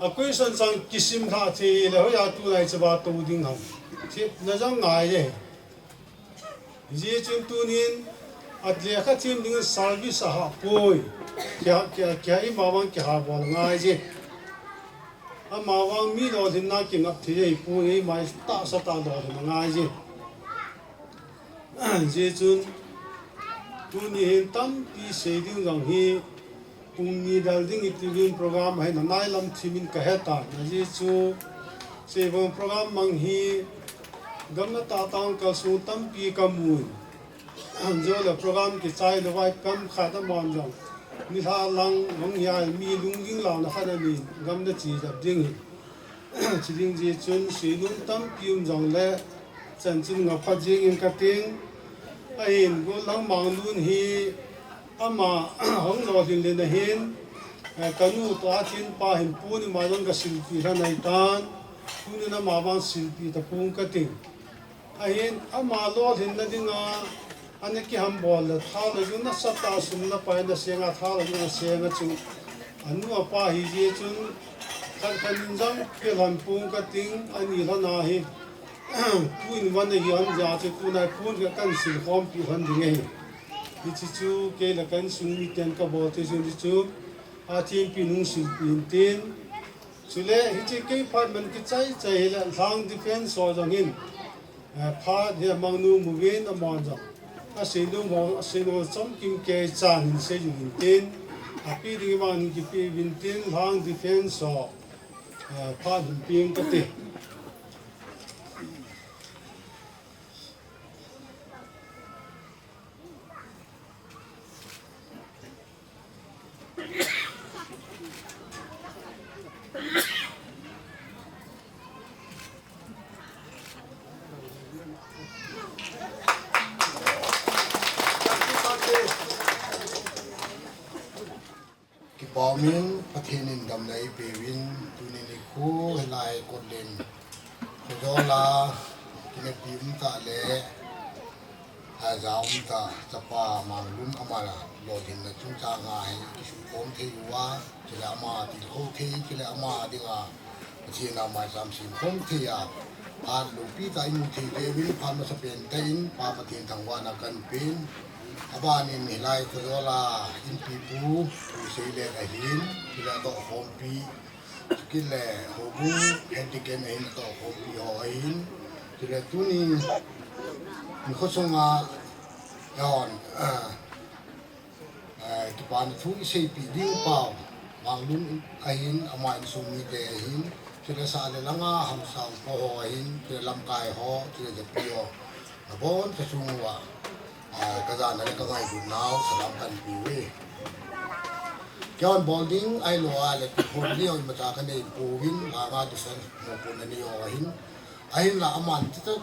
a question chang kisim lhah thei le hoiya tulai chaba tou ding ham. Thetna jong ngai e. Hijeh chun tunin, alekha thiem dingin service ahah poi. Kia, kia, kia ima vang kiha bol ngai je. Ama vang mi lolhinna kingap thei ahipoi, eima tahsa tah lolhin angai je. Hijeh chun, tuni hin tampi sei ding jong hi, pung ni dal ding iti ding program ahin anailam thimin kahetan. Ajeh chu, seibang program mang hi, gamna tahtah kalsong tampi kamun. Anjo le program kichai lou vai kam khat amon jong. Nilhah lang, mang hiya mi lungging launa khat anin, gamna chidap ding hi. Chiding jeh chun, seinom tampi um jongle, chan chun ngapkha jingin kating. Ahin, Golhang Manglun hi, ama, hung lolhin le nahin, eh, kanu toh Pathen pa hin puni ma jong kasilpi lhan ahitan, tunin ama vang silpi tapong kating. Ahin, ama lolhinna dinga, ana kihambol le, thalou jong nasatah a sum le pai nasenga, thalou jong nasenga chu, anu apa hijeh chun, khat khat in jong pelhan pong kating, ani lhon ahi. Tuin van ahi hon jeh chu, tunai pon kakan silkhompi lhon ding ahi. Hiche chu, kei le ka insung miten kabol thei jong chu, Pathen pen hung silpi intin. Chule, hiche kei phat man kichai chai hile, Lhang Defence ho jong hin, eh, phat hi amang nom uvin amon jong. Aseinom ho, aseinom ho chomkim kei chan hin sei jing intin. Ape ding vang hin kipe uvin tin, Lhang Defence ho, eh, phat hin peng kate. Kipah umin, Pathen in damna eipeuvin, tuni nikho hilai Kotlen khojola, kinepi umtah le, aja umtah, chapa Manglun ama lolhinna chungchanga hi kisukhom thei uva, chule ama tilkhou thei, chule ama dinga Pathen a maicham semkhom thei a, phat loupi tah imu thei diuvin, phat masapen tah in Pa Pathen thangvahna kapen. Abanin hilai khojola inpipu, Pu Seilet ahin, chule atohkhompi, chukit le houbung head deacon ahin, atohkhompi ho ahin, chule tuni nikho sunga, eihon, eh, Eh, kipana thu iseipeh diu pa, Manglun ahin, ama insung mite ahin, chule sah le langa haosa upa ho ahin, chule lamkai ho, chule japi ho, nabonchau chung uva, eh, kajana le kangailutnau salam kahin pe uve. Keiyin bol ding ahilou a le, kihol ding imacha kanei pouvin, Lhanga Defence mopohna nei ho ahin, ahinla aman tita,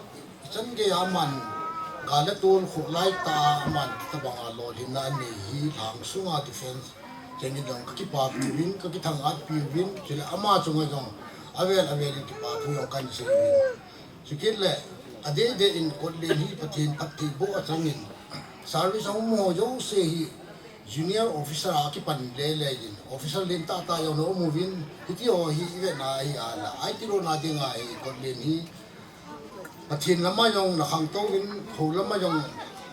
ichan geiya aman, gal le tol khoh laitah a aman tita banga lolhinna anei hi, Lhang sunga defence chengin jong kakipapi uvin, kakithangatpi uvin, chule ama chunga jong avel avel in kipa thu jong kahin sei uvin. Chukit le, adeidei in Kotlen hi Pathen phattheiboh achangin, service a um ho jouse hi, junior officer a kipan lele in, officer lentah tah jong ana um uvin, hiti ho hi ivetna ahi a le, itilona dinga hi Kotlen hi, Pathen lama jong nakhangtou uvin, hou lama jong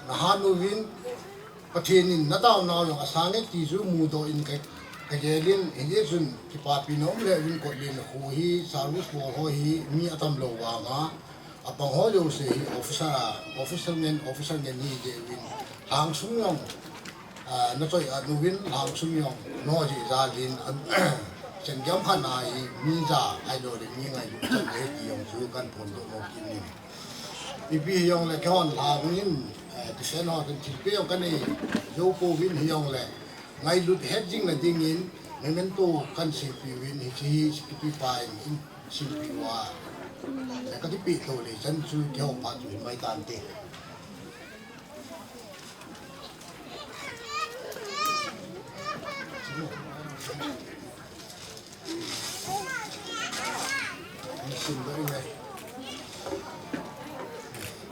nahat uvin, Pathen in nataonau jong asang e ti chu mudoh in ka, kagelin, hijeh chun kipapina um lheh uvin Kotlen kho hi, service bol ho hi, mi atam lou vanga, apang ho jouse hi officer a, officer ngen, officer ngen hijeh uvin, Lhang sung jong, ah, nachoi-at uvin, Lhang sung jong naho jeh jalin, ah, chenggiam khat na hi mi ja ahilou le mi ngailut chan ahi ti jong chu kahin phondoh nom kit in. Ipi hijongle keihon Lhang in, eh, defence ho toh thilpeh jong kanei jou pouvin hijongle, ngailut het jing na dingin memento kahin silpeh uvin, hiche hi security pa in, in silpeh uva, le kakipeh lou le chan chu keiho phat chu himai tante.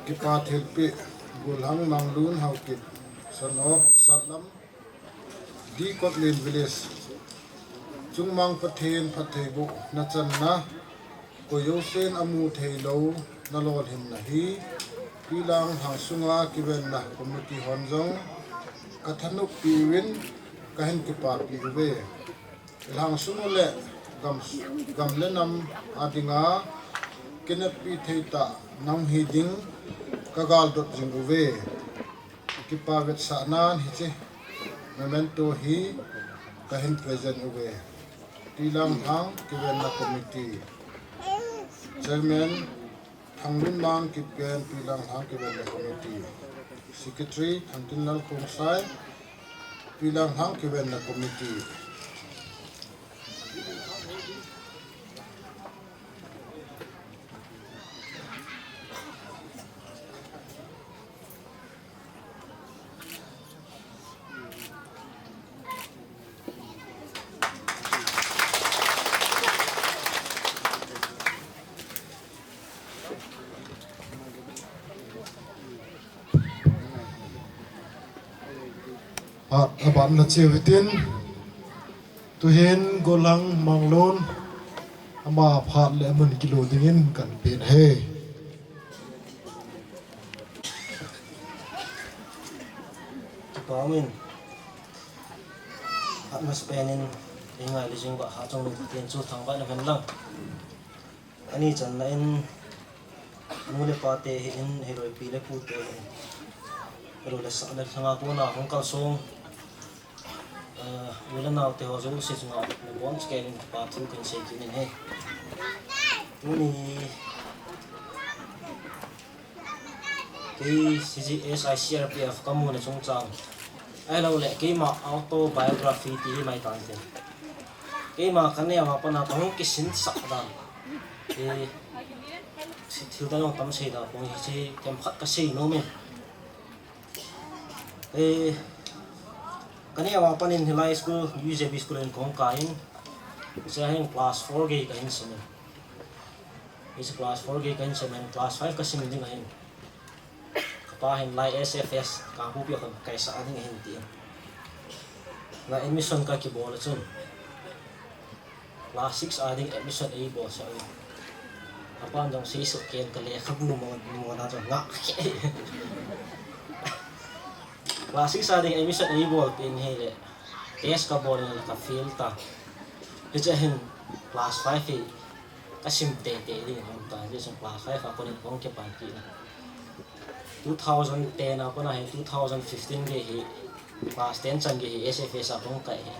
Kipa thilpeh, Golhang Manglun Haokip, son of Satlam, D Kotlen Village. Chungmang Pathen phattheibohna channa, koi jousen amu theilou nalolhinna hi, Pilang Lhangsunga kivenna committee hon jong kathanoppi uvin kahin kipapi uve. Lhangsunga le gam, gam le nam adinga kineppi thei tah nahung hi ding kagaldot jing uve. Kipa vetsahnan hiche memento hi kahin present uve. Pilang Lhang kivenna committee. Chairman Thanglunmang Kipgen, Pilang Lhang kivenna committee. Secretary Thangtinlal Khongsai, Pilang Lhang kivenna committee. Phat aban na cheu hitin, tuhin Golang Manglun ama phat le amun kilo dingin kahin pen ahi. Kipa umin, phat masapen in, ei ngai le jing uva hachung nin Pathen chu thangvahna hen lang. Ani channa in, nu le pa te hi in, hilou le pi le pu te hi in, hilou le sah le lhanga kona hung kalsong, eh, u le nao te ho jouse chunga nabonchauva in kipa thu kahin sei kit in ahi. Tuni kei C G S I C R P F kamuna chungchang, ahilou le keima autobiography ti hi mai tante. Keima kaneo a pat a kahung kisinsah dan, eh, thil dang jong tam sei da pon, hiche themkhat kasei nom e. Eh, kaneo a pat in hilai school, U J B school in kahung kai in, hiche hin class four gei kahin sim in. Hiche class four gei kahin sim in, class five kasim ding ahin. Kapa hin lai S F S, Kangpokpi a kakaisah ding ahin tin. Lai admission kakibol a chun, class six a ding admission eibolsah uvin. Apan jong seisoh kei in, kalekhabu mo, mo na jong ngah kei. Class six a ding admission eibolpeh in ahile, test kabol in la kafail ta. Hiche hin class five hi kasim teitei ding aum tan, hiche chun class five a konin kahung kipan kit in. Two thousand ten a pat a hi, two thousand fifteen gei hi, class ten chan gei hi S F S a kahung kai hi.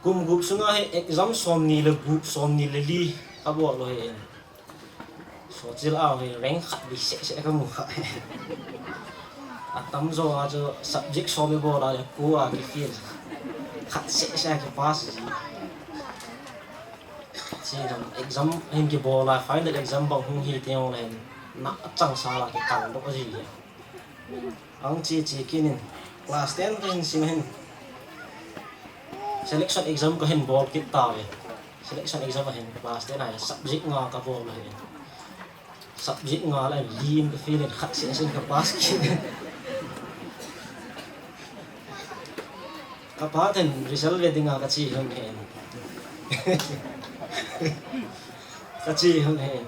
Kum gup sunga hi exam somni le gup, somni le li kabol u ahi. Sochil a hi rank khat ding seh seh kamu kha. Atamjo a chu subject som ibol a le ko a kifail. Khat seh seh a kipass ji. Hiche jong exam hin kibol a, final exam bang hung hi teng le hin, na chang sa la kikal doh ji. Ahung che che kit in, class ten kahin sim hin, selection exam kahin bol kit tauve. Selection exam a hin class ten a hin subject nga kabol u ahi. Subject nga le li in kafail in, khat seh seh in kapass kit. Kapa ten result ve dinga kache hung hen. Kache hung hen.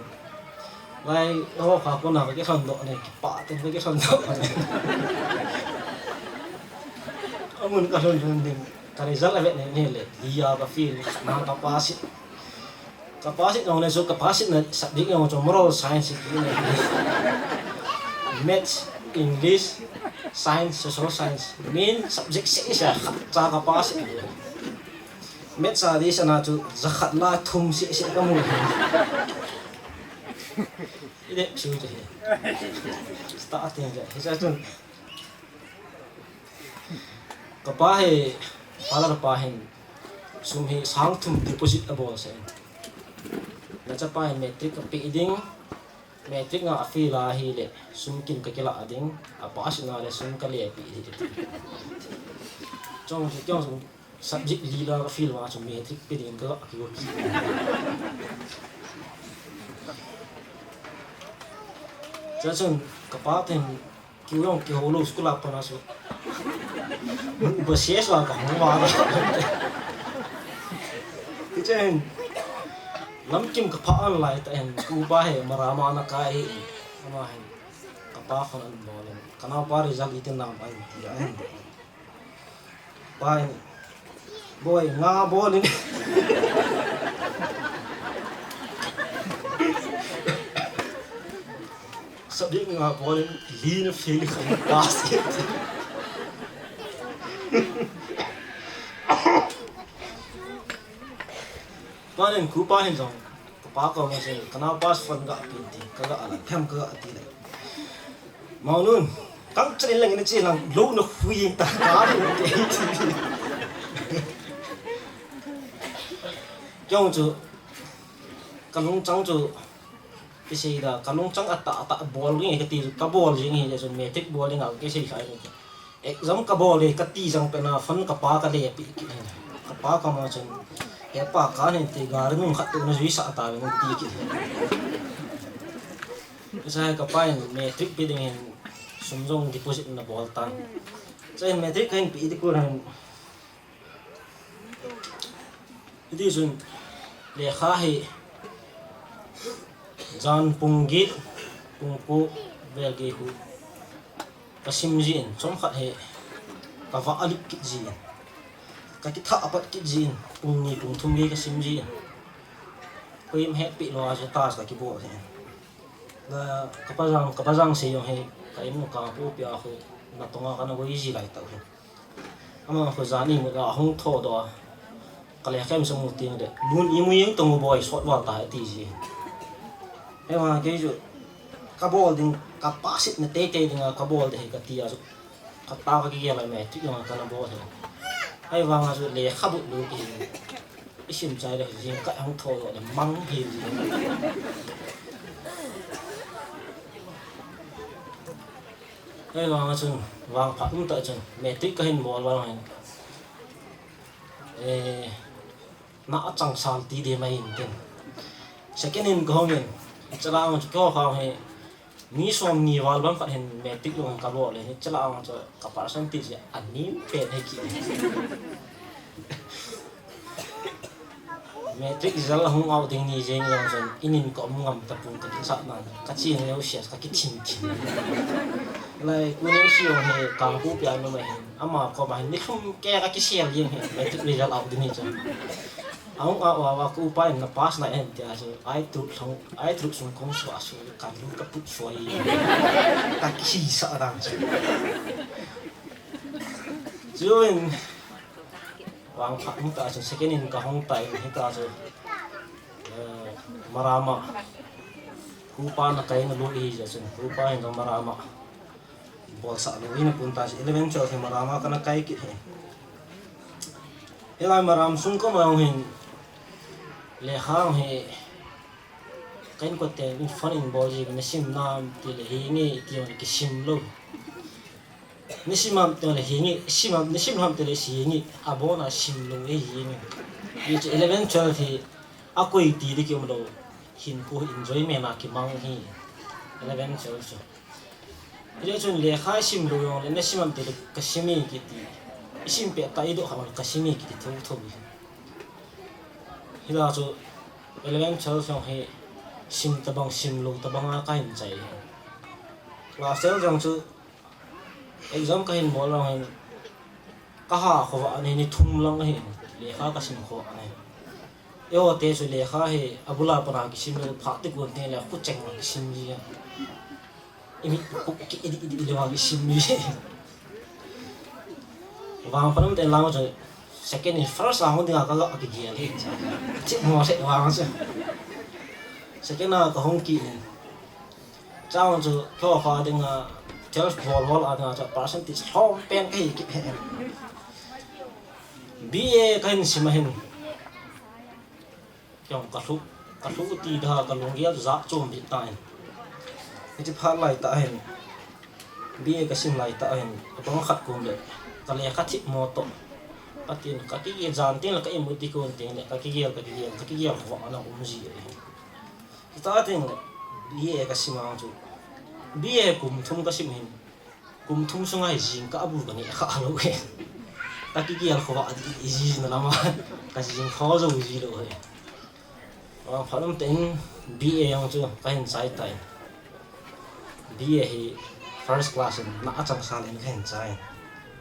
Lai, ho kha kona kakilhon doh ne, kipah ten kakilhon doh ne. Amun kalhun lhun ding. Ka result ave ne, ne le, li a kafail, na kapass. Kapass jong le chu, kapass na subject jong chu moral science kiti ahi. Maths, English, science, social science, main subject seh seh a khat cha kapass. Maths a di sana chu jakhat la thum seh seh kamu. Ide chu te. Start te, hiche chun kapa hi, father pa hin, sum hi sang thum deposit abolsah in. Nachapa hin matric apeh ding, matric nga afail ahile, sum kin kakilah ding, apass na le sum kalepeh ding. Chong, chong, subject li la kafail uva chu matric pe ding kaga kigo. Chuchun kapa ten Kei jong kihou lou school a pat a chu. Ba sies la kahung ma la. Hiche hin, lamkim kaphah a lai tah hin, upa hi Marama ana kai hi, ama hin. Pa phone an bol in, ka naopa result iti nam ahi ti ahi. Pa in, "Boi, nga bol in." Subject nga bol in, li na fail kha in pass. Pa in, ku pa hin jong, ka pa ko ma se, ka naopa phone ga pi ti, ka ga ala, phem ka ga ti le. Maunun, kang chen lang ina che lang, lo na hui ta ka lo te ti. Kyo chu, ka lungchang chu, kisei da, ka lungchang ata, ata bol nge ka ti, ka bol jing hi, jeh chun matric bol ding a, kisei khai. Exam ka bol le, ka ti jang pen a, phone ka pa ka le pi kit. Ka pa ka ma chun, "He pa, ka nen ti gari nung khat tu na jui sa ta ve," nung ti kit. Sa ka pa in matric pi ding hin, sum jong deposit na bol tan. Sa in matric ka hin pi di ku hin, hiti chun, lekha hi, jan pung get, pung ko, vel gei khu, ka sim jin, chomkhat hi, ka vah a lip kit jin, ka kithah a pat kit jin, pung ni, pung thum gei ka sim jin. Koima hetpi lou a chu test ka kibol jin. Na, ka pa jang, ka pa jang sei jong hi, ka in ka pu pia khu, na tonga ka na goi ji lai tau hi. Ama khu jan imut a hung tho doh a. Ka lekha im sang mu ting le. Lun imu yeng tong u boi sot val ta ti ji. He ma kei chu ka bol ding, ka pass it na tei tei ding a ka bol de hi ka ti a chu. Ka ta ka kigel a matric jong ka na bol hi. Ahivang a chu lekha but lou ki. I sim chai le jing ka hung tho doh le mang hi ji. Ahivang a chun, vangphat um tah chun, matric ka hin bol vang hin. Eh, na a chang sal ti de mai in tin. Second in ka hong in, chala ang chu kyo ka hong hi, mi som ni val bang khat hin matric lung ka bol le, chala ang chu ka percentage a nim pen hi ki. Matric result a hung out ding ni jeng jong chun, inin ka um ngam ta pung ka kisah nan, ka chi neo sia, ka kithim thim. Lai, ku neo sia hi, kang pu pia nu mai hin, ama ko ma hin, ni thum ke ka kisel jeng hin, matric result out ding ni chun. Ahung a wa wa ku pa in na pass na en tia chu, ai tu thong, ai tu sung kong sua su, ka lu ka put sua i, ka kisa dan chu. Chuin, vangphat hung ta chu, second in ka hung ta in, hita chu, eh, Marama. Hupa na kai na lu i ja chu, hupa in ka Marama. Bol sa lu i na pun ta chu, eleven twelve hi Marama ka na kai kit hi. Hilai Maram sung ko ma hung hin, le hang hi, Ka inkote in phone in bol ji, na sim nam ti le hi nge, ti le kisim lou. Na sim ham ti le hi nge, sim ham, na sim ham ti le hi nge, abon a sim lou e hi nge. Hiche eleven twelve hi, akoi ti di kium lou. Hin ko enjoyment a kimang hi. Eleven twelve chu. Hijeh chun lekha i sim lou jong le, na sim ham ti le ka sim e kiti. I sim peh ta i doh ham ka sim e kiti thotho hi. Hilai chu eleven twelve jong hi sim tabang sim lou tabang a ka hin chai. Class twelve jong chu exam ka hin bol jong hin ka ha khovah a ni, ni thum lang ahi, lekha ka sim khovah a ni. Eiho te chu lekha hi abul a pat a kisim lou phat ti kon te le khu cheng a kisim ji a. I mit puk ki idi idi idi vang i sim ni. Vangphat um tah in lang chu second in first a hung ding a ka ga kigel hi. Chih mo se vang chu. Second a ka hung kit in. Chang chu kho kha ding a twelve bol hol a ding a chu percentage lhom pen ka hi kit hi. B A ka hin sim a hin. Kei jong ka lhu, ka lhu ti da ka lunggel ja chom bit ta in. Hiche phat lai tah hin, B A ka sim lai tah hin, abang khat kum le, ka lekha thip mo toh. Ka tin, ka kigel jan teng le ka imut di kon teng le, ka kigel, ka kigel, ka kigel khovah a na um ji e. Hita teng le, B A ka sim ang chu. B A kum thum ka sim hin. Kum thum sunga hi jing kah a bu ka neh kha lou e. Ka kigel khovah a di, i ji na lama. Ka jing kho jou ji lou e. Vangphat um tah in B A jong chu ka hin chai tai. B A hi First class in na achang sa len kahin chai.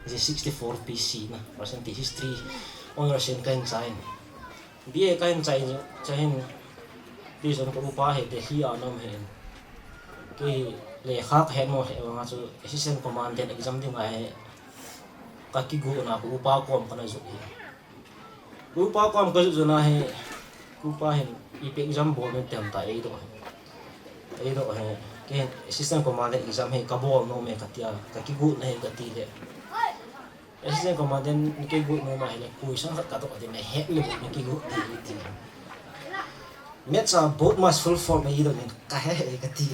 Is sixty-four P C na, percentage history honours in kahin chai. B A kahin chai, chai hin, Prison ka upa hi Delhi a um ahin. Kei lekha kahet mo he vanga chu assistant commandant exam ding ahi. Ka kigo na ka upa kom kana ju hi. Ka upa kom ka ju na hi, ka upa hin ipi exam bol min tem ta eidoh hi. Eidoh hi. Kei hin assistant commandant exam hi ka bol nom e ka tia, ka kigo na hi ka ti le. Assistant commandant ni kigo nom ahile, question khat ka doh ding, nahet le bou ni kigo ding ti. Maths a both must full form eidoh in kahe he ka ti.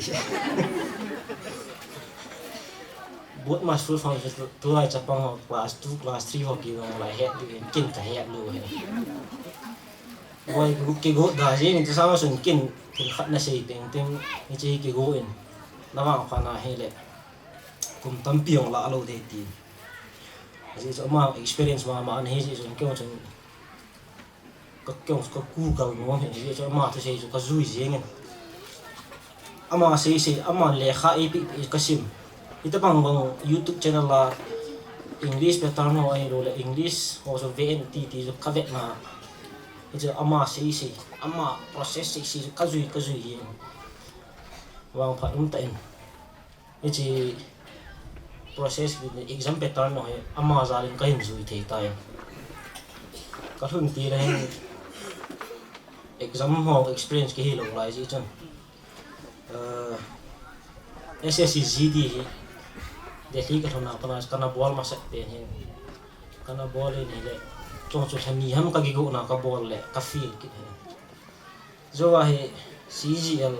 Both must full form chu tulai chapang ho class two, class three ho kigo lai het ding kin kahe lou he. Boi kigo, kigo da jing in tu sama sun kin thil khat nasei teng teng ni che kigo in. Navang pha na hile. Kum tampi jong la lou ding ti. Ajeh chu ama experience mama ana hi jeh chun kei chun ka, kei ka Google nom hi, ajeh chu ama thusei chu ka jui jeng in. Ama seisei, ama lekha eipe pe ka sim. Hitabang bang YouTube channel a English pattern ho ahilou le English ho chu ve in ti ti chu ka vet na. Hichu ama seisei, ama process seisei chu ka jui, ka jui jeng. Vangphat um tah in. Hiche process, exam pattern ho hi ama jal in kahin jui thei tai. Ka lhun ti le hin exam ho experience kahi lou lai jeh chun. Eh, S S C G D hi Delhi ka lhun a pat a kana bol masat pen hin. Kana bol in hile. Chong chu lha ni ham ka kigo na ka bol le ka fail kit hi. Jou a hi C G L,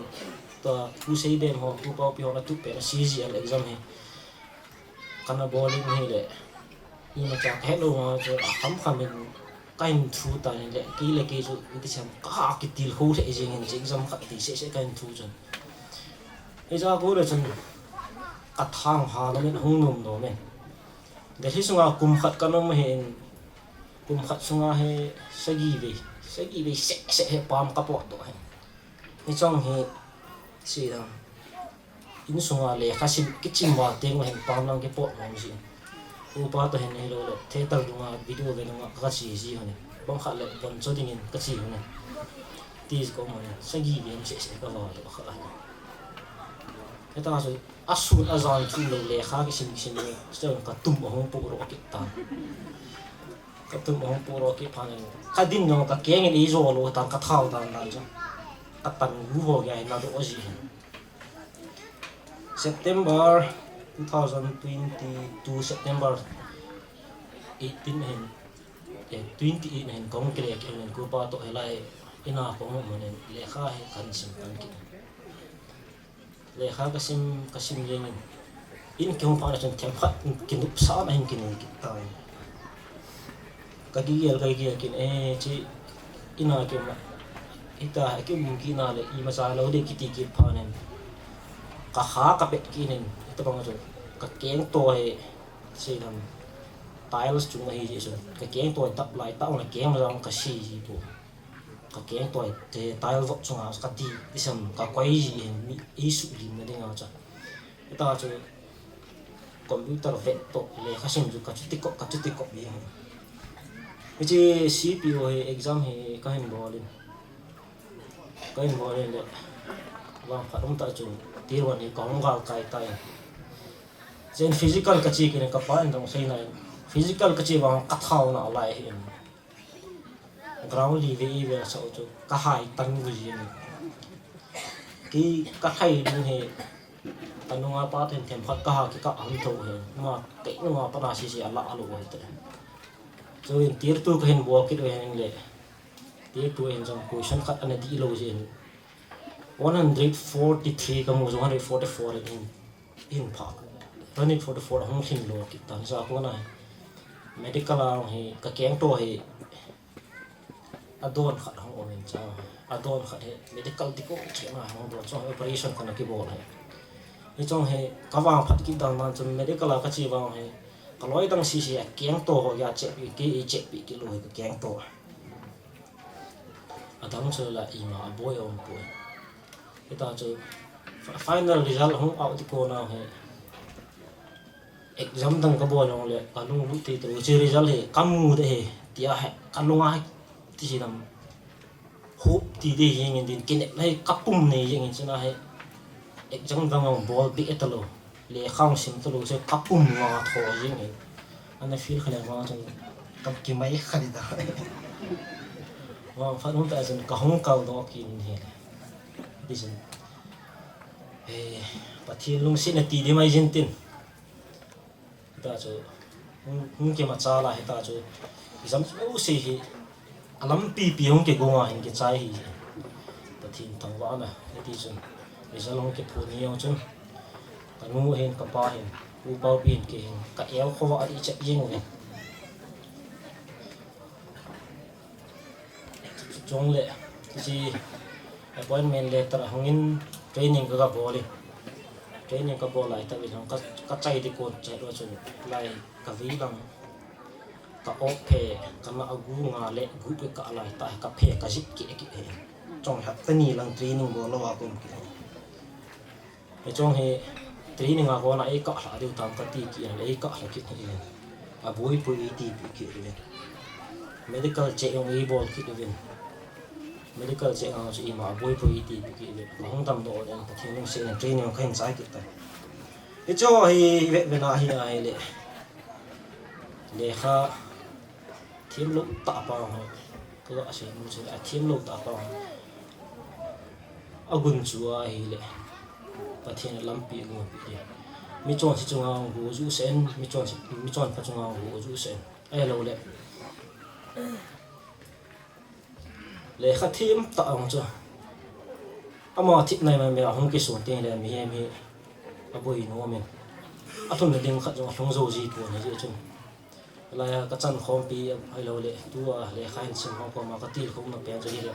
tua Pu Seibem ho, Pu Paopi ho na tup pen C G L exam hi. Kana bol in hile. Imacha kahet lou vang chu akham kham in kahin thu tan le, kei le kei chu iti sem ka kitilkhou lheh jeng in chu exam khat ti seh seh kahin thu chun. Hicha ko le chun ka thang ha na min hung nom nom in. Delhi sunga kum khat ka um ahin, kum khat sunga hi sagi vei, sagi vei seh seh hi pam ka potdoh hi. Hichong hi, sei dang, insunga lekha sim kichim val teng le hin pam lang kipot nom ji. Upa toh hin hilou le, theater dunga video ve nunga ka che ji hon. Bang khat le von cho dingin ka che hon. Ti ko mo ne, sagi vei seh seh ka val doh kha. Heta chu asun ajan chu lou lekha kisim kisim le, chu ka tum ahung pu ro kit tan. Ka tum ahung pu ro kit phat in, ka din jong ka keng in eijo lou tan ka thao dan dan chu. Ka tan gu ho gei na doh ji. September two thousand twenty-two September eighteen hin, eh, twenty-eight hin kong kile kile hin kupa toh hilai ina kong mun in lekha hi kan sim tan kit. Lekha ka sim, ka sim jeng in. In kihung phat na chun themkhat kinupsahna hin kinei kit tai. Ka kigel, ka kigel kit in, eh, chi, ina kima, hita, kium kit na le, imacha lou ding kiti kit phat in. Ka kha ka pet kit in, hitabang chu, ka keng toh hi, sei dang, tiles chung ahi jeh chun. Ka keng toh hi tap lai, tap na keng ma jong ka si ji pu. Ka keng toh hi, te tile vot chunga ka ti, isam ka koi ji hin mi, i su lim na ding a cha. Ita chu computer vet toh, lekha sim chu ka chuti kop, ka chuti kop ji hin. Hiche C P O hi exam hi ka hin bol in. Ka hin bol in le. Vangphat um tah chun, tier one hi ka hung gal kai tai. Chen physical ka chi kit in ka pa in jong sei na in. Physical ka chi vang ka thao na lai hi in. Ground li ve i ve sa u chu ka hai tan gu ji ni. Ki ka hai nu he. Ka nunga pa then themkhat ka ha ki ka ham tho he. Ma te nunga pa na si si a la a lo he te. Chu in tier two ka hin bol kit ve hin le. Tier two hin jong question khat ana di lo ji hin. One hundred forty-three ka mu jong hundred forty-four in. In pha. Hundred forty-four hung hin lo kit tan sa ko na. Medical a hi ka keng toh hi. A don khat hung um in cha. A don khat hi medical ti ko che na hung don chong operation ko na ki bol hi. Hichong hi ka vangphat kit dan dan chun medical a ka chi vang hi. Ka loi dang si si a keng toh ho ya che pi ki i che pi ki lo hi ka keng toh. Adang chu la ima a boi a um poi. Hita chu fi-, final result hung out ti ko na hi. Exam dang kabol jongle kalunglut tei tei, hiche result hi kamu ding ahi tia hi kalunga hi, ti si dam, hope ti ding jeng in, tin kinepna hi kapum nei jeng in, chuna hi exam dang jong bol be talou, lekha jong sim talou, chu kapum nga tho jeng in. Ana feel kha le vang chun ka kimai kha ding ta. Vang phat um ta chun kahung kal doh kit in ahi. Ti chun, eh, Pathen lungsetna ti ding mai jin tin. Hita chu, hung, hung kimachal a hita chu, exam jouse hi alampi pi hung kigonga hin kichai ahi. Pathen thangvahna, hiti chun, result hung kiphut ni jong chun, kanu hin, kapa hin, upa upi hin, kei hin ka-el khovah ding chet jeng uvin. Chule, hiche appointment letter ahung in, training ka, kabol in. Training kabol lai tah in jong ka, kachai ding kon chet uva chun, lai kavei lang, ka-op phe, kana agu nga le gup kakah lai tah, kaphe kajip keh kit e. Chule hapta ni lang training bol louva ka um kit e. Hiche hi training a kona eikah lha diu tam kati kit in, eikah lha kit in. Aboipoi eitipi kit uvin. Medical check jong eibol kit uvin. Medical check jong chu ima aboipoi eitipi kit uvin. Kahung damdoh in, Pathen lungset in training kahin chai kit tai. Hiche hi vet vena hi ahile, lekha themlou tah pa hi, kaga sei nom chu, athemlou tah pa hi, agunchu ahile, Pathen in lampi agonpi ding. Michonse chunga hung go juh sah in, michonse, michonpha chunga hung go juh sah in. Ahiloule, lekha them tah jong chu, ama thip nai mai mai a hung kisun teng le mihem hi aboi nom in, alhunna ding khat jong alhung jou ji pon ahi jeh chun. Hilai a kachan khompi ahiloule, tua lekha hin sim ho koma katilkhouna pen chu hile,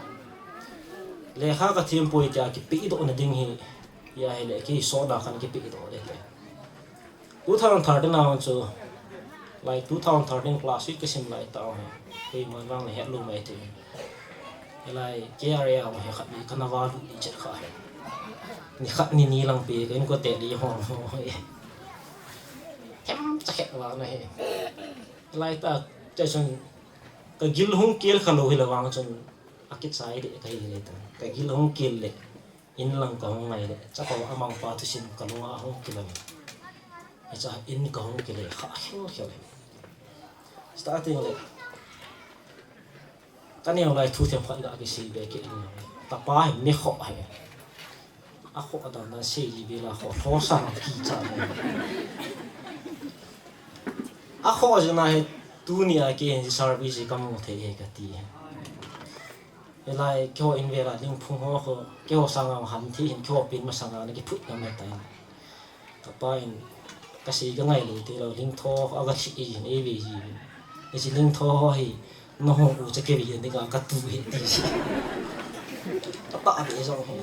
lekha kathem poi tia kipehdohna ding hi, ahile, kei sotna khan kipehdoh ding ahi. Two thousand thirteen a chu, lai two thousand thirteen class eight kasim lai tah hi, keiman vang le hetlou mai thei. Hilai K R A a hi khat ni kana valut ding chet kha hi. Nikhat nini lang pi ka inkote ding ho hi, themcha khet vang ahi. Hilai tah, hiche chun kagil hung kel khalou hile vang chun akichai ding kahi le ta. Kagil hung kel le, in lang kahung ngai le, chapang amangpa thusim kalunga ahung kilang. Hiche in kahung kile kha khel khel. Starting le, kaneo lai thu themkhat ga kisei be kit in. Kapa hi mi khoh hi. Akhoh dan dan sei ji be la khoh, lhosa kicha hi. Akhoh jeh a hi, tunia kei hin service kamu thei hi kati. Hilai keiho in vela lingphung ho khu, keiho sanga ham thei hin, keiho pen masanga ana kiphut ngam ahitai. Kapa in, kasei kangailou tilou, lingtho aga lhih in, eivei ji in. Hiche lingtho ho hi, nahung u chu kivei dinga katu hi ti ji. Katahbeh jong hi.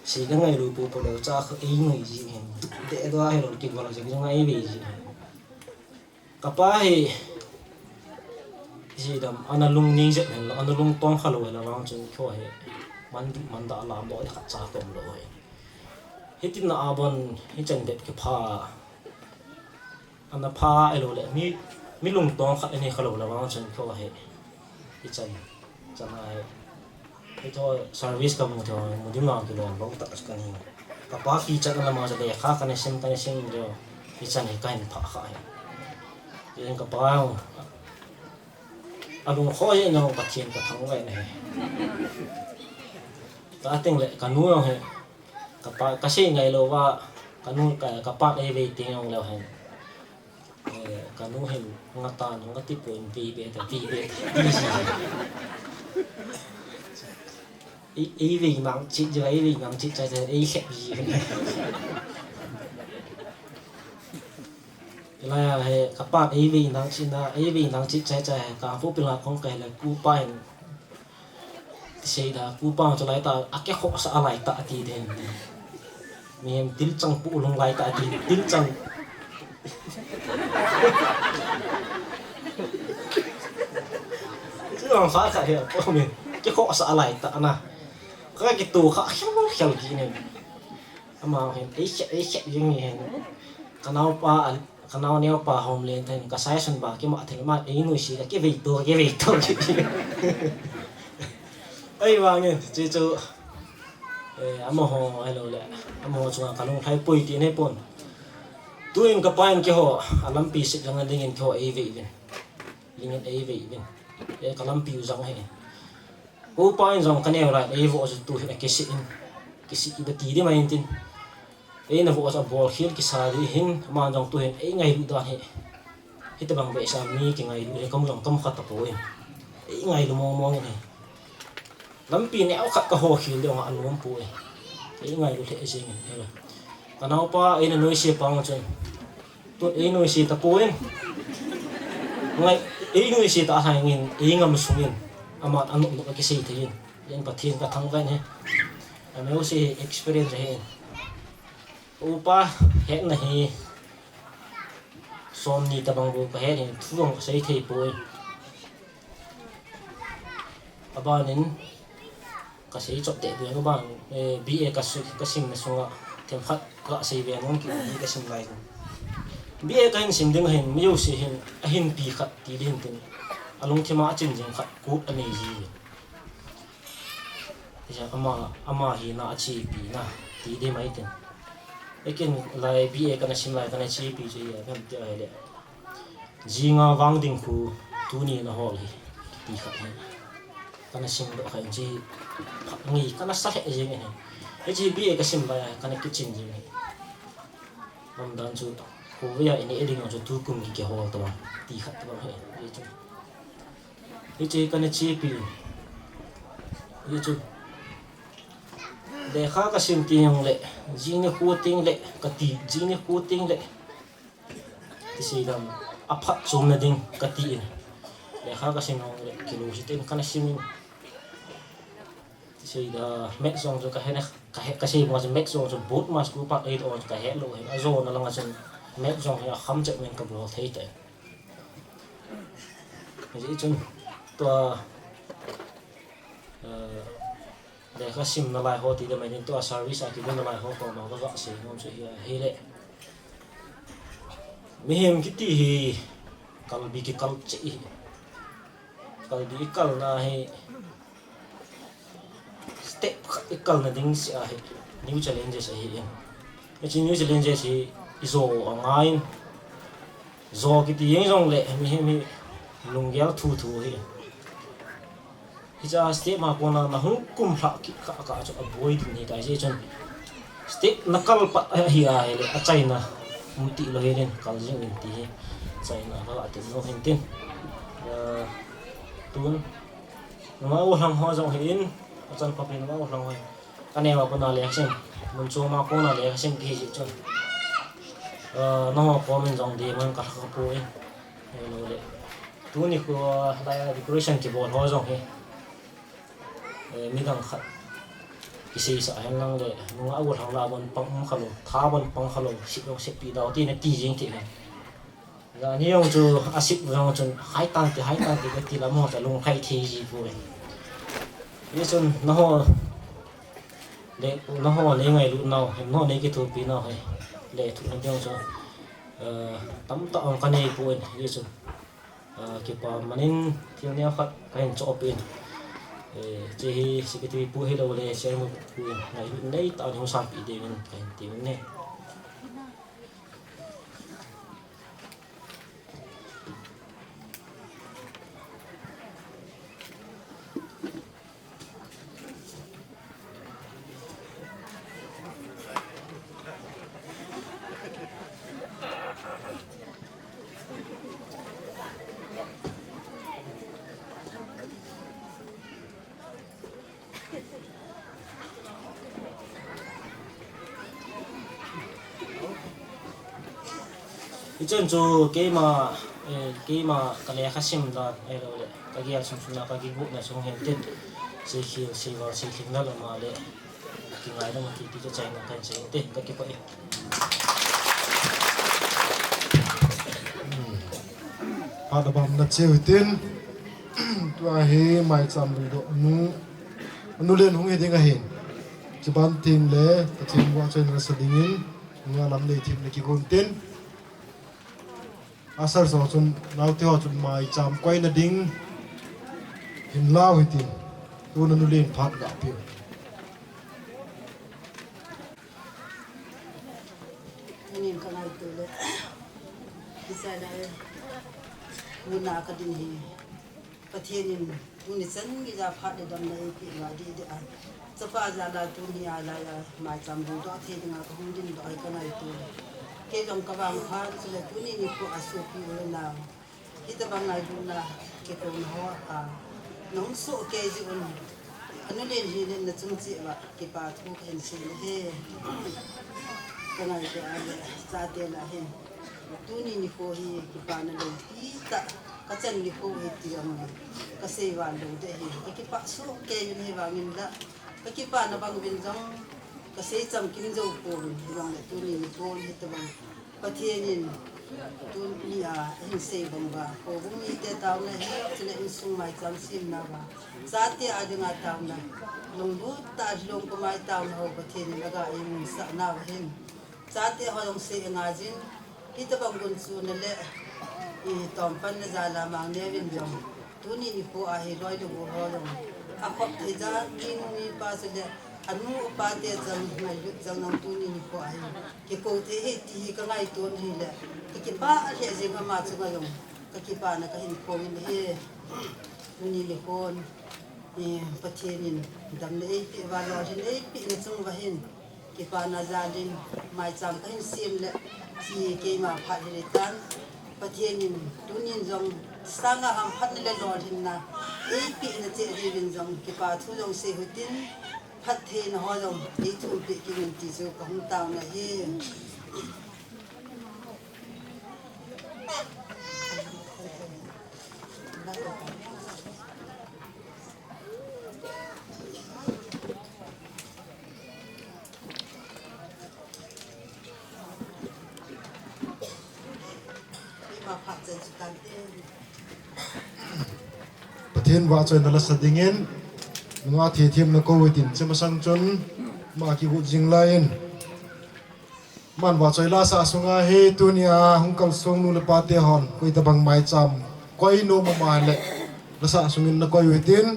Sei kangailou poupou lou, cha khu eingoi ji hin. Dehdoh ahilou, kigol jing jong eivei ji hin. Kapa hi, sei dam, ana lungning jep henlang, ana lungtong khalou henlang vang chun keiho hi, manduh mandah lamdoh ding khatcha kaum lou hi. Hitin a bon, hichan bep kipha, ana pha ahiloule, mi, mi lungtong khat anei khalou le vang chun keiho hi, hichan, chan ahi. Hiche service kamu thei, mu ding vang kilom lou tah chu kahi. Kapa kichatna lama chu lekha kana sim, kana sim jeh, hichan hi kahin phah kha hi. Ken kapa jong, alungkhoh jeh in jong Pathen kathangvah in ahi. Tua teng le kanu jong hi, kapa, kasei ngailouva, kanu, ka, kapa eivei teng jongleu hen. Eh, kanu hin ngatan, ngati pon, vei be ta, vei be ta, ti ji. Ei, eivei mang chet ji, eivei mang chet chai chai, eilhep ji. Hilai a hi, kapa eivei nang chet na, eivei nang chet chai chai, ka pu pila kong kai la, kupa hin. Ti sei da, kupa chu lai tah, akikhohsah lai tah ati den. Mihem tilchang pu lung lai tah ati, tilchang. Tilong kha kha hi, pu min, kikhohsah lai tah na. Ka kitoh kha khel khel kit in. Ama hin, ei khe, ei khe jing hin. Ka naopa, ka naoneopa hom len tah in ka saisun ba kima thil ma ei nuisi ka kivei to, kivei to. Ahivangin, chuchu, eh, amaho, ahilou le, amaho chunga ka lunglhai poi ti nei pon. Tuin ka pa in keiho, a lampi sit jong a dingin keiho ei vei uvin. Dingin ei vei uvin. Eh, ka lampi u jong hi. Upa in jong ka neo lai, ei vo chu tu hin a kisi in. Kisi i ba ti di mai in tin. Ei na vo chu a bol khel kisa di hin, ama jong tu hin ei ngailu dan hi. Hitabang be sa mi kingailu hi, kamu jong kamu khat tapoi. Ei ngailu mong mong in hi. Lampi neo khat ka ho khel di ong a nom poi. Ei ngailu le jing in, hela. Ka naopa ei na nuisi pa ong chun. Tu ei nuisi tapoi. Ngai, ei nuisi ta a hangin, ei ngam sungin. Ama a nom nom a kisei thei in. Yen Pathen ka thangvah in hi. Ameu si experience hi. Upa, hetna hi. Som ni tabang bu ka het hin thu jong ka sei thei poi. Abanin ka sei chop teh bu aban, eh, B A ka su-, ka simna sunga themkhat ka sei ve nom ki B A ka sim lai. B A ka hin sim ding hin, mi jouse hin, a hinpi khat ti ding tin. A lungthima a chin jing khat kut a nei ji. Hiche ama, ama hina a chepi na, ti di mai tin. Ekin lai B A kana sim lai kana chepi chu hi a, kan ti ahile. Jinga vang ding khu tuni na hol hi, ti khat hi. Kana sim doh kha in chi, phat ngi kana sa he jing hi. Hiche B A ka sim lai a, kana kichin jing hi. Lamdan chu, khu ve a ini e ding chu tukum ki kihol to, ti khat to hi. Hichu. Hiche kana chepi. Hichu. Lekha ka sim teng le, jing nikho teng le, ka ti, jing nikho teng le. Ti sei dam, a phat chom na ding, ka ti in. Lekha ka sim le, kilo si teng kana sim in. Ti sei da, maths jong chu ka he na, ka he, ka sei mo chu maths jong chu board ma school pa eight on ka he lou he. A jo na langa chun maths jong he a kham chet men ka bol thei te. Hiche chun tua, eh, lekha sim na lai ho ti da mai din tua service a kibol na lai ho ko ma ka va sei ngom chu hi, hi le. Mihem kiti hi kalbi kikal che hi. Kalbi i kalna hi step khat i kalna ding si ahi. New challenges ahi in. Hiche new challenges hi i jo angai in. Jo kiti jeng jong le mihem hi lunggel thu thu hi. Hiche a step ma kona na hung kum lha kit kha kha chu a boi ding hi tai je chun. Step na kal pat ahi a hile a chaina um ti lou hi din kal jing in ti hi. Chaina ka la tin lou hin tin. Ah, tun. Nunga u hlang ho jong hi in. A chan papi nunga u hlang ho hi. Ka neo a kona lekha sim. Mun chom a kona lekha sim ti hi chun. Ah, nangho comment jong di man ka lha ka poi. Hello le. Tuni khu lai a decoration kibol ho jong hi. Eh, midang khat. Kisei sa hen lang le. Nunga u hlang la bon pang um kha lou. Tha bon pang kha lou. Sip lou sip pi dau ti na ti jing ti hen. Jani jong chu a sip jong chun hai tan ti, hai tan ti ka ti lam ho cha lung khai thei ji poi. Hichun nangho le, nangho nei ngailut nau, nangho nei kithopi nau hi le thu na ding chu, eh, tamtah ong ka nei poi. Hichun, eh, kipa manin thil neo khat ka hin choh pin. Eh, hiche hi secretary pu hilou le chairman pu in ngailut nei tah in hung sanpi ding in ka hin ti un e. Hichun chu keima, eh, keima ka lekha sim dan, eh, lou le, ka gel sum sum na ka kigotna sung hin tin, seikhel, seival, seilhing na lama le, kingaidam a kiti chu chaina kan sei te, ka kipah e. Phat abang na cheu tin, tua hi maicham luidoh nu, nu len hung hi ding ahin. Chuban tin le, Pathen vahchoina nasa dingin, nunga lam nei thim na kigon tin. Usher ho chun, naote ho chun maicham koina ding hin lau hitin, tuna nulen phat gapeh. Anin ka ngaito le. Isa la e. Muna ka ding hi. Pathen in tuni chan geiya phat le damna eipeh uva didi a. Chapa jal a tuni a laiya maicham bol doh thei dinga kahung ding doh ahi ka ngaito le. Kei jong ka vangphat chule tuni nikho a sopi u le nao. Hitabang ngailutna kikouna ho a nahung soh kei jeh un, anu len hina chung cheh uva kipa thu kahin sei ahi. Ka ngaito a le chate lah hin. Tuni nikho hi kipana loupi tah kachan nikho hi ti jong kasei val lou ding ahi. Ka kipah soh kei uvin hivangin la ka kipana bang uvin jong kasei chamkim jou pouvin hijongle tuni nikho hitabang Pathen in tuni a ahin sei bang uva, houbung mite taona hi, chule insung maicham semna uva, chate a dinga taona, lunglut tah a lungkhamai taona ho Pathen in aga eimusah nauva hin, chate ho jong sei angaijin, hitabang gunchuna le, i, tompanna jal a Mangneo vin jong, tuni nikho a hi loi le gol ho jong, akhop thei jal, minu mipa chule, anu apa te jong, ngailut jong jong tuni nikho a hi. Kikou thei ahi ti hi ka ngaito ahile, ka kipah lheh jeng ama chunga jong, ka kipana kahin phong in ahi. Tuni nikhon, eh, Pathen in damna eipeh uva, lolhinna eipeh na chung uva hin, kipana jal in, maicham kahin sem le, ti keima phat hile tan. Pathen in, tunin jong, sanga hamphatna le lolhinna eipeh na cheh diuvin jong, kipa thu jong sei hitin, phattheina ho jong eithumpeh kit in ti chu kahung taona ahi. Pathen vahchoina lasa dingin, nunga thethemna kou hitin, chemasang chun, ama kigot jing laiyin. Aman vahchoi lasa sunga hi tunia hung kalsong nu le pate hon, koi tabang maicham koi nom um ahile, lasa sungin nakoi u hitin,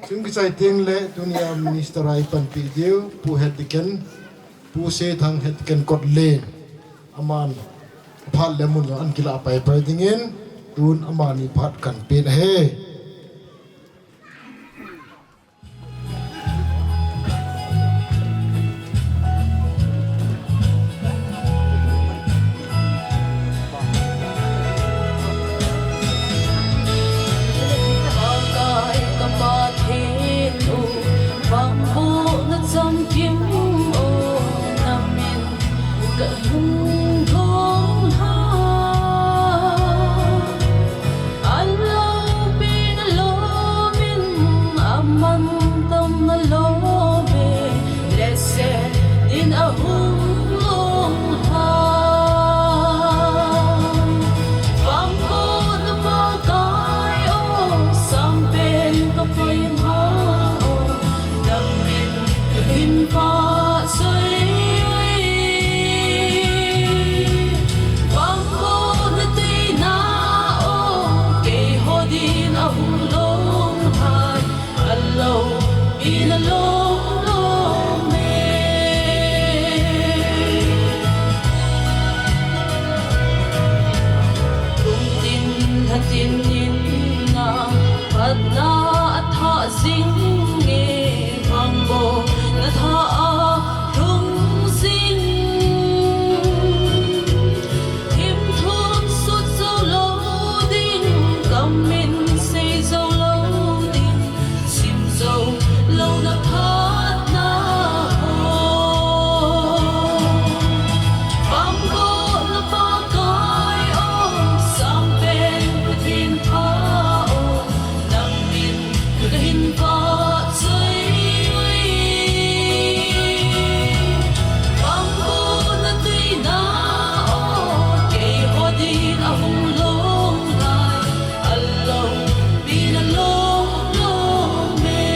chung kichai teng le tunia minister a eipanpi diu, Pu Head Deacon, Pu Seithang Head Deacon Kotlen. Aman phat le mun jong ahin kilah paipai dingin, tun amani phat kahin pen ahi. Pakai ka Pathen u, vangbohna chamkim u, na min ka hung thum ha. Aloupina lom in aman tamna lom e, lesen in ahung long ha. Vangbohna Pakai o, sangpen ka Pakai o, na min ka hin vahchoi. Vangbohna tuina o, keiho din ahung long hai, aloupina lom lom e. Kum tin lha tin in na phatna athah jing e, vangbohna thah a lhung jing. Himthum sut jou lou ding, kam min sei jou lou ding, sim jou louna phatna ho. Vangbohna Pakai o, sangpen Pathen pha o, na min ka hin vahchoi. Vangbohna tuina o, keiho din ahung long lai, aloupina lom lom e.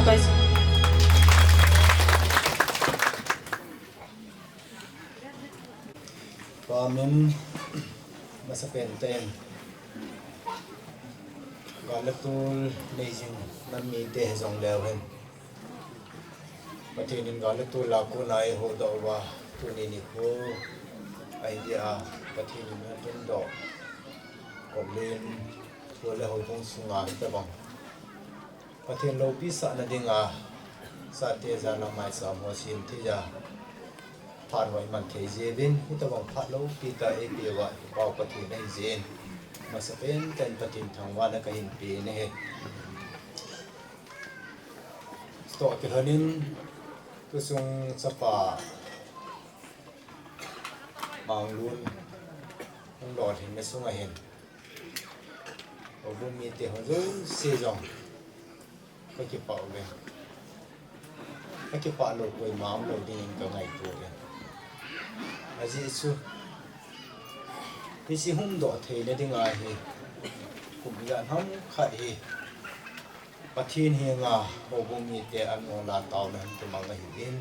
Pamin, masapen ten gal le tol nei jing nam mite hijong leu hen, Pathen in gal le tol a kona eihuhdoh uva, tuni nikho ahi dia Pathen in atundoh Koklen khol le houbung sunga hitabang Pathen loupi sahna dinga, sate jana maicham ho sem thei a phat ho iman thei jeh uvin, hitabang phat loupi tah eipeuva i Pau Pathen ahi jeh in, masapen ten Pathen thangvahna kahin pe ahi. Chutobang kilhonin, tusung chapa Manglun hung lolhinna sunga hin, houbung mite ho jouse jong kakipah uve. Kakipah lou koima umlou dingin kangaito uve. Ajeh chu, hiche hung doh theina dinga hi, kum ijat ham khat hi, Pathen henga houbung mite anngol a taona hin kimang ahin,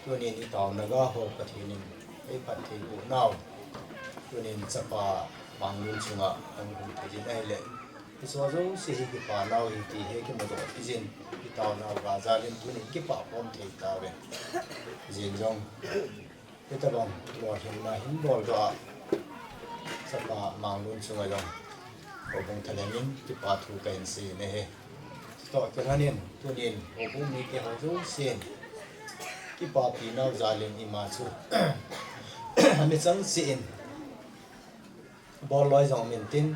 tunin itaona ga ho Pathen in eiphattheiboh nau, tunin chapa Manglun chunga ahung um thei jin ahile, hiche jouse hi kipa nau ahi ti hi kimudoh thei jin, itaonau ga jalin tunin kipah khom thei tauve. Jin jong hitabang lolhinna hin boldoh a, chapa Manglun chunga jong houbung thalheng in kipa thu kahin sei ahi. Chutoh kilhonin, tunin houbung mite ho jousen kipapi nau jalin ima chu amichang cheh in, bol loi jong um intin,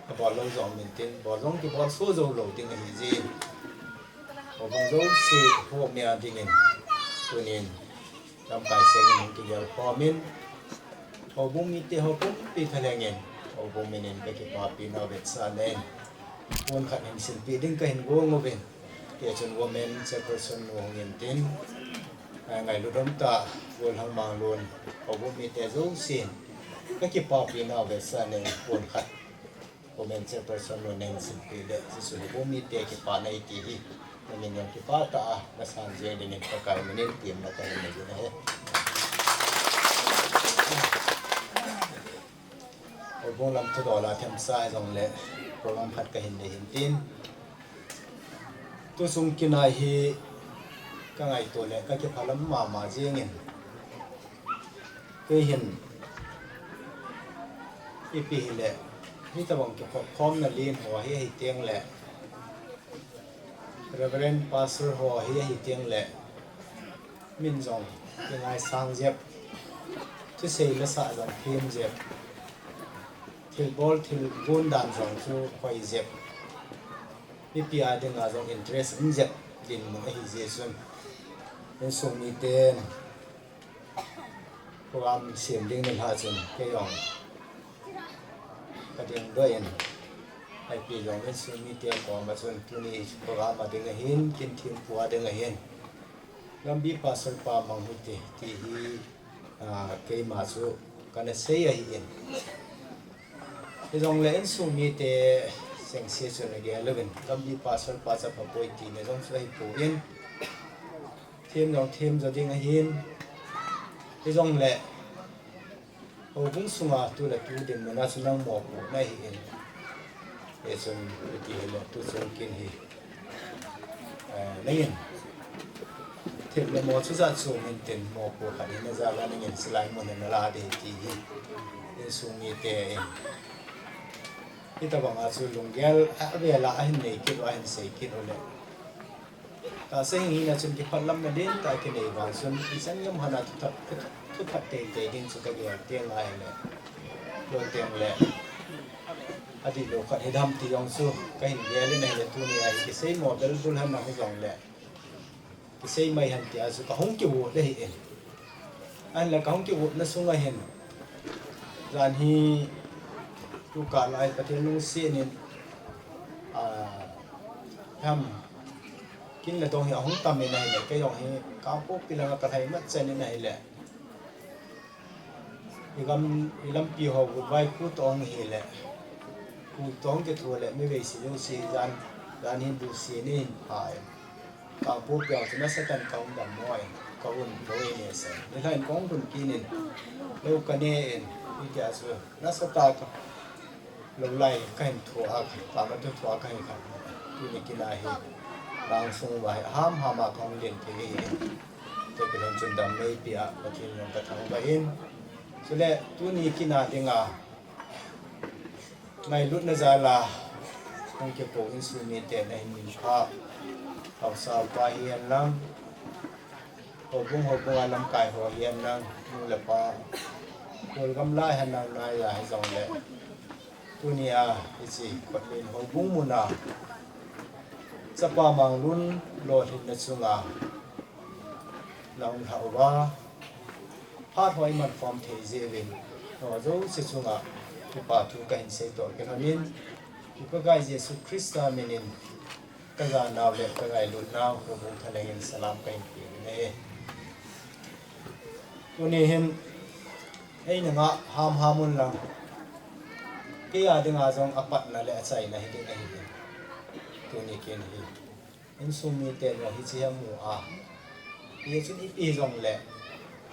abol lou jong um intin, bol jong kibol soh jou lou ding ahi jeh in, houbung jouse ho mia dingin, tunin lamkai sengin hung kigel khomin, houbung mite ho pumpi thalhengin, houbung minin kakipapi nau vetsahnan, pon khat hin silpeh ding kahin gong uvin, tichun women chairperson nu hung intin, ngailut umtah, Golhang Manglun, houbung mite jousen kakipapi nau vetsahnan, pon khat women chairperson nu nahin silpeh le, hiche houbung mite kipana ahi ti hi nangin jong kipah tah a nasan jeng dingin Pakai minin temna kahin nei ahi. Houbung lam thudol a themsa jongle program khat kahin nei hintin, tusung kin a hi kangaito le kakiphalam mama jengin, kei hin ipi hile, hitabang kikhopkhomna len ho hi ahitengle, Reverend Pastor ho hi ahitengle, min jong kingaisang jep, thusei lasah jong them jep, thilbol thilgon dan jong chu hoi jep, mipi a dinga jong interest um jep dinmun ahi jeh chun, insung miten program sem ding nilhah chun kei jong kadingdoh in, ipi jong insung mite koma chun tuni program a ding ahin, kin thempu a ding ahin, Gambi Pastor pa mang hite ti hi, ah, keima chu kana sei ahin. Hijongle insung mite sengse chun agel uvin, Gambi Pastor pa chapa poi tina jong chu ahipoi, them jong them jo ding ahin. Hijongle houbung sunga tu le tu dinmun a chu nang mopohna ahin. Hichun iti hile tuchung kin hi, eh, nangin thil le mo chujat chu mintin mopo khat hina jal a nangin silai mun a nala ding ti hi insung miten hitabanga chu lunggel avel a ahin nei kit u, ahin sei kit u le, tahsa hing hina chun kiphatlamna lentah kinei vang chun ichan gam hana thuthat, thuthat teitei ding chu kagel teng ahile, loi tengle adihlou khat hidam ti jong chu kahin gel in ahile, tuni a hi kisei mo belbul hana hijongle kisei mai hen tia chu kahung kigot ahin. Ahinla kahung kigotna sunga hin, jan hi tukah lai Pathen lungset in, ah, ham, kin le dong hi ahung tam in ahile, kei jong hi Kangpokpi langa kalhai mat chan in ahile, igam, ilampi ho vutvai khu toh hung hile, khu toh hung kithu le, mi veise jouse jan, jan hi buhse ni hin pha e. Tangpu piang chu nasatan ka hung dam mo in, ka hun lo in e se. Ni lain kong dun kinin, lo ka ne in, i tia chu, nasata ka, lo lai ka hin thu a, ka ma thu thu a ka hin khan. Tuni kina hi, bang sung va hi, ham ham a ka hung len thei hi. Te pi lon chun dam mei pi a, Pathen jong ka thangvah in. Chule, tuni kina dinga, ngailutna jal a, hung kikou insung mite na hin min pha. Haosa upa hi hen lang. Houbung, houbung a lamkai ho hi hen lang. Nu le pa. Kol gamla hen lang nai a hi jong le. Tuni a, hiche, Kotlen houbung mun a. Chapa Manglun lolhinna chunga. Nang hauva. Phat hoi man khom thei jeh uvin, ho jouse chunga kipa thu ka hin sei toh kilhonin, i Pakai Jesu Christa minin ka janau le ka ngailutnau, Houbung Thalheng in salam ka hin pe uvin ahi. Tuni hin, ei nanga ham ham un lang, kei a dinga jong apatna le achaina hi ding ahi. Tuni kin hi. Insung mite jong hiche hi amu a. Hichun ipi jong le.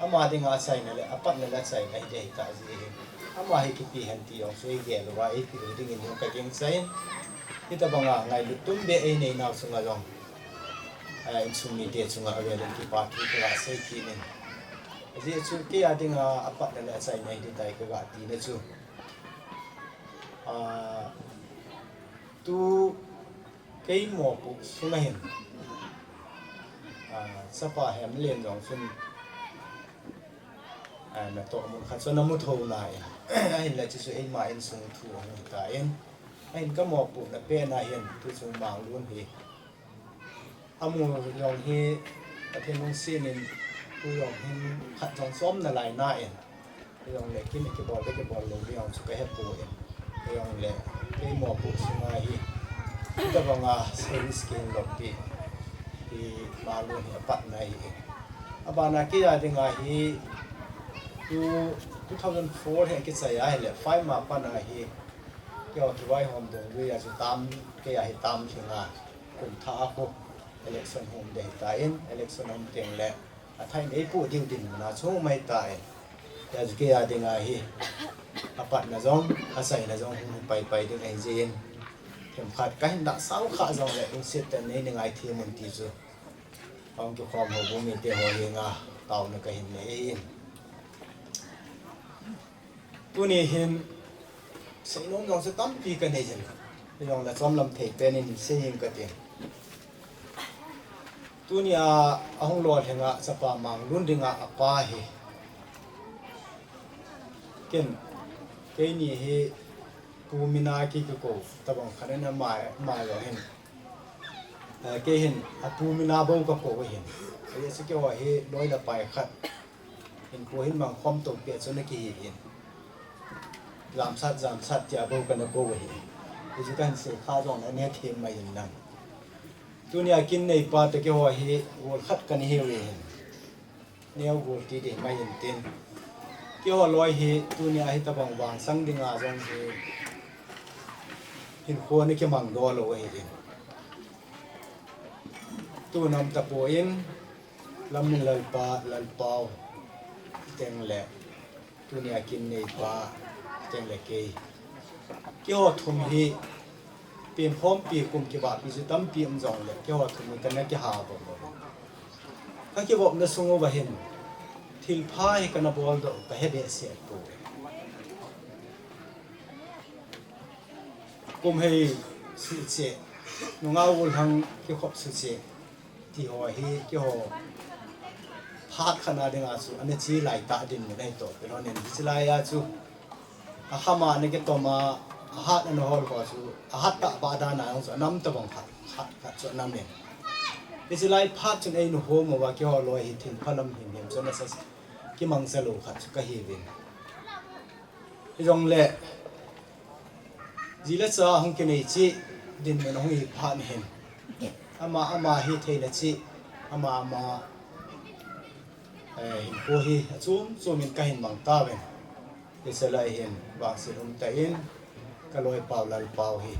Ama dinga achaina le, apatna le achaina hi ding ahi tah jeh hin. Ama hi kipi hen ti jong chu i gel uva, ipi u dingin jong ka gingchai in. Hitabanga ngailut tum beh ei neinau chunga jong. A, insung mite chunga avel in kipa thu ka ga sei kit in. Ajeh chu kei a dinga apatna le achaina hi ding tai ka ga tina chu. A, tu Kei mopoh sunga hin, a, chapa Hemlen jong chun, a, natoh mun khat chu namu thou nai. Ahinla chuchu eima insung thu ahung hitan. Ahin ka mopohna pen a hin, tu chung Manglun hi. Amu jong hi, Pathen lungset in, tu jong hin khat jong chom nalai nan. Hijongle, kin kibol le kibol lou ding jong chu ka hepoi. Hijongle, kei mopoh sunga hi, hitabanga service kihin lop pi, hi Manglun hi apatna ahi. Abana kei a dinga hi, two, two thousand four hi kichai a hile, five ma pat a hi, keiho kivaihom dungjui a chu tam, kei a hi tam lhinga, kum thah a khu, election hung dei tan, election hung teng le, Athai nei pu diu dinmun a chung mai tai. Tia chu kei a dinga hi. Apatna jong, achaina jong hung pai pai ding ahi jeh in. Themkhat kahin dah sao kha jongle, lungset tah in nei ngai thei un ti chu. Hung kikhom houbung mite ho henga, taona kahin nei ahi. Tuni hin, seinom jong chu tampi kanei jin. Hijongle chomlam thei pen in sei hing kati. Tuni a, ahung lolhinga chapa Manglun dinga apa hi. Ken, keini hi Pu mina kikikou, tabang khat in ama, ama jong hin. Eh, kei hin, apu mina bou kakou hin. Ajeh chu keiho hi, loi le pai khat. Hinkho hin mangkhom to peh chu ana kihi in. Jamsat, jamsat tia bou kana kou ahi. Hichu kahin sei kha jong ana them mai in lang. Tunia kin neipa te keiho hi gol khat kana hiu ahi. Neo gol ti ding mai in tin. Keiho loi hi tunia hitabang vangsan dinga jong hi hinkho ana kimang doh lou ahi in. Tun aum tapon, Lamminlalpa, Lalpau, teng le, tunia kin neipa, teng le kei. Keiho thum hi, penkhompi kum kibahpi chu tampi um jongle, keiho thum hi kana kiha bou bou. Ka kivopna sung uva hin, thilpha hi kana bol doh, ka he behseh poi. Kum hei suhcheh, nungah gollhang kikhop suhcheh, ti ho hi keiho phat khat na dinga chu ana che lai tah dinmun ahi toh, kei lhonin hiche lai a chu akham a ana kitom a, ahat ana hol ho chu, ahat tah bah dan a jong chu ana um tabang khat, khat, khat chu ana um in. Hiche lai phat chun eina hom uva keiho loi hi thilpha lam himhim chu ana sa, kimangcha lou khat chu kahiuvin. Hijongle, ji le cha hung kinei cheh dinmun ahung hi phat hin. Ama, ama hitheina cheh, ama, ama, eh, hinkho hi achom chom in kahin mang tauvin. Hiche lai hin, vangset umtah in, ka loipau Lalpau hi,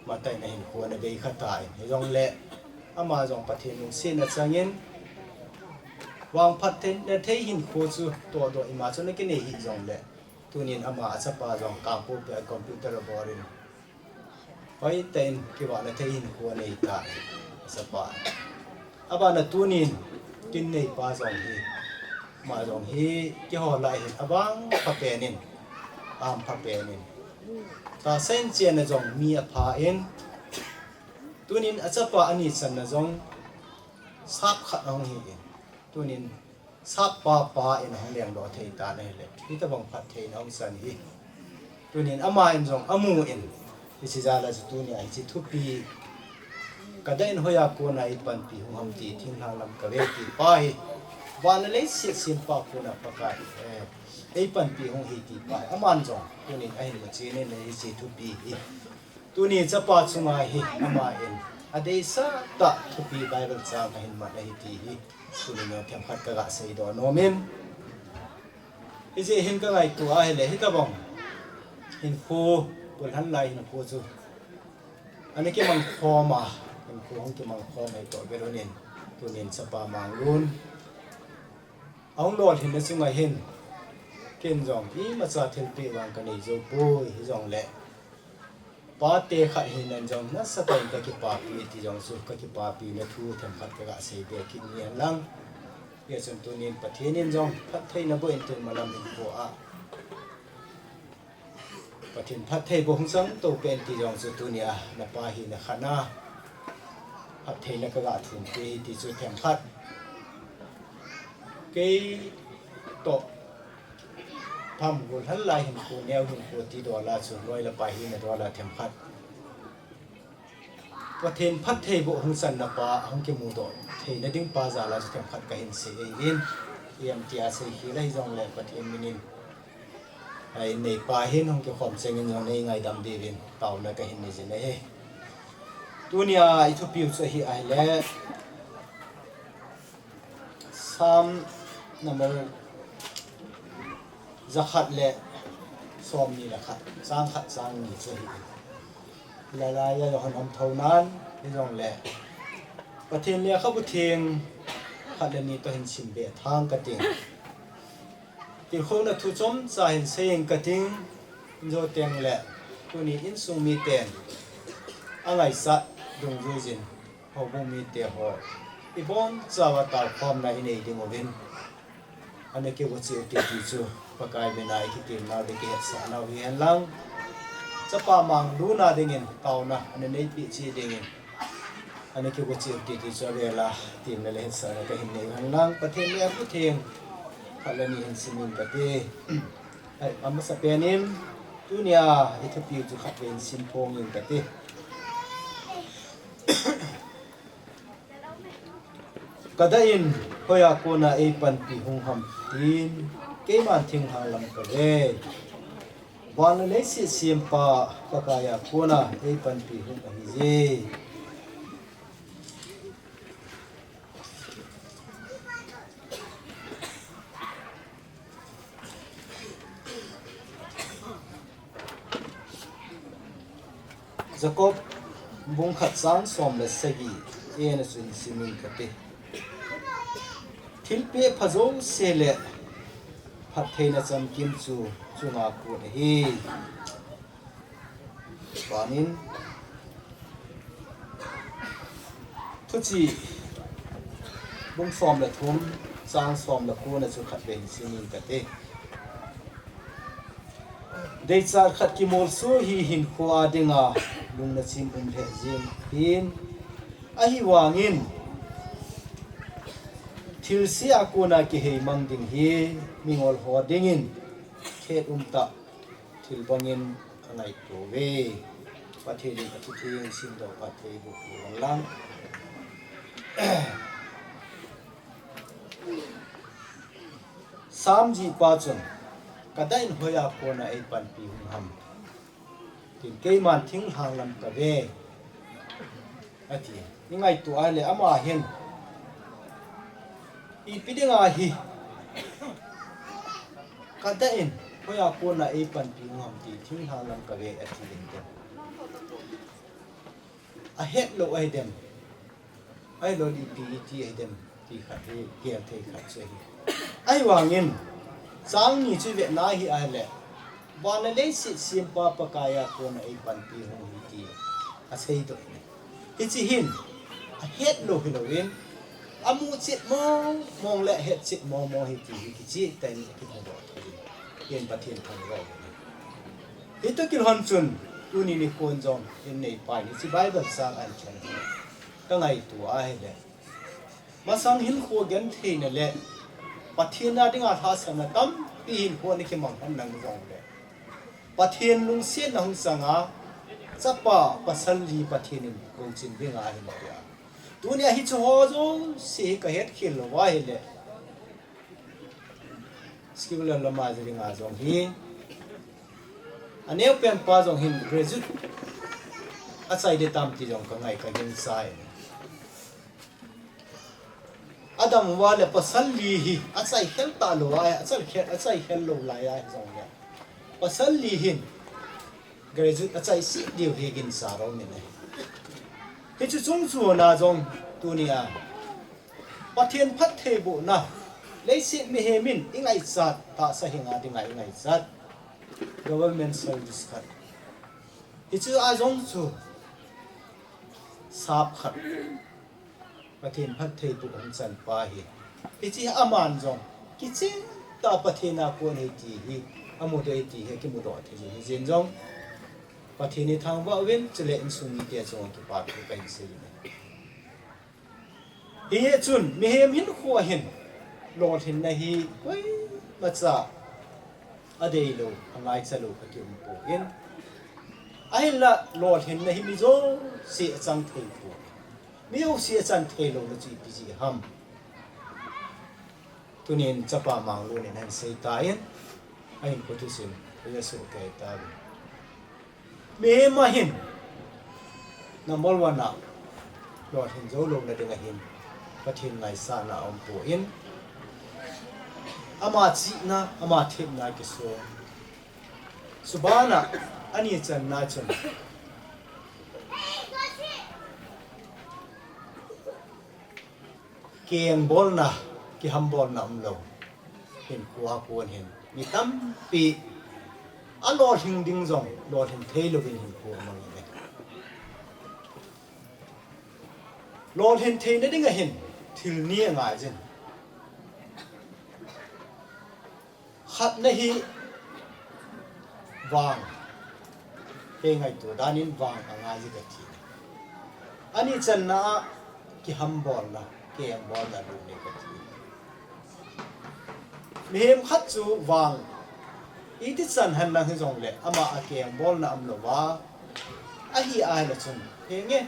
matah in ahinkho ana bei kha tan. Hijongle, Ama jong Pathen lungsetna changin, vangphat theina thei hinkho chu todoh ima chu ana kinei hih jongle, tunin ama achapa jong Kangpokpi a computer a bol in, hoitah in kivahna thei hinkho anei tai, achapa. Abana tunin, kin neipa jong hi, ama jong hi kihol lai hin avangpha pen in, ahampha pen in, tahsa in chenna jong mi apha in, tunin achapa ani channa jong sap khat ahung hi in, tunin sap pa pa in ahung lengdoh thei tan ahile, hitobang phattheina ahung chan hi. Tunin ama in jong amu in, hiche jal a chu tunia hiche thupi, kadah in hoiya kona eipanpi hung ham ti thinglhang lam kave ti pa hi, van le leiset sempa kona Pakai, eh, eipanpi hung hi ti pa hi, aman jong tunin ahin muchen in hiche thupi hi, tuni chapa chunga hi ama in adeisah tah thupi Bible chang ahin man ahi ti hi, tunin themkhat kaga seidoh nom in. Hijeh hin kangaito ahile, hitobang hinkho, golhang lai hinkho chu ana kimang khom a, hinkho hung kimang khom ahi toh kilhonin, tunin chapa Manglun ahung lolhinna chunga hin, ken jong imacha thilpeh vang kanei jou poi, hijongle pate khat hinan jong nasatah in kakipapi ti jong chu, kakipapina thu themkhat kaga seipeh kit ngen lang. Hijeh chun tunin Pathen in jong phattheina boh in, tun malam hinkho a Pathen phattheiboh hung chang toh pen ti jong chu, tunia napa hina khat na phattheina kaga thumpeh hi ti chu themkhat, kei toh tham golhang lai hinkho, neo hinkho ti dola chu, loi le pai hina dola themkhat, Pathen phattheiboh hung channa pa, hung kimudoh theina ding pa jal a chu themkhat kahin sei in, ipi tia seikhel ahi jongle Pathen min in, a inneipa hin hung kikhom chengin jong neingaidam diuvin taona kahin neijin ahi. Tunia ithupiu chu ahi ahile, Psalm number jakhat le somni le khat, chang khat chang ni chu ahi. Hilai laia hung hom thounan, hijongle Pathen lekhabu theng khat le ni toh hin simbe thang kating. Tilkhouna thu chomcha hin sei ing kating, jou tengle tuni insung miten angaichat dungjuiyin, houbung mite ho, ibonchauva taokhomna inei dinguvin, ana kigocheh u hite ti chu Pakai mina ikitemnau le kihetsah nau hihen lang, chapa Manglun a dingin taona ana neipeh cheh dingin, ana kigocheh u hite ti chu avela temna le hetsahna kahin nei u hen lang, Pathen lekhabu theng khat le ni hin sim ing kate. Amasapen in, tunia ithupiu chu khatvei hin simphong ing kate. Kadah in hoiya kona eipanpi hung ham tin, keiman thinglhang lam kave. Van le leiset sempa Pakaiya kona eipanpi hung ahije. Jakob bung khat chang som le sagi, ena chun sim ing kate. Thilpeh pha jouse le phattheina chamkim chu chunga kon ahi. Vanin, Thuchih bung som le thum, chang som le kona chu khatvei hin sim ing kate. Deichat khat kimolso hi hinkhoa dinga lungnachim um lheh jeng hin, ahivangin thilse a kona kiheimang ding hi mingol ho dingin khet umtah thil bangin angaito uve. Pathen in athutheng simdoh phatthei boh peh hen lang. Psalm jihpa chun, kadah in hoiya kona eipanpi hung ham tin, keiman thinglhang lam kave, ati. Ingaito ahile ama hin, ipi dinga hi kadah in hoiya kona eipanpi hung ham ti thinglhang lam kave ati ding tem? Ahetlou ahidem? Ahilou le ipi iti ahidem ti khat hi gel thei khat chu ahi. Ahivangin, chang ni chu ivetna hi ahile, van le leiset sempa Pakaiya kona eipanpi hung hi ti aseidoh in. Hiche hin, ahetlou hilouvin, amuchet mong mong le ahetchet mong mong hi ti hi kicheh tah in akimudoh thei in. Pathen thangvah in. Hitoh kilhon chun, tuni nikhon jong, in neipa in, hiche Bible chang ahin chang hi kangaito ahile, masang hinkho gentheina le Pathen a dinga lhahsamna tampi hinkho ana kimang henlang jongle, Pathen lungsetna hung changa, chapa pasal li Pathen in kouchin dinga ahin tia. Tunia hicheho jouse hi kahetkhel lou ahile, secular lama jeh dinga jong hi, aneopenpa jong hin graduate achai ding tam ti jong kangai kagingchai. Adang uva le pasal li hi achai khel talou a, achai khel, achai khel lou lai ahi jongle, pasal li hin graduate achaisih diu hi gincha lou min ahi. Hiche chung chuna jong tunia Pathen phattheibohna, leiset mihem in ingaichat, tahsa hinga dinga ingaichat government service khat, hichea jong chu sap khat, Pathen phattheiboh hung chanpa hi, hiche aman jong kicheh tah a Pathen a kon ahi ti hi amudoh e ti hi akimudoh thei jin, hijeh in jong Pathen ithangvah uvin, chule insung mite chunga kipathu kahin sei uve. Hijeh chun mihem hinkhoa hin lolhinna hi koimacha adeilou, angaicha lou akiumpoi. Ahinla lolhinna hi mi jouse achang theipoi. Mi jouse achang theilouna chu ipi jeh ham? Tunin chapa Manglun in ahin seitan, ahinkho thusim asoh kei tauve. Mihem ahin number one a lolhin jou louna dinga hin Pathen ngaisahna aumpoi. Ama chihna, ama thepna kiso. Chubana ani channa chun kengbolna, kihambolna umlou hinkhoa kon hin mi tampi alolhing ding jong lolhin theilouvin hinkho amang uve. Lolhin theina dinga hin thil ni angaijin. Khatna hi vang, kei ngaito danin vang angaije kati. Ani channa a kihambolna, kengbolna lut e kati. Mihem khat chu vang iti chan henlang hijongle ama a kengbolna umlouva ahi ahile chun henge.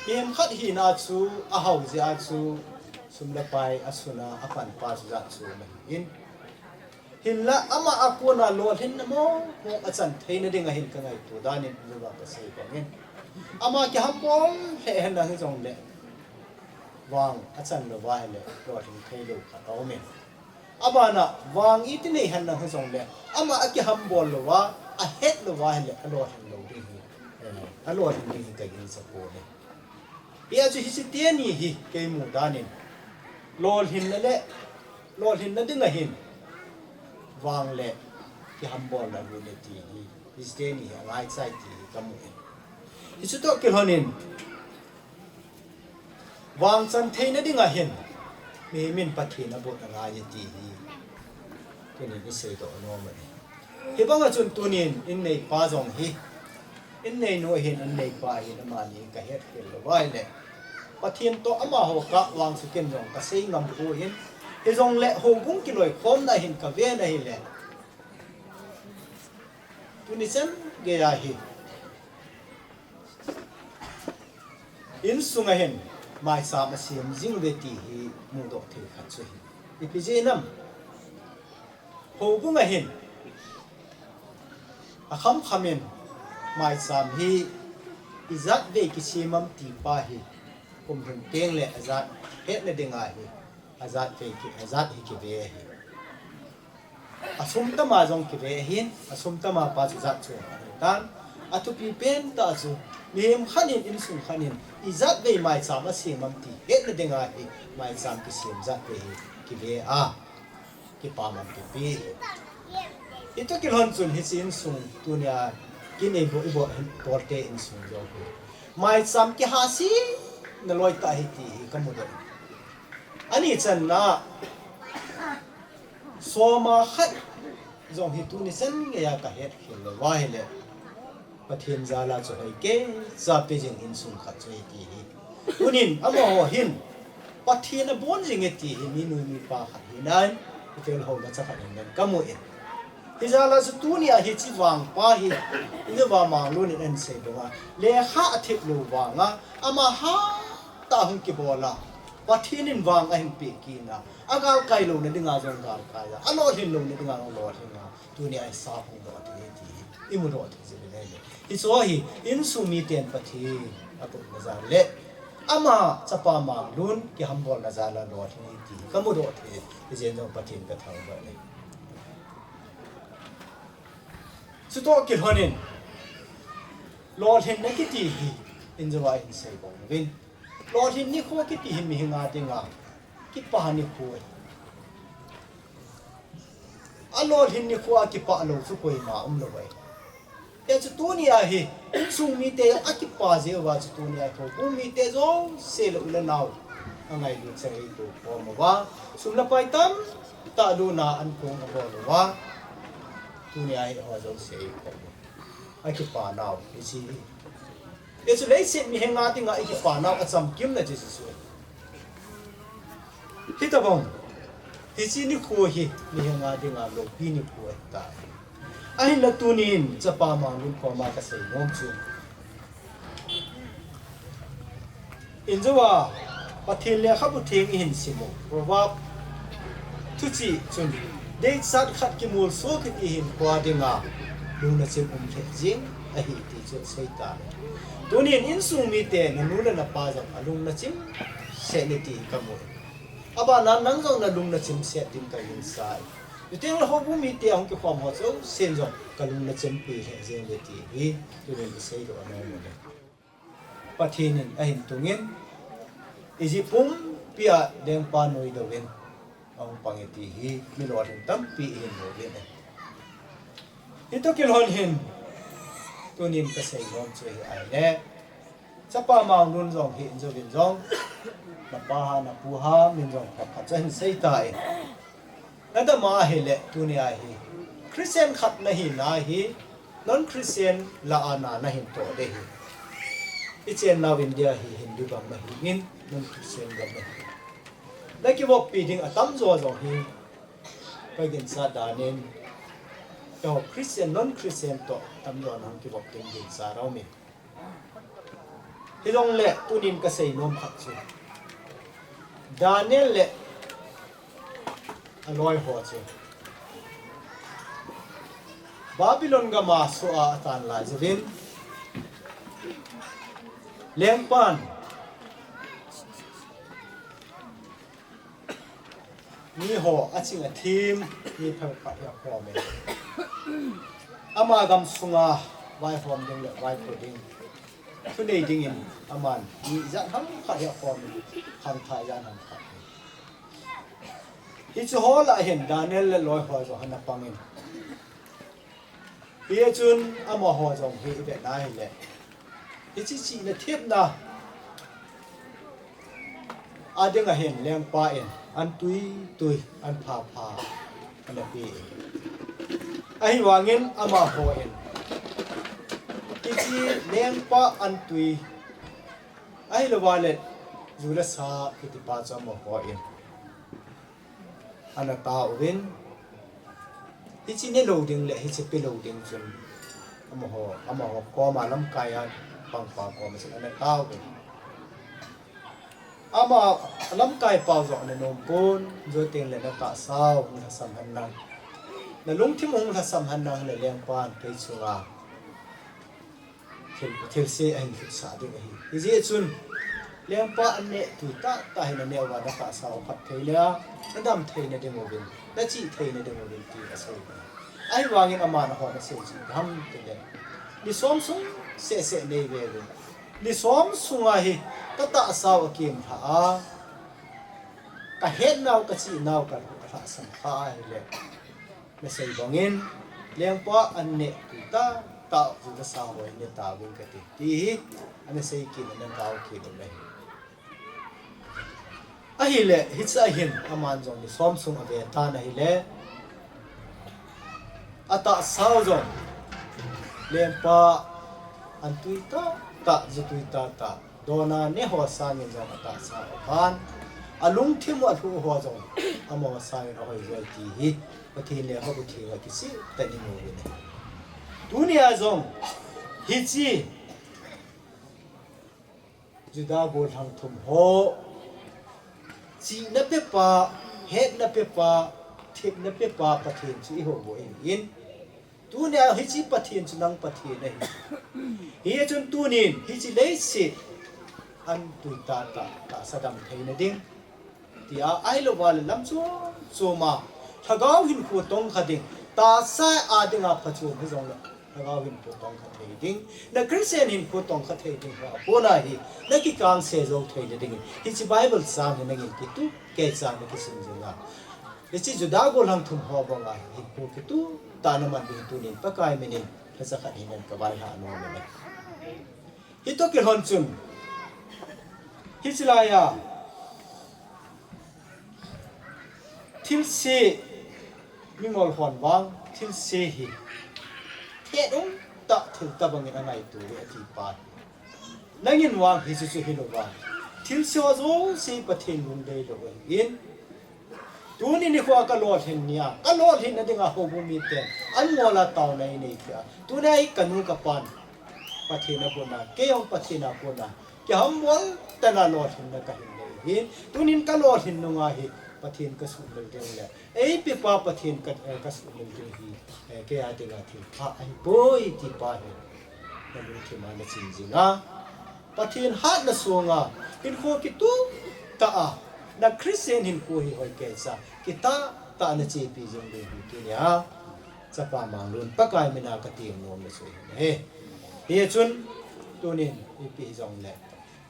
Mihem khat hina chu ahao jeh a chu sum le pai asuna apanpa chu jat chu ahin. Hinla ama a kona lolhinna mong mong achan theina dinga hin kangaito danin, Jehovah kasei bangin, ama kihambol lheh henlang hijongle vang achan louva ahile lolhing theilou khat aumin. Abana vang iti nei henlang hijongle ama akihambol louva, ahet louva ahile alolhin lou ding hi, eh, alolhin ding hi kagingcha poi. Hijeh chun hiche teni hi kei mu danin lolhinna le, lolhinna dinga hin vang le kihambolna lut e ti hi, hiche teni hi angaichai ti hi kamu e. Hiche toh kilhonin vang chan theina dinga hin mihem in Pathen abot angaije ti hi tunin iseidoh nom e. Hibanga chun tunin in neipa jong hi, in neinu ahin, in neipa ahin, amani kahetkhel louva ahile Pathen toh amaho kah vang chu ken jong kasei ngam poi. Hijongle houbung kiloikhomna hin kave na hile, tuni chan geiya hi insunga hin maicham asem jing uve ti hi mudoh thei khat chu ahi. Ipi jeh ham? Houbunga hin akhamkham in maicham hi ijat vei kisem am ti pa hi kum lhun tengle ajat hetna dinga hi ajat vei ki, ajat hi kive ahi. Asum tama jong kive ahin, asum tama pa chu jat chu ahitan. Athupi pentah chu Mihem khat in, insung khat in, ijat vei maicham asem am ti hetna dinga hi, maicham kisem jat vei hi kive a, kipah man kipe hi. Hitoh kilhon chun hiche insung tunia kin eiboh, iboh hin Paul te insung jong hi maicham kihahsatna loi tah ahi ti hi kamudoh. Ani channa soma khat jong hi tuni chan geiya kahet khel lou va ahile, Pathen jal a chu hoi kei cha pe jing insung khat chu ahi ti hi. Tunin amaho hin Pathen abon jing e ti hi minu mipa khat hina in, hotel hou na cha khat in kamu in. Hijeh a chu tunia hiche vangpa hi, Injova Manglun in ahin sei banga, lekha athip lou vanga, ama hatah a hung kibol a, Pathen in vang ahin peh kit na, agalkai louna dinga jong galkai a, alolhin louna dinga jong lolhin a, tunia hi sap hung doh thei ti hi imudoh thei jing in ahi. Hiche hi insung miten Pathen apuina jal le ama chapa Manglun kihambolna jal a lolhin ahi ti hi kamudoh thei, hijeh in jong Pathen kathangvah e. Chutoh kilhon in, lolhinna kiti hi, Injova in sei bang uvin, lolhin nikho kiti hi mihem a dinga kipah nikho ahi. Alolhin nikho a kipah lou chu koima umlou ahi. Hiche tunia hi, insung mite akipah jeh uva chu tunia hi, thoubung mite jouse le u le nao angailut chang eitou khom uva, sum le pai tamtah lutna ankong abol uva, tunia hi eiho jouse eikhom u, akipah nau hiche hi. Hichu leiset mihem a dinga ikipah nau achamkimna chu hichu. Hitobang hiche nikho hi mihem a dinga loupi nikho ahitai. Ahinla tunin chapa Manglun koma kasei nom chu, Injova Pathen lekhabu theng ihin sim u, Proverb thuchih chun, deichat khat kimolso kiti hin koi dinga lungna chim um lheh jeng ahi ti chu asei tai. Tunin insung mite, nanu le napa jong alungna chim seh in ti kamu e. Abana nang jong nalungna chim seh ding kahin sai. Chuteng le houbung mite ahung kikhom ho jousen jong kalungna chimpi lheh jeng uve ti hi tunin isei doh nom u ahi. Pathen in ahin tungin, Egypt pumpia lengpa nodoh in ahung pang e ti hi mi lolhin tampi ihin mu uvin ahi. Hitoh kilhon hin, tunin kasei nom chu hi ahile, chapa Manglun jong hi Injovin jong, napa ham napu ham, min jong phat phat chu ahin sei tan. Nadam a ahile, tunia hi Christian khat nahina hi, non-Christian lah a na nahin toh ding ahi. Ichennau India hi Hindu gam ahin, non-Christian gam ahi. Nakivoppi ding atamjo jong hi kaginsah danin, eiho Christian, non-Christian toh atamjo nahung kivop ding ginsah aum in. Hijongle tunin kasei nom khat chu, Daniel le aloi ho chu Babylon gam a soh a atan lai jouvin, lengpan miho aching athem mi phabep khat hi akhom in, ama gamsunga vaihom ding le vaipo ding, thunei dingin aman mi ijat ham khat hi akhom in, khangthah ijat ham khat hi. Hiche ho lah a hin Daniel le loi ho jong ana pang in, hichun amaho jong hi ivet na hile, hiche chihna thepna a dinga hin lengpa in an tui tui, an pha pha ana pe in, ahivangin amaho in hiche lengpa an tui, ahilouva le ju le sa kitipa chu amaho in ana tauvin, hiche nelou ding le hiche pelou ding chun amaho, amaho koma lamkai a pangpa koma chun ana tauvin. Ama lamkai pau jong ana nom pon, chuteng le natahsau hung lhasam hen lang, nalungthim hung lhasam hen lang le lengpan kei chunga thil, thilse ahin lhutsah ding ahi. Hijeh chun, lengpa an neh tui tahtah hi naneh uva natahsau aphat theina, nadam theina ding uvin, nachih theina ding uvin ti asei. Ahivangin aman ahon asei chu ipi ham tile, ni som sung seh seh nei veuvin, Ni som sunga hi ka tahsa u akinlha a, ka hetnau, ka chihnau ka lhahsam kha ahile, na sei bangin, lengpa an neh tui tah tah u na sa hoi ne tauvin ka ti, ti hi ana sei kit, ana gao kit u ahi. Ahile, hiche a hin aman jong ni som sung ave tan ahile, atahsa u jong lengpa an tui tah tah, ju tui tah tah, dona ne ho sangin jong atahsa u apan, alungthim u alhuh ho jong amaho sangin ahoi joi ti hi Pathen le Houbung theng a kicheh tah in imu uvin ahi. Tunia jong hiche Juda gollhang thum ho chihna pepa, hetna pepa, thepna pepa Pathen chu i Houbung ahin, tunia hiche Pathen chu nang Pathen ahi. Hichun tunin hiche leiset an tui tah tah, tahsa dam theina ding, tia ahilouva le lam chom choma lhagao hinkho tongkha ding, tahsa a dinga phachom hijongle lhagao hinkho tongkha thei ding, na Christian hinkho tongkha thei ding ho a kona hi na kikangse jou theina dingin hiche Bible chang hi nangin kitup keicha na kisim jing a, hiche Juda gollhang thum ho banga hinkho kitup tah na man ding tunin Pakai minin lhacha khat hi nan ka vailhah nom e. Hitoh kilhon chun, hiche laiya thilse, mingol hon vang thilse hi thet umtah thil tobangin angaito uve ati pa hi. Nangin vang hiche chu hilouva, thilse ho jouse Pathen lungdeilou ahin, tuni nikhoa ka lolhin nia, ka lolhinna dinga Houbung miten an ngol a taona einei peh a, tunia hi kanu kapan Pathen a kona, kei jong Pathen a kona kihambol tah a lolhinna kahin nei ahin, tunin ka lolhin nunga hi Pathen ka suhmil ding le eipepa Pathen ka, eh, ka suhmil ding hi, eh, kei a dinga thilpha ahipoi ti pa hi na lungthim a na chim jing a, Pathen hatna sunga hinkho kitup tah a, na Christian hinkho hi hoi keicha kitah tah a na chepi jing ding hi tunia Chapa Manglun Pakai mina ka tem nomna chu ahi. Hichun tunin ipi hijongle,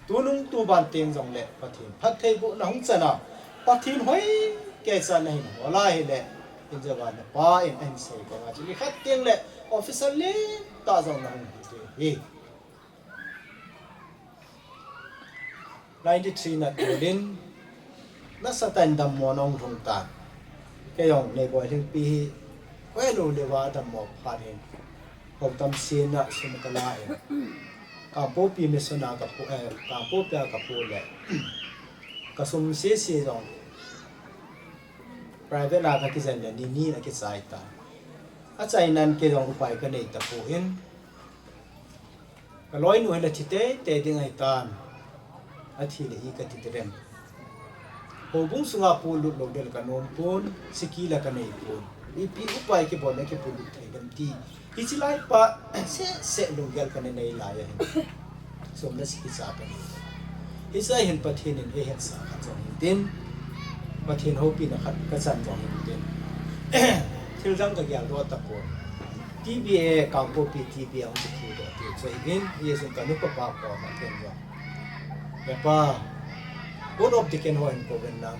tunung tuban teng jongle Pathen phattheibohna hung chan a, Pathen hoi keicha nahin hol a ahile, injouva napa in ahin sei banga chu nikhat tengle officer lentah jong nahung hi ding ahi. Ninety-three nat golin nasatah in dammo nahung lhung tan. Kei jong Neiboi Lhingpi hi hoilou leuva dammo phat hin, hotam sena sum kala in, Kangpokpi mission a kapo, eh, Kangpokpi a kapo le kasum sese jong private a kakijen le ni ni in akichai tan. Achainan kei jong upai kanei tapon, kaloinu hin athi teitei ding ahitan, athi le hi kati direm. Houbung sunga polut lou ding kanom pon, sikila kanei pon, ipi upai kibolna kipolut thei dem ti, hiche lai pa sehseh lunggel kana nei lai ahin, som le sia kicha kanei. Hiche a hin Pathen in eihetsah khat jong hintin, Pathen houpina khat kachan jong hintin, thildang kageldoh tapon, T B A, Kangpokpi T B A hung kithudoh ti chu ahin, hichun kanupa pa koma ken jong, Hepa, Board of Deacon ho hin kouvin lang,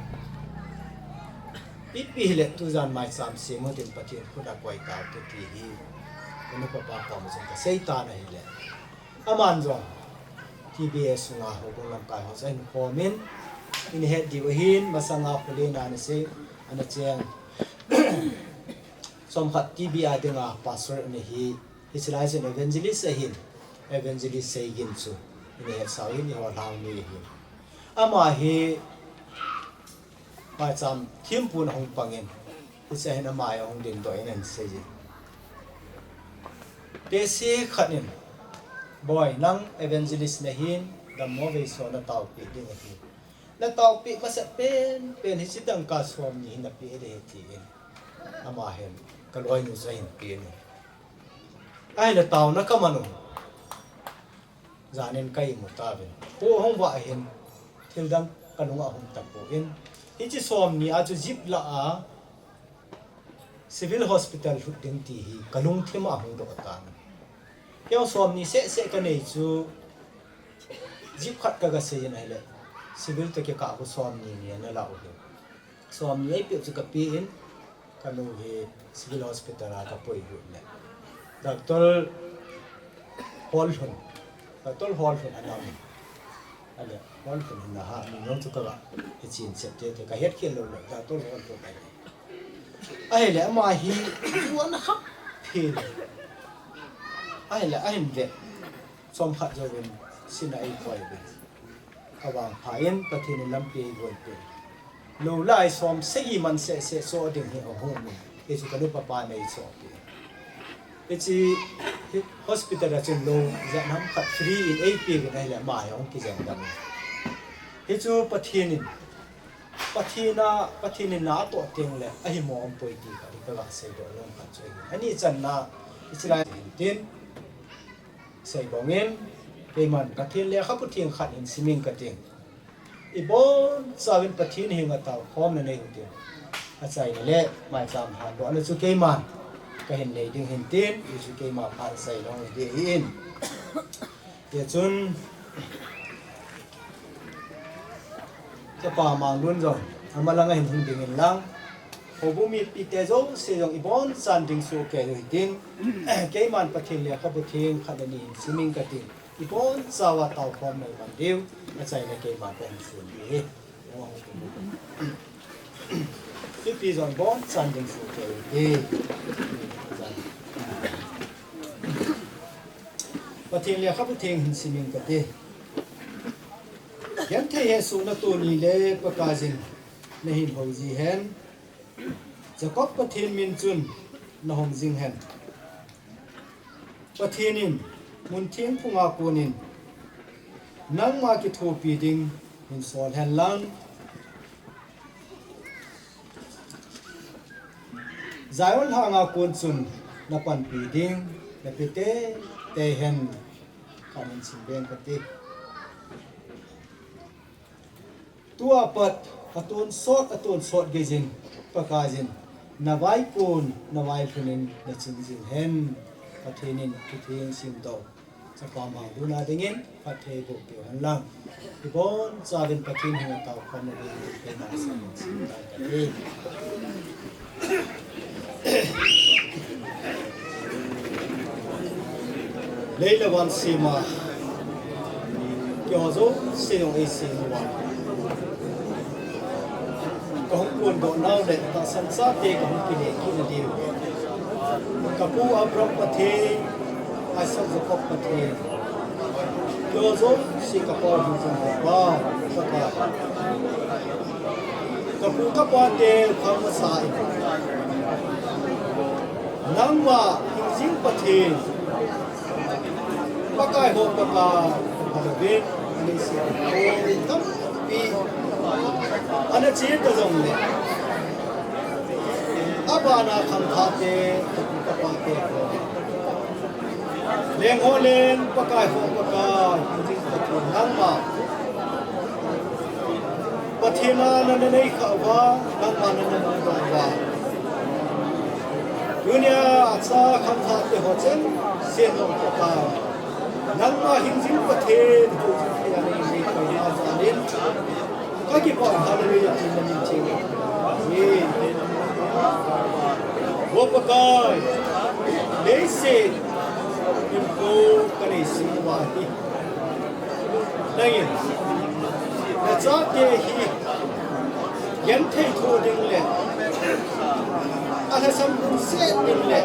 ipi hile tujan maicham sem u tin Pathen khut a koi taute ti hi kanupa pa koma jong kasei tan ahile, aman jong T B A sunga Houbung lamkai ho chu ahin khomin, ina het diu ahin, masanga Khullen a ana sei, ana cheng, chomkhat T B A dinga pastor ana hi, hiche lai chun evangelist ahin, Evangelist Seigin chu ina hetsau hin, eiho lhang mi ahin, ama hi maicham thimpun ahung pangin, hiche a hin ama hi ahung dingdoh in ahin seijin, tehse khat in, Boi, nang evangelist nahin, dammo veiso nataopeh ding ahi. Nataopeh masat penpen hiche dangka somni hi napeh ding ahi, tin ama hin kaloinu chu ahin pen in, ahile taona kaman un, janin ka imu tauvin, kho ahung vah hin thildang kalunga ahung tapon, hiche somni a chu jeep lah a Civil Hospital lhut ding ti hi kalungthim a ahung doh tan. Kei jong somni sehseh kanei chu Jip khat kaga sei in ahile, civil toh kikah khu som ni ni ana la u hi. Som ni eipeh chu kape in, kanu hi civil hospital a kapui lut le, doctor hol lhun, doctor hol lhun ana um. Ahile hol lhun in aha, mi jong chu kaga, hichen chet te te kahet khel lou le, doctor hol lhun ahi. Ahile ama hi, juan hah phi. Ahile ahin ve, chomkhat jouvin sin a eikoi uve. Kavangpha in Pathen in lampi eivon peh. Lou lai som sagi man seh seh so ding hi ahung um in. Hichu kanupa pan eichoh peh. Hiche hospital a chun lou jat ham khat free in eipeh in ahile ama hi ahung kijen dam in. Hichu Pathen in, Pathen a, Pathen in na atoh teng le ahimo umpoi ti khat hi kaga seidoh nom khat chu ahi. Ani channa, hiche lai hin tin, sei bang in, keiman Pathen lekhabu theng khat hin sim ing kating. Ibonchauvin Pathen henga taokhomna nei u tin. Achaina le maicham hatdohna chu keiman kahin nei ding hin tin, hichu keima phat sei long ding ahin. Tichun, Chapa Manglun jong, amalang a hin hung ding in lang. Houbung mipite jouse jong ibonchan ding soh kei u hitin. Keiman Pathen lekhabu theng khat le ni hin sim ing kating. Ibonchauva taokhomna nei man diu, achaina keiman kahin sim ding ahi. Mipi jong ibonchan ding soh kei u hite. Pathen lekhabu theng hin sim ing kate. Genthei hesohna tuni le Pakaiyin nahin houji hen. Jacob Pathen min chun nahong jing hen. Pathen in mun thengphunga konin nangma kithopi ding hin sol hen lang. Zion lhanga kon chun napanpi ding nape teitei hen. Kahin sim beng kate. Tua pat atonsot, atonsot geiyin Pakaiyin navaikon, navailhunin nachin jing hen. Pathen in thutheng simtou Chapa Manglun a dingin phatthei bohpeh hen lang. Ibonchauvin Pathen henga taokhomna dingin keima sangin simtan kate. Lei le van sema, keiho jouse jong eisem uva, kahung kondoh nau le tahsan chate kahung kile kit nadiu, kapu Abraham Pathen, Isaac, Jacob Pathen, keiho jouse kapu hingjing Pakai, kapu kapate khang masa in, nangma hingjing Pathen, Pakai ho Pakai, Pakai ven, ani se ko tampi ana che ta jongle, abana khangthahte, kapu kapate ho, leng ho leng, Pakai ho Pakai, hingjing Pathen, nangma Pathen a nana neikhah uva, nangma nana mangcha uva, tunia acha khangthahte ho chengse jong Pakai, nangma hingjing Pathen, hingjing Pathen a nana neikhah uva jal in, kakipah, Hallelujah, tin namin theng uve. O Pakai, leiset hinkho kanei sung uva hi, nangin nachate hi genthei tho ding le alhasam lungset ding le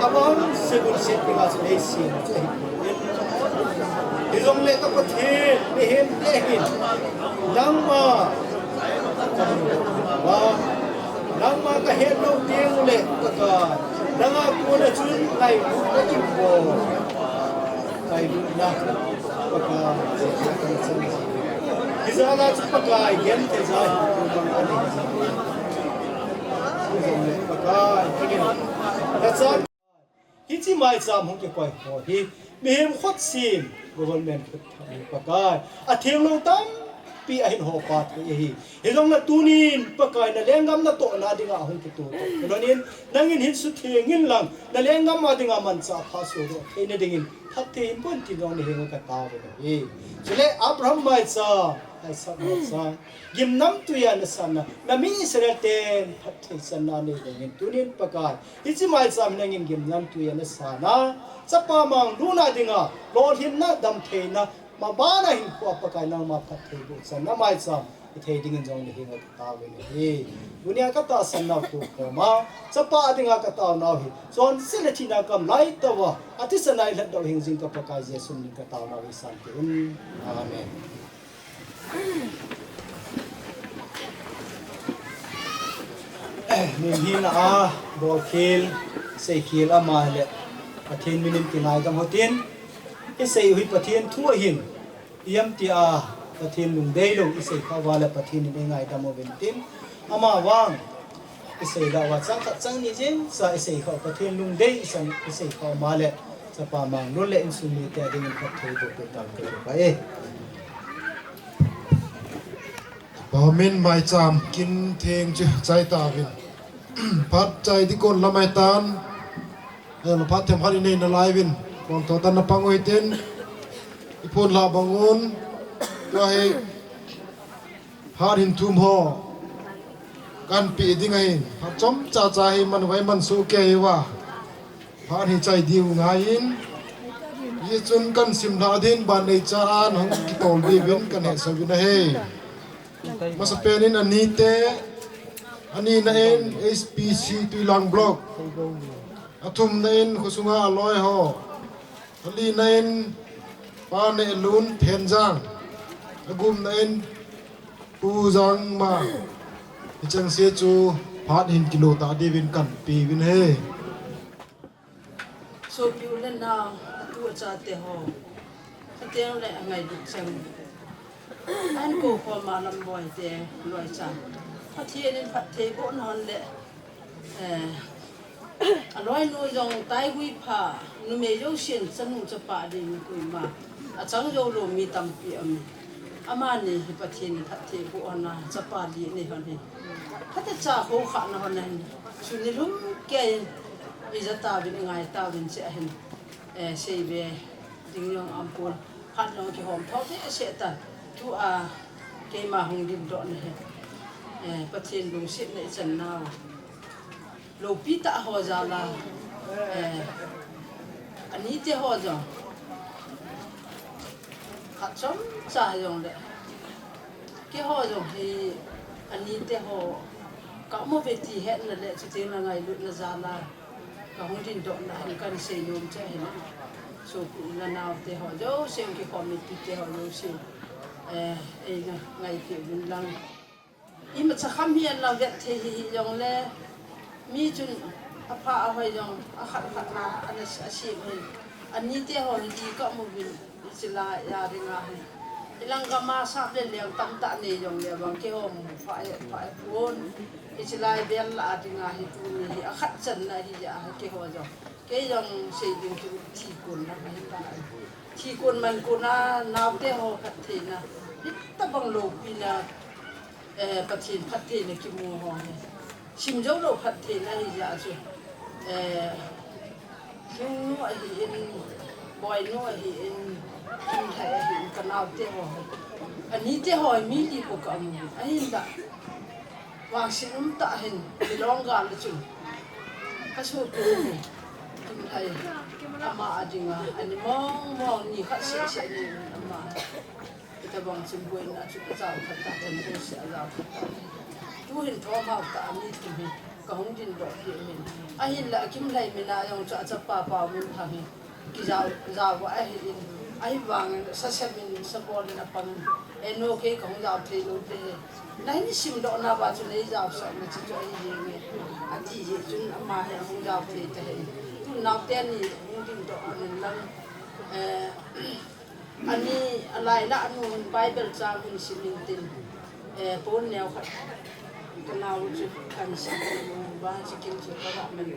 avangse lungset dinga chu neisem chu ahipoi. Hijongle ka Pathen, mihemte hin nangma nangma kahet lou teng ule, Pakai, nanga kona chun ngailutna kimu, ngailutna, Pakai, hijeh a chu Pakai, genthei jal hi, Pakai, Pakai, hiche maicham hung kikoi ho hi mihem khutsim, government khut thah hi Pakai, atheng lou tam pi ahin hopa thei ahi. Hijongle tunin Pakai na lenggam natohna dinga ahung kitoh toh. Tunin nangin hin sutheng inlang, na lenggam a dinga manchah pha sodoh theina dingin phatthei hinbon tin jong nahenga katao uve. Chule Abraham maicham, Isaac maicham, gimnamtui a nasanna, nami Israel ten phatthei channa nei dingin tunin Pakai, hiche maicham nangin gimnamtui a nasanna, chapa manglutna dinga, lolhinna damtheina, mabana hinkhoa Pakai nangma phatthei bohchanna maicham ithei dingin jong nahenga katao uve. Tunia katahsan nau tukhoma, chapa dinga katao nau hi, chonset le thina kam laitah uva, athisan a ilhatdoh hingjing ka Pakai Jesu minin katao nau hi santah in. Amen. Min hina a, bolkhel, seikhel ama le Pathen minin kingaidam uhitin, isei u hi Pathen thu ahin, ijemtia Pathen lungdei lou isei khah uva le Pathen in eingaidam uvin tin, ama vang isei lah uva chang khat chang ni jeng sa isei khah u Pathen lungdei isan isei khah u ama le chapa manglut le insung mite adingin phatthei boh peh tauhen kati e. Pa min maicham kin theng chu chai tauvin. Phat chai ding kon lamai tan. Phat themkhat inei nalai uvin. Kon tho tan napang uhitin. Iphon lah bang un. Tua hi phat hin thum ho kahin pe ding ahin. Phat chomcha cha hi man vai man soh kei uva. Phat hi chai diu ngaiyin. Hichun kahin simlha ding ban neicha a nahung kitol diuvin kahin hetsah uvin ahi. Masapen in anite, anina in H P C Tuilang Block, athumna in khosunga aloi ho, alina in Pa Nehlun Thenjang, agupna in Pu Jangma, hichengse chu phat hin kilo ta diuvin kahin pe uvin ahi. Sopi u le nao, atu achate ho, ateng le angailut cheng, anko khoma Lamboi te, loi cha, Pathen in phatthei boh nahon le, eh, aloinu jong taigui pha, numei jousen chanu chapa ding koima achang jou lou mi tampi aume. Amani hi Pathen in phatthei boh hon a, chapa li anei hon hi. Phatecha kho khah nahon ahin. Sun nilhum keiyin ija tauvin, ingai tauvin che ahin. Eh, seibe ding jong aumpon. Phat jong kihom tho behseh tan. Tua keima hung dingdoh na hi, eh, Pathen lungsetna ichan nau loupi tah ho jal a, eh, anite ho jong, khat chomcha jongle, keiho jong hi anite ho ka um uve ti hetna le chuteng le ngailutna jal a kahung dingdoh na hin kahin seinom chu ahin. Sopi u le nao te ho jouse, kikhom mipi te ho jouse, eh, eingai, ngaipeh uvin lang. Imacha kham hi ahin lang vet thei hih jongle, mi chun apha ahoi jong akhat khat na ana, asem ahin. Anite ho hi ti ka um uvin, hiche lai a dinga hi. Ilang gam a sap le leng tamtah nei jongle vang keiho mu pha e, pha e pon. Hiche lai bel lah a dinga hi tuni hi akhat channa hi ja hi keiho jong. Kei jong sei ding chu thi kon na hi ta. Thi kon man kon a naote ho phattheina, hitabang loupina, eh, Pathen phattheina kimu ho hi, sim jou lou phattheina hi ja chu, eh, Lhingnu ahin, Boinu ahin, Kimlhai ahin, ka naote ho hi, anite ho hi mi li ko ka mu ahin da. Vangset um tah hin, milong gal a chun ka sopi u hi Kimlhai, ama a dinga ani mong mong, ni khat seh seh ni ama. Hitabang chun boina chu ka jao khat tah, kan boiseh a jao khat tah. Tu hin thom hao tah a mi thum hi ka hung dingdoh peh u hin. Ahinla Kimlhai min a jong chu achapa Paominthang hi kijao, jao ahin, ahivangin sasem in, sabol in apang in, eh, nu kei kahung jao thei lou te. Nahin simdoh nauva chu nei jaosah na chu chu ahi jenge, ati jeh chun ama hi ahung jao thei tahih in. Tun naote ni hung dingdoh ahin lang, eh, ani alai lah a nu hin Bible chang hin sim in tin, eh, pon neo khat ka nao chu kan sim in, vang chu kin chu ka va man.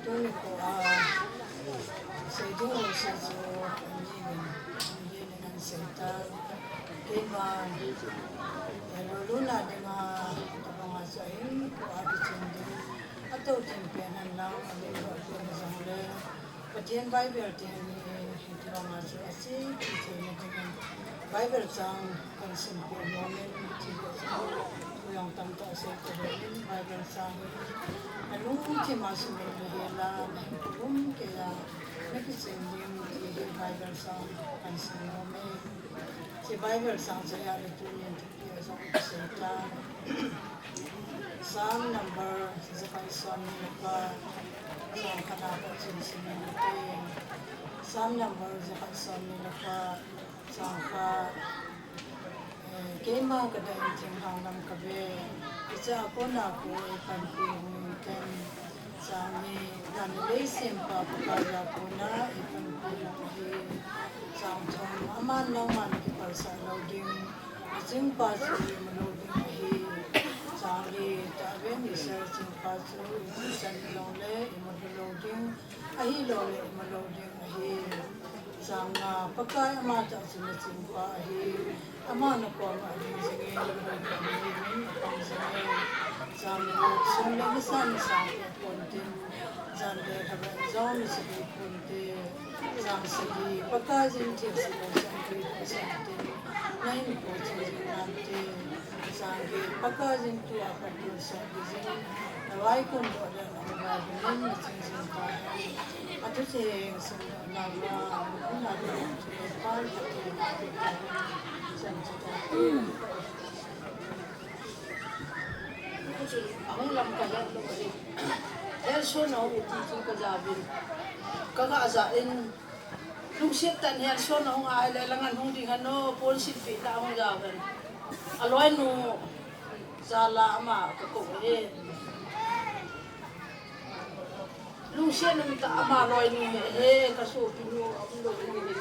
Tuni kho a seiding lou se chu ani min, ani min an seitan. Keima, eh, loluna dinga, tabanga chu ahin kho a kichen ding. Ato thim pen hen lang, amin lou pen jongle. Pathen Bible ti hen ni, eh, hiti banga chu aseipeh theina dingin Bible chang kan simpeh nom in, ti leh chu, tu jong tamtah asei ta lou in, Bible chang hi alungthim a sim in nahel a, nahin pum kei a, nakichen ding ti hi Bible chang kan sim nom e. Hiche Bible chang chu ahile tunin Tia jong kasei tan. Psalm number jakhat somni le khat, chang khat a pat chun sim in nate. Psalm number jakhat somni le khat, chang khat. Eh, keima kadah in thinglhang lam kave. Hichea kona kho eipanpi hung in ten. Chang ni, dan le leisempa Pakaiya kona eipanpi hung ahi. Chang thum, aman nangman kipalsah lou ding. Achingpa chu imu lou ding ahi. Chang li, tahbeh in Israel chingpa chu imu chan jongle imu lou ding. Ahilouleh imu lou ding ahi. Chang nga, Pakai amatah chu nachingpa ahi. Ama nakoma ading jingin, nahoipa nahiuvin, apang jingin. Chang gup, sum le nisa nasang peh pontin. Jan le lhaven jong nasei ponte. Chang sagi, Pakaiyin thilse lou chan peh pontin. Nahin po cheh jing nante. Chang get, Pakaiyin tua pat lungset jing. Navaikhum doh le nahung val dingin naching jing tahen. Athu theng simdoh nauva, nahung val dingin Pathen Pathen Pathen Pathen. Chun ahung lam kahet lou ahi. Helsona hung iti chu kajauvin. Kaga ja in. Lungset tah in helsona hung ahile, lang an hung ding hen o, pon silpeh lah hung jauvin. Aloinu jal a ama kakou e. Lungset umtah ama loinu hi, he, kasopinu, aum lou hi.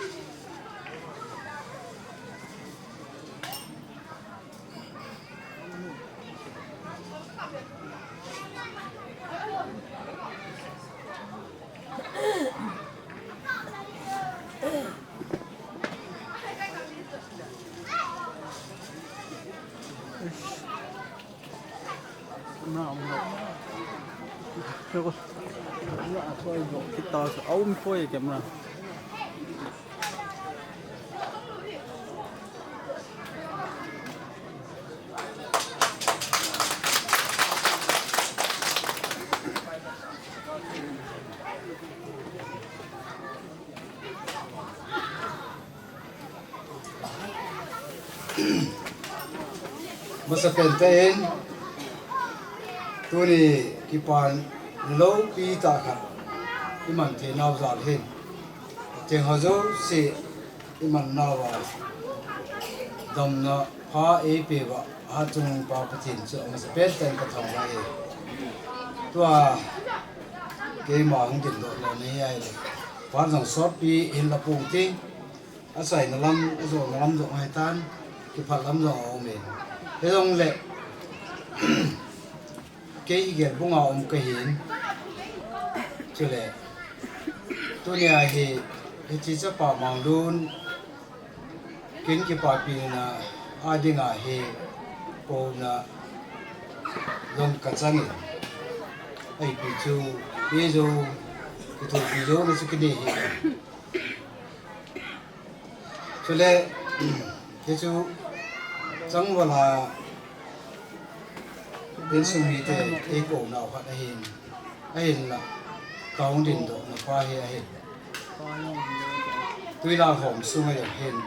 Camera um lou. Camera a thoi lou. Kita a um thoi camera. Masapen tah in, tuni kipa loupi tah khat iman thei nau jal hin, cheng ho jouse iman nauva, damna pha eipeh uva, Hatchungpa Pathen chu amasapen tah in kathangvah e. Tua keima hung dingdoh lona hi ahile, phat jong sotpi hin la pung ting, achaina lam, ajona lam jong ahitan, kiphat lam jong aumin. Hijongle, kei hi Gelbung a um kahin. Chule, tunia hi, hiche chapa Manglun, kin kipapina a dinga hi, pouna jong kachangin. Ipi chu, ijou, kithopi jouna chu kinei hi. Chule, hichu changval a insung mite eikou nau khat ahin, ahinla kahung dingdohna pa hi ahin. Twilang hom sunga jong hin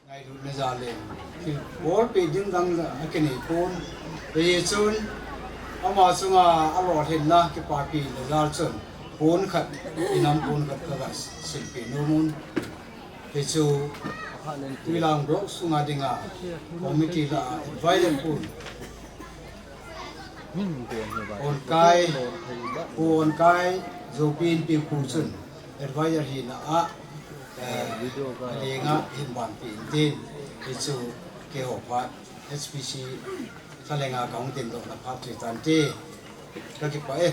ngailutna jal in thil bolpeh ding dang la akinei pon. Hichun ama chunga alolhinna kipapina jal chun pon khat, inam pon khat kaga silpeh nomun. Hichu Twilang block sunga dinga committee lah a advisor pon, Onkai, Pu Onkai, Zopi Inpi khu chun advisor hina a, eh, Lenga hin banpi intin, hichu keiho phat H P C Thalenga kahung dingdohna phat chu tante. Kakipah e.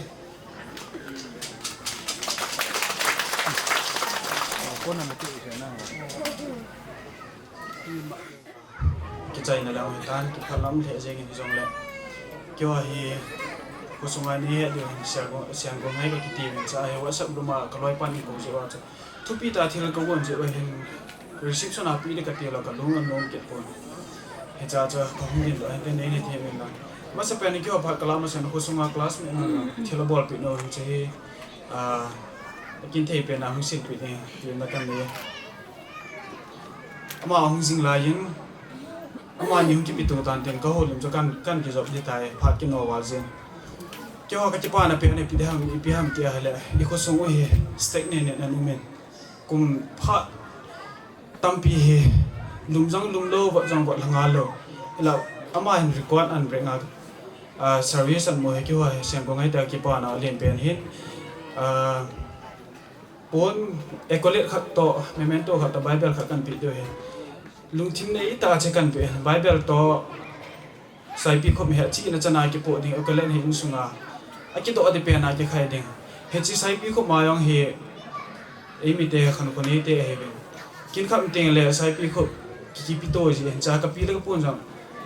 Kichaina lang hitan, kiphalam lheh jengin hijongle. Keiho hi, khosunga ni he diu hin siang gong, siang gong hai kakiti min cha hi WhatsApp room a kaloipan in kou jeh uva chu. Thupi tah thil kagon jeh uva hin reception a pi ding kati lou kalung anom kit pon. Hicha chu kahung dingdoh hin tin nei nei ti min lang. Masapen in keiho phat kalah masapen khosunga classmate ho thil abolpeh nau hin chu hi, ah, akinthei pen a hung silpeh ding tina kanei. Ama hung jing laiyin, amani hung kipe to tante, kahoulim chu kan, kan kijop ding tai, phat kino val jin. Keiho kakipana pen ipi ham, ipi ham ti ahile, i khosung u hi stagnant in ana um in. Kum phat tampi hi lum jong lum lou, vot jong vot lhanga lou. Ila ama hin record an break nga, ah, service an mu hi keiho hi siang gong hai ta kipana len pen hin. Ah, Pon accolade khat toh, memento khat toh, Bible khat kan pe diu ahi. Lungthim nei tah a che kan pe, Bible toh, Saipikhup hi achena chana kipoh ding, accolade hi insunga akidoh ding pen a kikhai ding. Hiche Saipikhup ma jong hi, eimite khankho neite ahiuvin. Kin khat um teng le Saipikhup ki, kipe to ji, hiche a kapi le kapon jong.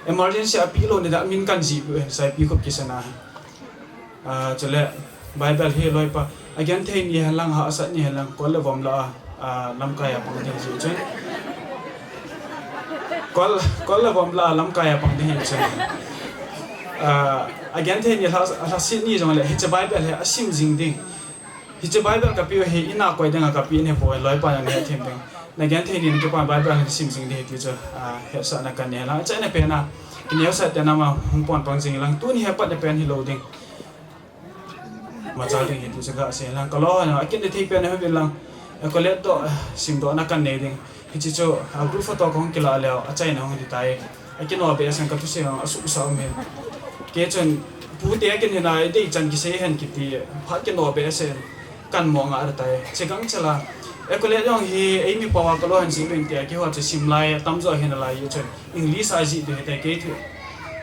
Emergency a pe lou ni da min kan jih peh u ahi, Saipikhup kisan a. Ah, chule Bible hi loipa, agenthei ni hen lang, hahsat ni hen lang, kol le vom lah a, ah, lamkai a pang ding jeh chun. Kol, kol le vom lah a lamkai a pang ding jeh chun. Ah, agenthei ni lha, lhaset ni jongle, hiche Bible hi asim jing ding. Hiche Bible kape u hi, in a koi ding a kape u ahi poi, loipa in ahe them ding. Nagenthei ni nakipah Bible hi sim jing ding ahi ti chu, ah, hetsahna kanei lang. Achaina pen a, kineosah tena ma hung pon pang jing lang. Tuni hi apat na pen hilou ding. Machal ding ahi ti chu kasei lang. Kaloi ho, akin thei pen a hung uvin lang. Accolade toh, ah, simdohna kanei ding. Hiche chu, ah, group photo kahung kilah leu, achaina hung ding tai. Akino behseh in kathusei jong asuhsah um in. Kei chun, pute akin hina, idei chan kisei hen kiti, phat kino behseh in. Kan mo nga atai. Che gangchela. Accolade jong hi, eimi pao a kaloi hon jih uvin tia, keiho chu simlai, atamjo hi nalai, chun English a jih diu ahitai, kei thu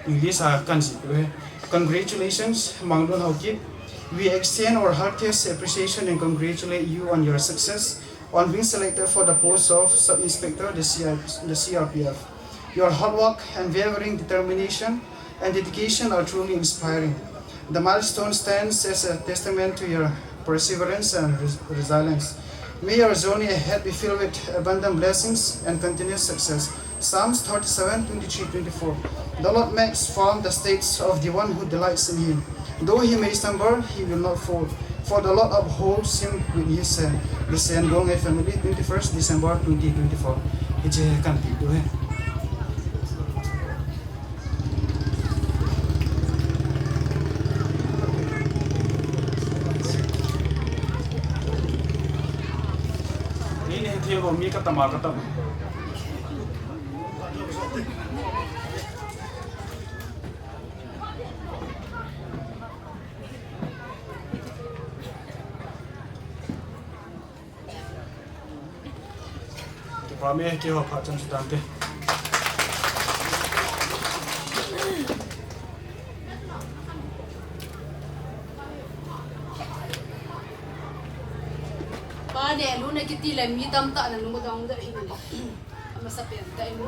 English a kan jih diu ahi. Congratulations, Manglun Haokip. We extend our heartiest appreciation and congratulate you on your success on being selected for the post of Sub-Inspector, the C R, the C R P F. Your hard work, unwavering determination, and dedication are truly inspiring. The milestone stands as a testament to your perseverance and res-, resilience. May your journey ahead be filled with abundant blessings and continuous success. Psalms thirty-seven, twenty-three, twenty-four. The Lord makes firm the steps of the one who delights in him. Though he may stumble, he will not fall, for the Lord upholds him with his hand. The Sengong family, twenty-first December twenty twenty-four. Hiche kan pe diu ahi. Ni ni thei bo mi katam a katam. Kipah e, keiho phat chan chu tante. Pa neh lutna kiti le mi tamtah na nung dong deh hin. Amasapen tah in.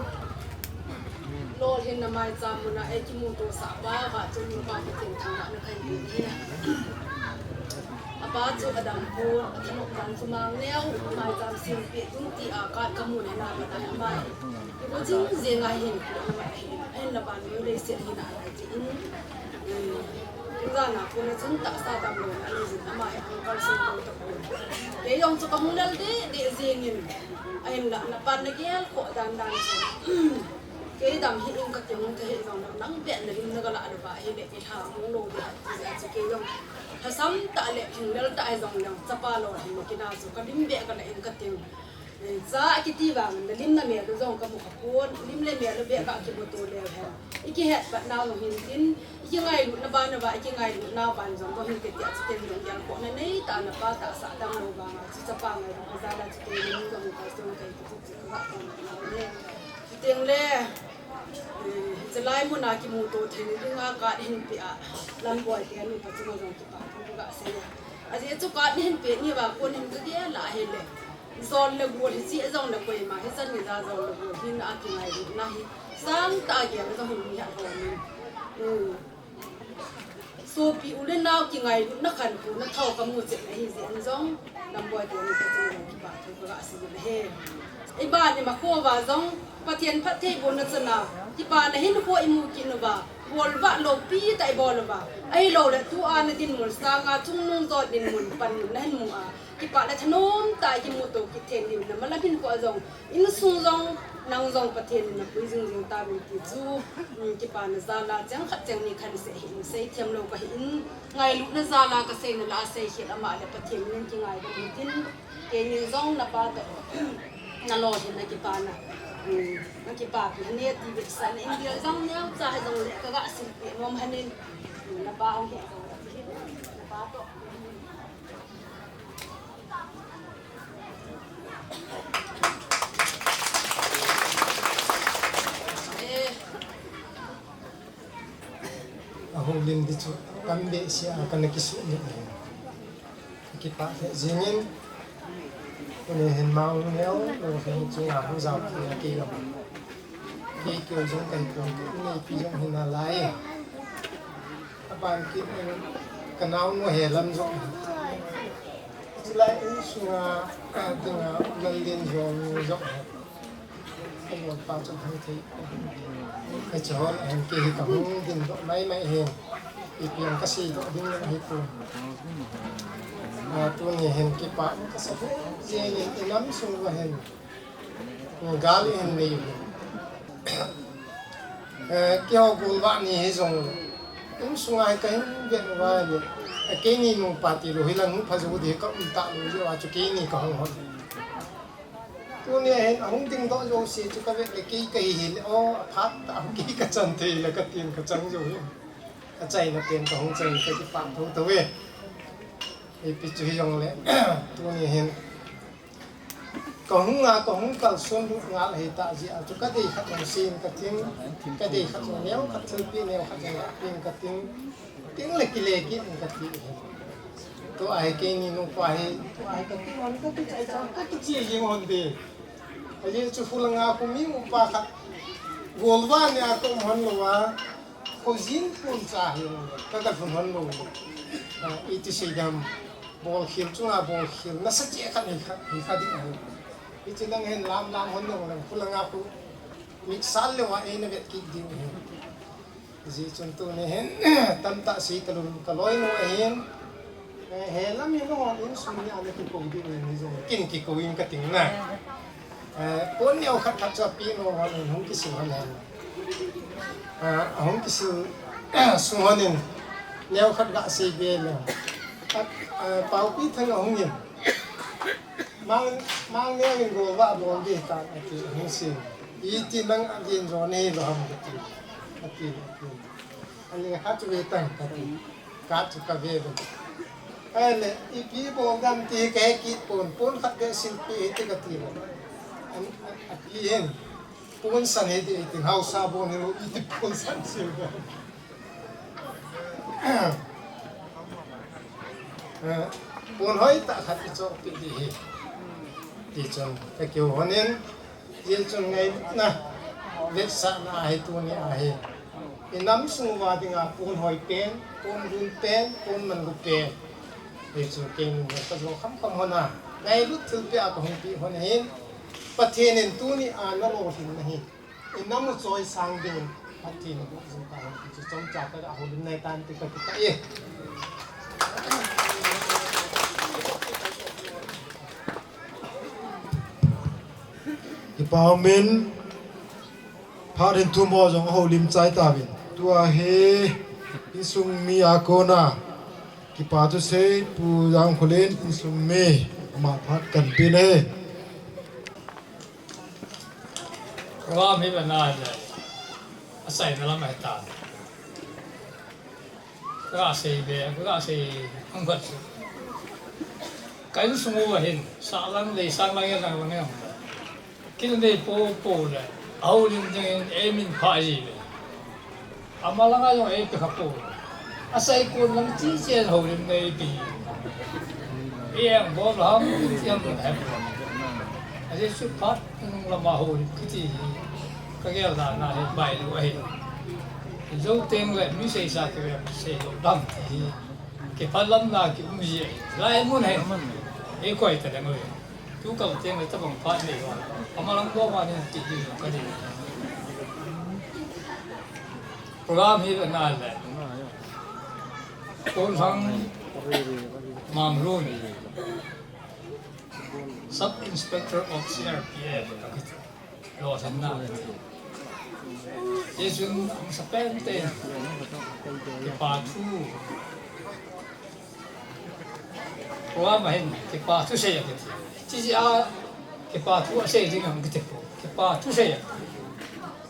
Lolhinna maicham muna eikimuto sah pa, vahchoipa Pathen thangvahna kahin pe e. Apa chu adam pon, athanop dan chu mang leu, maicham sempeh ding tia ka, kamu le na ka tai amai. Imu jing jing a hin, ahin la ban leu leiset hin alai jin. Eh, jan a kona chun tahsa damlouna anei jin, ama hi ahung kalson lou tapon. Kei jong chu kahung lel deh deh jengin, ahinla, na pan nagel khoh dan dan chu. Kei dam hih ing kati hung thei hih jongleh, nang beh nalim nagalah lou va ahile, ilha mong lou ding ati jeh a chu kei jong lhasam tah le, lhinglel tah hijongleng, chapa lolhinna kina chu kalim beh kalah ing kati. Eh, cha akiti vang, nalim namel u jong kamu khapon, lim le mel u beh kakimuto leu hen. Ikihet patna jong hin tin, ikingailutna ban uva, ikingailutna ban jong kahin kiti a chu ken jong gelkhohna neitah na pa tahsa damlou vang a chu chapa ngailutna jal a chu ken jong kamu kalson kahi. Le, eh, chulai muna kimuto theina dinga card hin pe a, Lamboi te anu pa chunga jong kipa thu ka sei a. Ajeh chu card hin pe ni va kon hin ka dia la hi le. Jol le gol hi chi jong le koima hi chan ni ja jol le gol hin a kingailutna hi. Sangtah a gel jong hin mi ha ho ni. Hmm. Sopi u le nao kingailutna khantouna thao kamu chet ahi jeh in jong, Lamboi te ni ka chunga jong kipa thu ka sei u ahi. Ibani ma kho va jong, Pathen phattheibohna chana, kipana hinkho imu kit uva, bol vah loupi tah ibol uva. Ahilou le tua na dinmun sanga chungnung jot dinmun panmun na hin mu a. Kipah le thanom tah a kimuto kit thei diu na malam hinkho a jong, insung jong, nang jong Pathen in napui jing jing tauvin ti chu, um, kipana jal a cheng khat cheng ni khan sei hin sei thiam lou kahi in, ngailutna jal a ka seina la a sei khel ama le Pathen in kingaidam u hitin, keinin jong napa toh, nalolhinna kipana, um, nakipapi hane ti vetsahna in dia jong neocha hi jong le ka ga silpeh nom hanin, um, napa hung hi jong le, napa toh. A houlim di chu tam behseh a kana kisuh ni ahi. Kipah lheh jingin, tuni hin Mang Neo, Lungkheng chunga hung jao kit a kei gam. Kei keu jong kahi pon, kei neipi jong hi nalai. Aban kit in ka naonu he lam jong. Chulai insunga, a, dinga, Lallen jong jong. Ka lolpa chu hung thei. Ka chihon ahin kei hi ka hung dingdoh mai mai hin. Ipi jong ka seidoh ding jong ahi pon. A, tuni hin kipah ka sa jengin inam sung uva hin. Gal ihin nei u. Eh, keiho golvah ni hi jong, insunga hi kahin vet uva le, eh, keini nupa tilou hi la nu pha jou ding ka um talou jeh uva chu keini ka hung hon. Tuni a hin ahung dingdoh jouse chu ka vet le kei kahi hile, o, aphat tah a kei ka chan thei le ka tin ka chang jou hi. Achaina pen ka hung chai ka kipah thotho e. Ipi chu hijongle, tuni hin Ka hung a, ka hung kalson lut ngal ahi tah jeh a chu ka dei khat jong sem ka ting, ka dei khat jong neo khat thilpeh neo khat jong lahpeh ka ting, ting le kile kit in ka ti ahi. Tua hi keini nupa hi, tua hi ka ting hon ka kichai chang ka kichai jing hon te. Ajeh chu khulanga khu mi upa khat golvah ni a ka um hon lou a, Khojin pon cha hi ka, ka lhun hon lou. Ah, iti sei dam, bolkhel chunga bolkhel nasa cheh khat hi kha, hi kha ding ahi. Hiche lang hin lam lam hon lou lang, khulanga khu mitsah leuva eina vet kit ding ahi. Hijeh chun tuni hin, tamtah sei talou, ka loinu ahin. Eh, he lam hi nangho insung mi a na kikou ding in, hijong kin kikou in ka ting na. Eh, pon neo khat khat chu apeh nom hon in hung kisil hon in. Eh, hung kisil sung hon in neo khat ga sei be le. At, eh, Paopi Thang ahung in. Mang, Mang Neo in golvah bol ding tan ati hung sei. Iti nang adin jo nei lou ham kati. Ati, ati. Ani khat chu ve tan kati. Ka chu ka ve ve. Ahile, ipi bol dam ti ka he kit pon, pon khat beh silpeh hite ka ti le. An, an, ati hin. Pon san hite iti, haosa bon hilou iti pon san sil ve. Eh, pon hoi tah khat i chohpeh ding ahi. Ti chun, ka kihou hon in, Hijeh chun ngailutna, vetsahna ahi tuni ahi. I nam sung uva dinga pon hoi pen, pon dun pen, pon manlu pen. Hichu keini ka jo kham kham hon a. Ngailut thilpeh a ka hung peh hon ahin. Pathen in tuni a na lolhinna hi. I nam u choisang ding. Pathen in jing ta hon ti chu chomcha ka ga houlim nai tan ti ka kipah e. Kipa umin, phat hin thum ho jong houlim chai tauvin. Tua hi insung mi a kona kipa thusei Pu Jangkholen insung mi ama phat kan pe e. Program hi bana le achaina lam ahi tan. Ka ga sei be, ka ga sei hung khat chu. Ka insung uva hin, sahlang lei sanglang e lang lang e hung. Kin nei po po le, Houlim dingin eimin phah ji ve. Ama langa jong eipe kha pou. Asei kon lang chi chen houlim nei pi. Ei engbol ham, ti ham hepon. Ajeh chu phat nung lama houlim kiti hi kagel dan a hi bailou ahi. Jou teng le mi seisa kivep seilou dam ti hi kiphalamna kium ji ahi. Lai mun hi eikoi taleng uve. Tukal teng le tabang phat nei uva, ama lang doma nei ti ding jong kati. Program hi ana le, Kolhang Manglun, Sub Inspector of C R P F, lolhinna. Hichun amasapen tein kipa thu, program a hin kipa thusei akiti. Hichea kipa thu asei ding ham kiti pou. Kipa thusei a,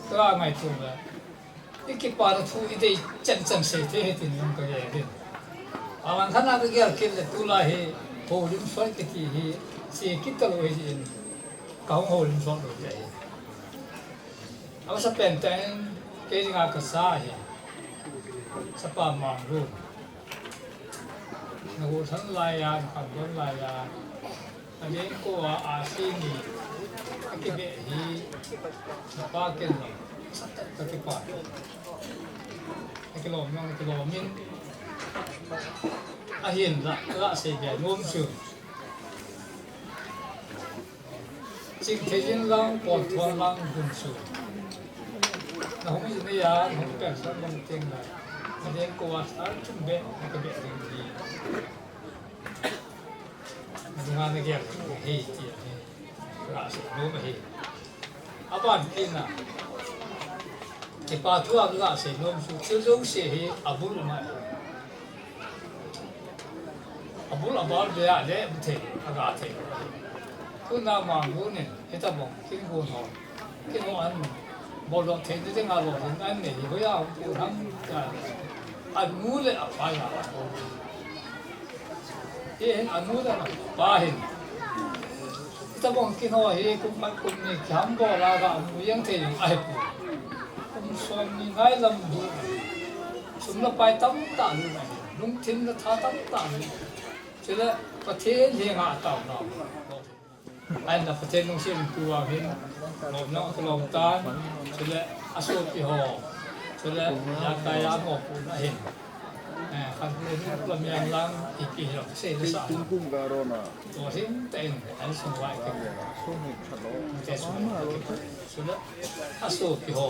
tua ngaito le, ikipana thu idei chan chan sei thei ahi tin jong kagel in. Alangkhat a kagel kit le tulai hi houlim soi kiti hi sei kit talou ahi jeh in, kahung houlim sot lou ding ahi. Amasapen tein kei dinga kasa hi Sapa Manglun, nagolhang laiya, nakhandoh laiya, nalengkou a ahsi ni akibeh hi napa ken jong satah kakipah. Nakilom jong nakilom in, ahinla kasei be nom chu Chingtheijin lang, Polthon lang, Gunsu. Nahung ji neiya, nahung pension lang teng le, nalengkou a star chun be, nakibeh ding ahi. Nalunga nagel ahi ti ahi. Kasei nom ahi. Abankit na, kipa thu a kasei nom chu thil jouse hi abul uma ahi. Abul abal be a le mu thei, aga thei. Tuna Manglun in hitabang kin gon ho, kin ho an boldoh theina dinga lolhin anei hi hoiya hung pu ham tia, anu le apa a. Hihin anu le apa hin hitabang kin ho hi kum khat kum ni kihambol a gamu jeng thei jong ahipoi. Kum somni ngai lam bou, sum le pai tamtah lut ahi, lungthim le tha tamtah lut. Chule Pathen henga ataona. Ahinla Pathen lungset in tu vang hin lom jong akilom tan, chule asopi ho, chule jakai a mopohna hin, eh, khat le ni lam jeng lang ipi hilou sei le sa, lolhin tah in insung uva kimu, insung uva kimu, chule asopi ho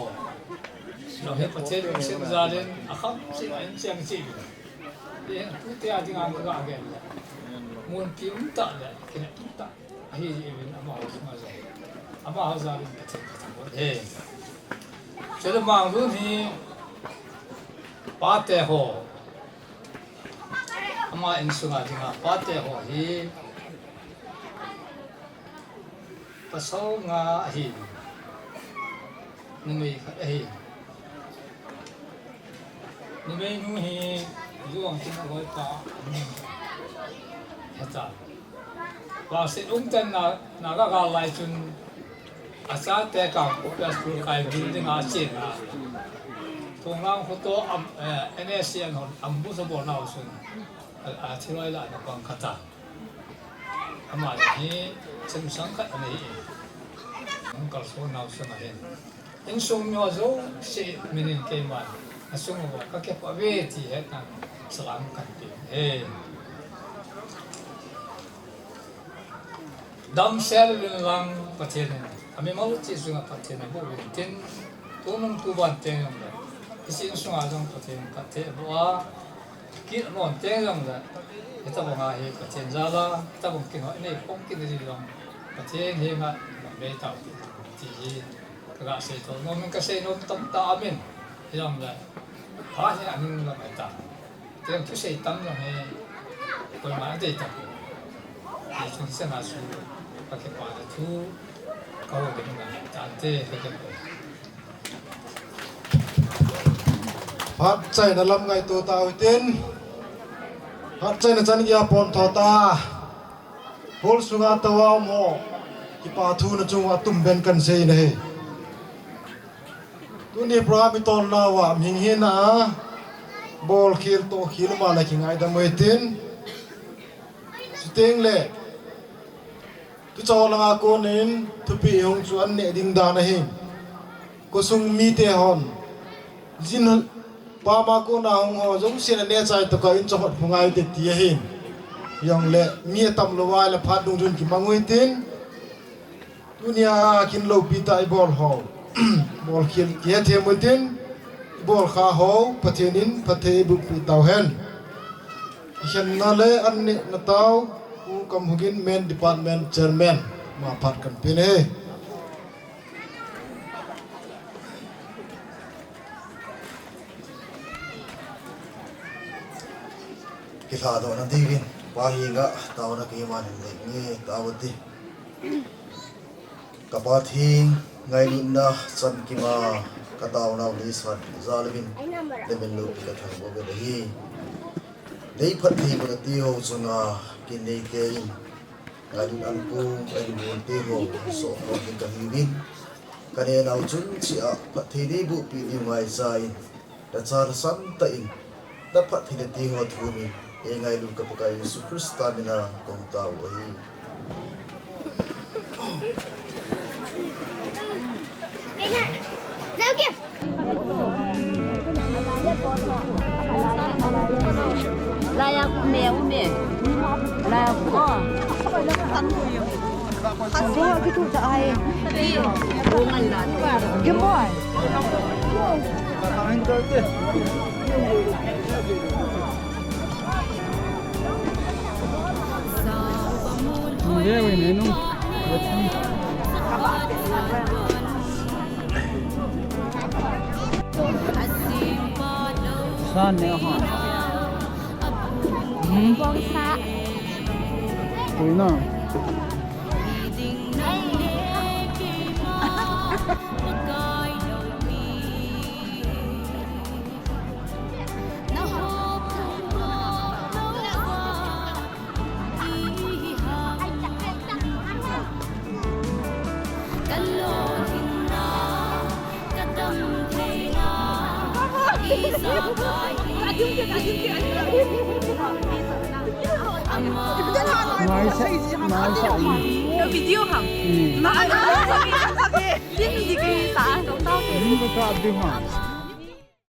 jong hi Pathen lungset jal in akham cheh in cheng cheh uvin. Tute a dinga kagel le, munpi umtah le kinep umtah ahi jeh uvin, amaho sunga jong, amaho jal in Pathen kathangvah e. Chule Manglun hi pate ho, ama insunga dinga pate ho hi pasal nga ahin, numei khat ahin. Numeinu hi Juang tin aloipa amin, heta. Vangset umtah in na, Naga gal lai chun achate kang Upper School kai building a achen a, thonglang khoto am, eh, N S C N hon ambush abolnau chun a, athiloi lah a ana pang khata. Ama hi chemsang khat anei e. Hung kalson nau sunga hin, insung mi ho jouse minin keiman asung uva kakipah uve ti hetna salam kahin pe e. Damsel uvin lang Pathen in amimal cheh chunga Pathen aboh uvin tin, tunung tuban teng jongle hiche insunga jong Pathen in phatthei aboh a, kit anom teng jongle, hitabanga hi Pathen jal a hitabang kin ho inei khom kit ding jong Pathen henga nabei taute ti hi kaga seito nomin, kasei nom tamtah aumin, hijongle phat hi aning lam ahitan. Ken thusei tam jong hi koiman adei tapoi. Hichun chan a chu kakipana thu kahou ding tante kakipah. Phat chaina lam ngaito tauhitin, phat chaina chan geiya pontho ta. Hall sunga tou a um ho, kipa thu nachung uva tumben kahin sei nahi. Tuni program i tolnau a mihing hina a bolkhel tohkhel um a le kingaidam u hitin. Chuteng le tuchah ho langa konin thupeh hung chu an neh ding dan ahi. Khosung mite hon jin pam a kona hung ho jong sin a neh chai toka in chahot phungai te ti ahin. Jongle mi atam lou a le phat dungjuiin kimang u hitin. Tunia kin loupi tah i bol ho, bolkhel kihethem u hitin, i bolkha ho Pathen in phatthei eiboh peh tau hen. Kikhenna le an nehna tau, Pu Kamhugin Men Department Chairman, ama phat kan pe e. Kilhadohna diuvin, Pa henga taona keiman hin nei nge tao ti. Ka Pathen, ngailutna chamkima ka taonau leiset jal uvin, namin loupi ka thangvah uve ahi. Nei phatthei boh nati ho chunga kin neite in ngailut an pung, an bol te ho sohkhom ding kahiuvin, ka nenau chun chea phatthei nei bohpi diu ngaicha in, na cha lhasam tah in, na phatthei nati ho thumin, eingailu ka Pakai Jesu Christa mina kong tao u ahi. Laya kume, ume. Laya kume. Abo, kitu ta ai. Bungan na. Gimboy. Nge, nge, nge, nung. Sa ne ha. Hmm. Ui na. Ngaisah, ngaisah. Video ham. Hmm. Lim ding ka ta, lim ka ta ding ha.